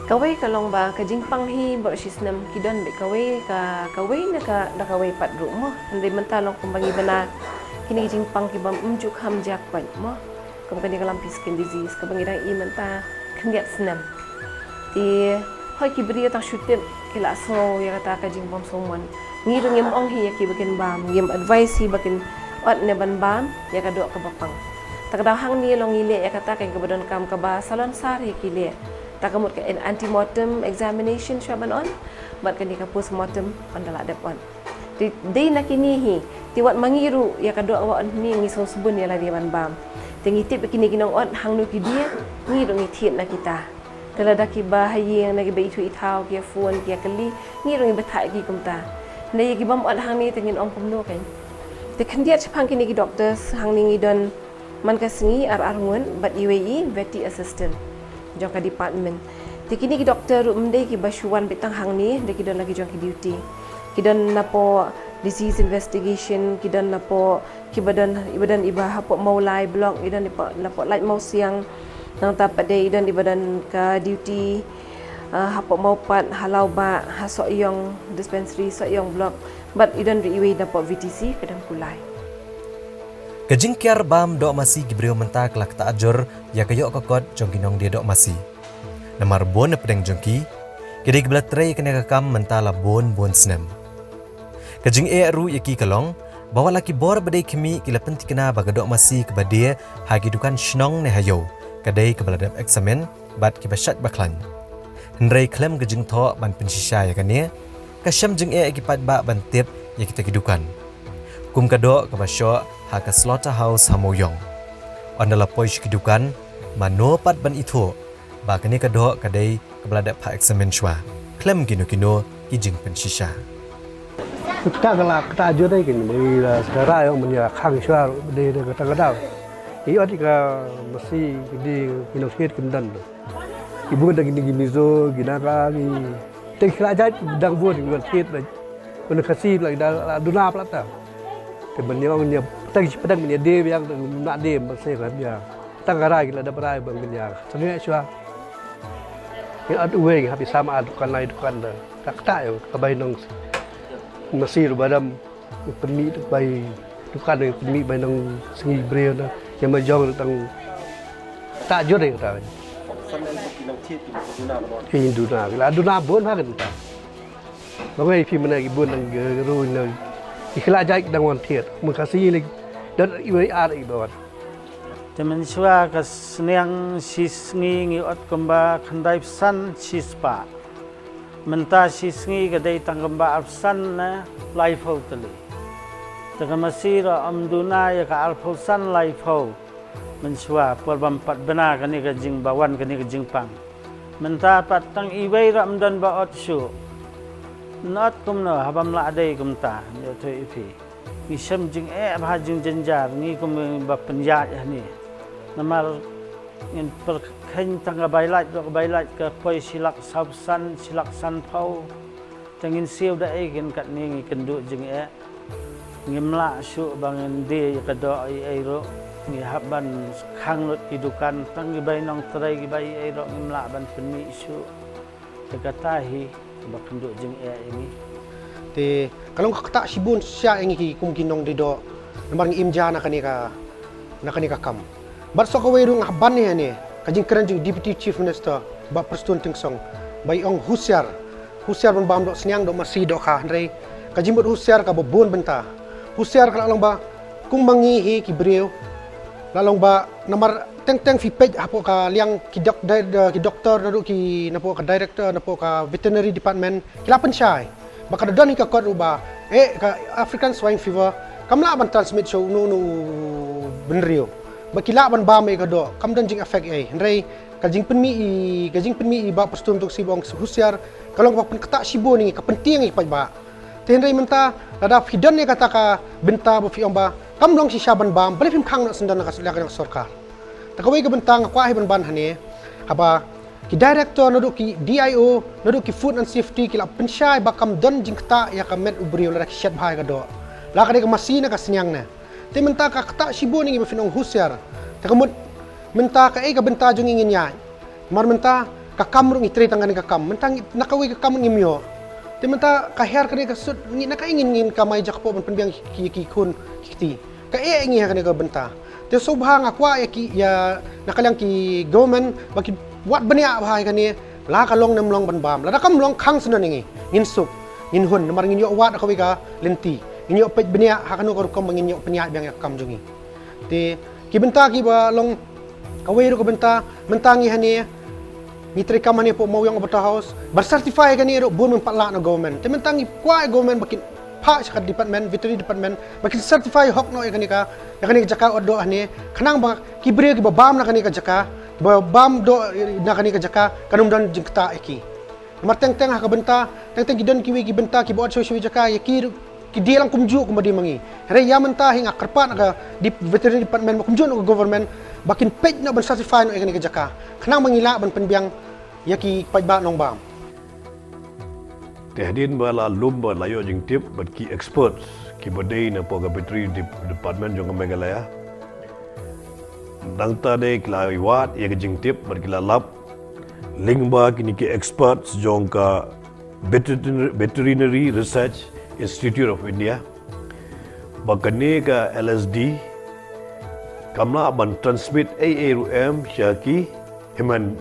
Kawei ka long ba ka jingpang hi baroh shi snem ki don beit kawei ka, kawei na ka, da kawei pat ruh mo. Hynrei mynta long kumba ngi bna kine ki jingpang kiba ym ju kham jia koit mo. Kum kane ka lumpy skin disease kaba ngi dang i mynta khyndiat snem. Te hooid ki briew tang shu tip, ki la sngew ïa kata ka jingbam sngewmon. Ngi ruh ngim ong hi ïa ki ba kin bam, ngim advise hi ba kin ot ne ban bam ïa ka doh kaba pang. Ta ka daw hangne long ngi leh ïa kata ka, ïa kaba donkam kaba salonsar hi ki leh. Ta ka mut ka antemortem examination shuwa ban on, bad kane ka postmortem ynda la dep on. Te dei na kine hi, te wat ma ngi ruh ïa ka doh kaba on hangne ngi sngewsbun ïa lade ban bam. Te ngi tip ïa kine ki nong-ot hangno ki die, ngi ruh ngi thied na kita. Te lada kiba ha ïing na kiba ithuh ithaw, ki ïa phone, ki ïa kylli, ngi ruh ngi bthah ïa ki kumta. Hynrei ïa ki bym ot hangne te ngin ong kumno kein. Te khyndiat shaphang kine ki doctors hangne ngi don man ka sngi ar ar ngut bad iwei i veterinary assistant jong ka department. Te kine ki doctor ruh ym dei kiba shu wan beit tang hangne, dei ki don la ki jong ki duty. Ki don napoh disease investigation, ki don napoh kiba don, iba don iba hapoh Mawlai block, i don iba napoh Laitumkhrah. Nangta pat de i don iba don ka duty, ah, hapoh Mawpat, ha Lawbah, ha Sohiong dispensary, Sohiong block. Bad i don ruh iwei napoh V T C, ka don Kulai. Ka jingkiar bam doh masi ki briew mynta ka la ktah jur ïa ka ïoh ka kot jong ki nongdie doh masi. Namar bun na pdeng jong ki, ki dei kiba la trei kane ka kam mynta la bun bun snem. Ka jingeh ruh ïa ki ka long ba wat la ki bor ba dei khmih ki la pynthikna ba ka doh masi kaba die ha ki dukan shnong ne ha ïew ka dei kaba la dep eksamin bad kiba shait ba khlaiñ. Hynrei khlem ka jingthoh ban pynshisha ïa kane, ka shem jingeh ïa ki paidbah ban tip ïa kita ki dukan. Kum ka doh kaba shoh ha ka slaughterhouse ha Mawiong. Ynda la poi sha ki dukan, mano pat ban ithuh ba kane ka doh ka dei kaba la dep phah eksamin shuwa khlem kino kino ki jingpynshisha. Kata ka la kata jur dei kine, dei la sekarang ïa mynta khang shuwa dei, dei kata ka daw. Ïa ot ka masi dei kino thied kim don. Ki bun da kine ki Mizo, ki Naga, ki teng ki la jait dang bun ki thied la. Kine Khasi la, la duna pla ta. Te ban ïa ong ïa teng shi pdeng ïa dei biang, na dei ba se ka biang. Tang ka rai ki la dep rai ba ngin ïa sangeh shuwa. Ngi ot uwei ngi hap ïa sam ar dukan lai dukan da. Kata ïa ka bai nong masi ruh ba dam pynmih da bai dukan, pynmih bai nong sngi briew na. Ïa ma jong tang ta jur ïa kata. Ki duna, ki la duna bun ha kata. Ba ngai phi mynta ki bun dang ru na ki khlajai dang wan thied. Mun Khasi lei dot iwei ar i ba wan. Te mynshuwa ka sniang shi sngi ngi ot kumba khyndai phew san shi spah. Mynta shi sngi ka dei tang kumba ar phew san ne laiphew tylli. Te ka masi ruh ym duna ïa ka ar phew san laiphew. Mynshuwa por bym pat bna kane ka jingbawan kane ka jingpang. Mynta pat tang iwei ruh ym don ba ot shuh. Yn ot kumno haba ym lah dei kumta, ïathuh ïa phi. Ngi shem jingeh bha jingjynjar, ngi kum ba pynïaid hangne. Namar ngin pyrkheiñ tang ka bai lait, ka bai lait ka poi shi lak saw phew san, shi lak sanphew. Te ngin siew da ei kin katne ngi kynduh jingeh. Ngim lah shuh ba ngin die ïa ka doh ei ei ruh. Ngi hap ban khang lut ki dukan tang ki bai nongtrei ki bai ei ei ruh ngim lah ban pynmih shuh. Te kata hi ba kynduh jingeh ïa ngi. Te ka long ka ktah shibun shisha ïa ngi ki kum ki nongdie doh. Namar ngi im ja na kane ka, na kane ka kam. Bad sa kawei ruh nga hap ban ïa ne ka jingkren jong Deputy Chief Minister Bah Prestone Tynsong ba i ong husiar. Husiar ban bam doh sniang doh masi doh kha, hynrei ka jingmut husiar kaba bun bynta. Husiar ka la long ba kum ma ngi hi ki briew, la long ba namar teng teng phi peit hapoh ka liang ki dok-, dai-, da-, ki doktor naduh ki napoh ka director napoh ka veterinary department ki la pynshai. Ba ka da don hi ka kot ruh ba, eh, ka African swine fever kam lah ban transmit sha uno uno u bynriew. Ba ki lah ban bam ïa ka doh, kam don jing effect ei. Hynrei ka jingpynmih i, ka jingpynmih i Bah Prestone Tynsong ba ong husiar ka long ba pynktah shibun ïa ngi, ka pyntieng ïa ki paidbah. Te hynrei mynta lada phi don ïa kata ka bynta ba phi ong ba kam long shisha ban bam, balei phim khang noh syndon na ka, na ka sorkar. Te kawei ka bynta nga kwah hi ban ban hangne, haba ki director naduh ki D I O naduh ki food and safety ki la pynshai ba kam don jingktah ïa ka met u briew lada ki shet bha ïa ka doh, la ka dei ka masi ne ka sniang ne. Te mynta ka ktah shibun ïa ngi ba phin ong husiar. Te ka mut mynta kaei ka bynta jong ngi ngin ïaid. Namar mynta ka kam ruh ngi trei tang kane ka kam. Mynta ngi, na kawei ka kam ngim ïoh. Te mynta ka her kane ka sut ngi, na kaei ngin, ngin kamai jakpoh ban pynbiang ki, ki khun ki kti. Kaei ngi ha kane ka bynta. Te sngewbha nga kwah ïa ki, ïa na ka liang ki government ba ki wad bniah bha ïa kane, la ka long ne ym long ban bam. Lada kam long khang syndon ïa ngi, ngin suk, ngin hun, namar ngin ïoh wad ha kawei ka lynti. Ngin ïoh peit bniah ha kano ka rukom ba ngin ïoh pynïaid biang ïa ka kam jong ngi. Te Ki bynta kiba long kawei ruh ka bynta, mynta ngi hangne, ngi treikam hangne hapoh Mawiong Abattoir House, ban certify ïa kane ruh bun ban pat lah na government. Te mynta ngi kwah ïa government ba kin phah sha ka department, veterinary department, ba kin certify hok noh ïa kane ka, ïa kane ka jaka doh hangne, khnang ba ki briew kiba bam na kane ka jaka, ba bam doh na kane ka jaka, kan ym don jingktah ïa ki. Namar teng teng ha ka bynta, teng teng ki don kiwei ki bynta kiba ot shuwa shuwa jaka, ïa ki ruh ki die lang kumjuh kumba die ma ngi. Hynrei ïa mynta hi nga kyrpad na ka dep-, veterinary department ba kumjuh na ka government ba kin peit noh ban certify noh ïa kane ka jaka, khnang ba ngi lah ban pynbiang ïa ki paidbah nongbam. Te hadien ba la lum ba la ïoh jingtip bad ki experts kiba dei na poh ka veterinary dep-, department jong ka Meghalaya. Nangta de ki la wad ïa ka jingtip bad ki la lap lyngba kine ki experts jong ka Veterinar-, Veterinary Research Institute of India ba kane ka L S D kam lah ban transmit ei ei ruh em sha ki human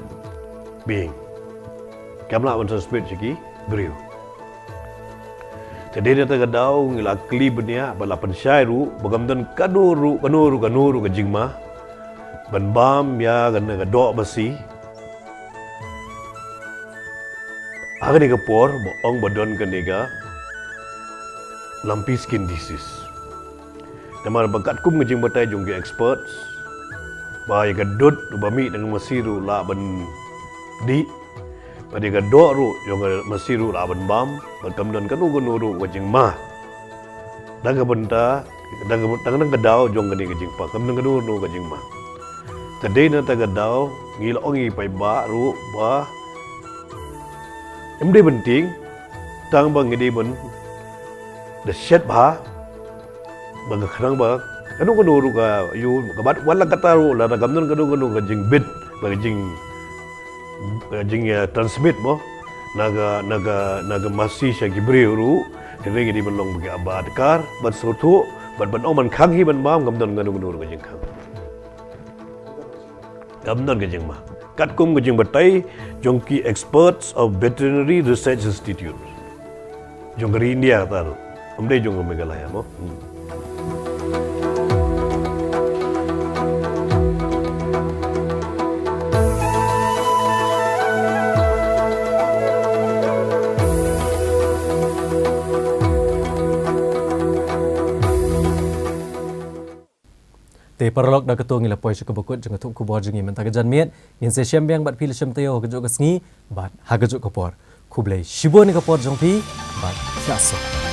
being. Kam lah ban transmit sha ki briew. Te dei na kata ka daw ngi la kylli bniah bad la pynshai ruh ba kam don kano ruh, kano ruh, kano ruh ka jingma ban bam ïa kane ka doh masi. Ha kane ka por ba ong ba don kane ka lumpy skin disease. Namar ba katkum ka jingbatai jong ki experts ba ïa ka dud ba mih na ka masi ruh lah ban dih, bad ïa ka doh ruh jong ka masi ruh lah ban bam, bad kam don kano kano ruh ka jingma. Dang ka bynta, dang ka, dang, dang ka daw jong kane ka jingpang, kam don kano kano ka jingma. Te dei na kata ka daw ngi la ong ïa ki paidbah ruh ba ym dei ban tieng, tang ba ngi dei ban da shet bha ba ka khnang ba kano kano ruh ka ïoh ka bat, wat la katta ruh, lada kam don kano kano ka jingbit ba ka jing, ka jing, eh, transmit mo na ka, na ka, na ka masi sha ki briew ruh. Hynrei ngi dei ban long ba ki, ba adkar, ban sngewthuh, ban, ban ong ban khang hi ban bam, kam don kano kano ruh ka jingkhang. Kam don ka jingma. Katkum ka jingbatai jong ki experts of Veterinary Research Institute jong ka ri India kata ruh, ym dei jong ka Meghalaya mo. Hmm. Te paralok, da kato ngi la poi sha kaba kut jong ka thup khubor jong ngi mynta ka janmiet. Ngin sa ïashem biang bad phi la shem taïew ha kajuh ka sngi bad ha kajuh ka por. Khublei shibun ïa ka por jong phi bad ïa suk.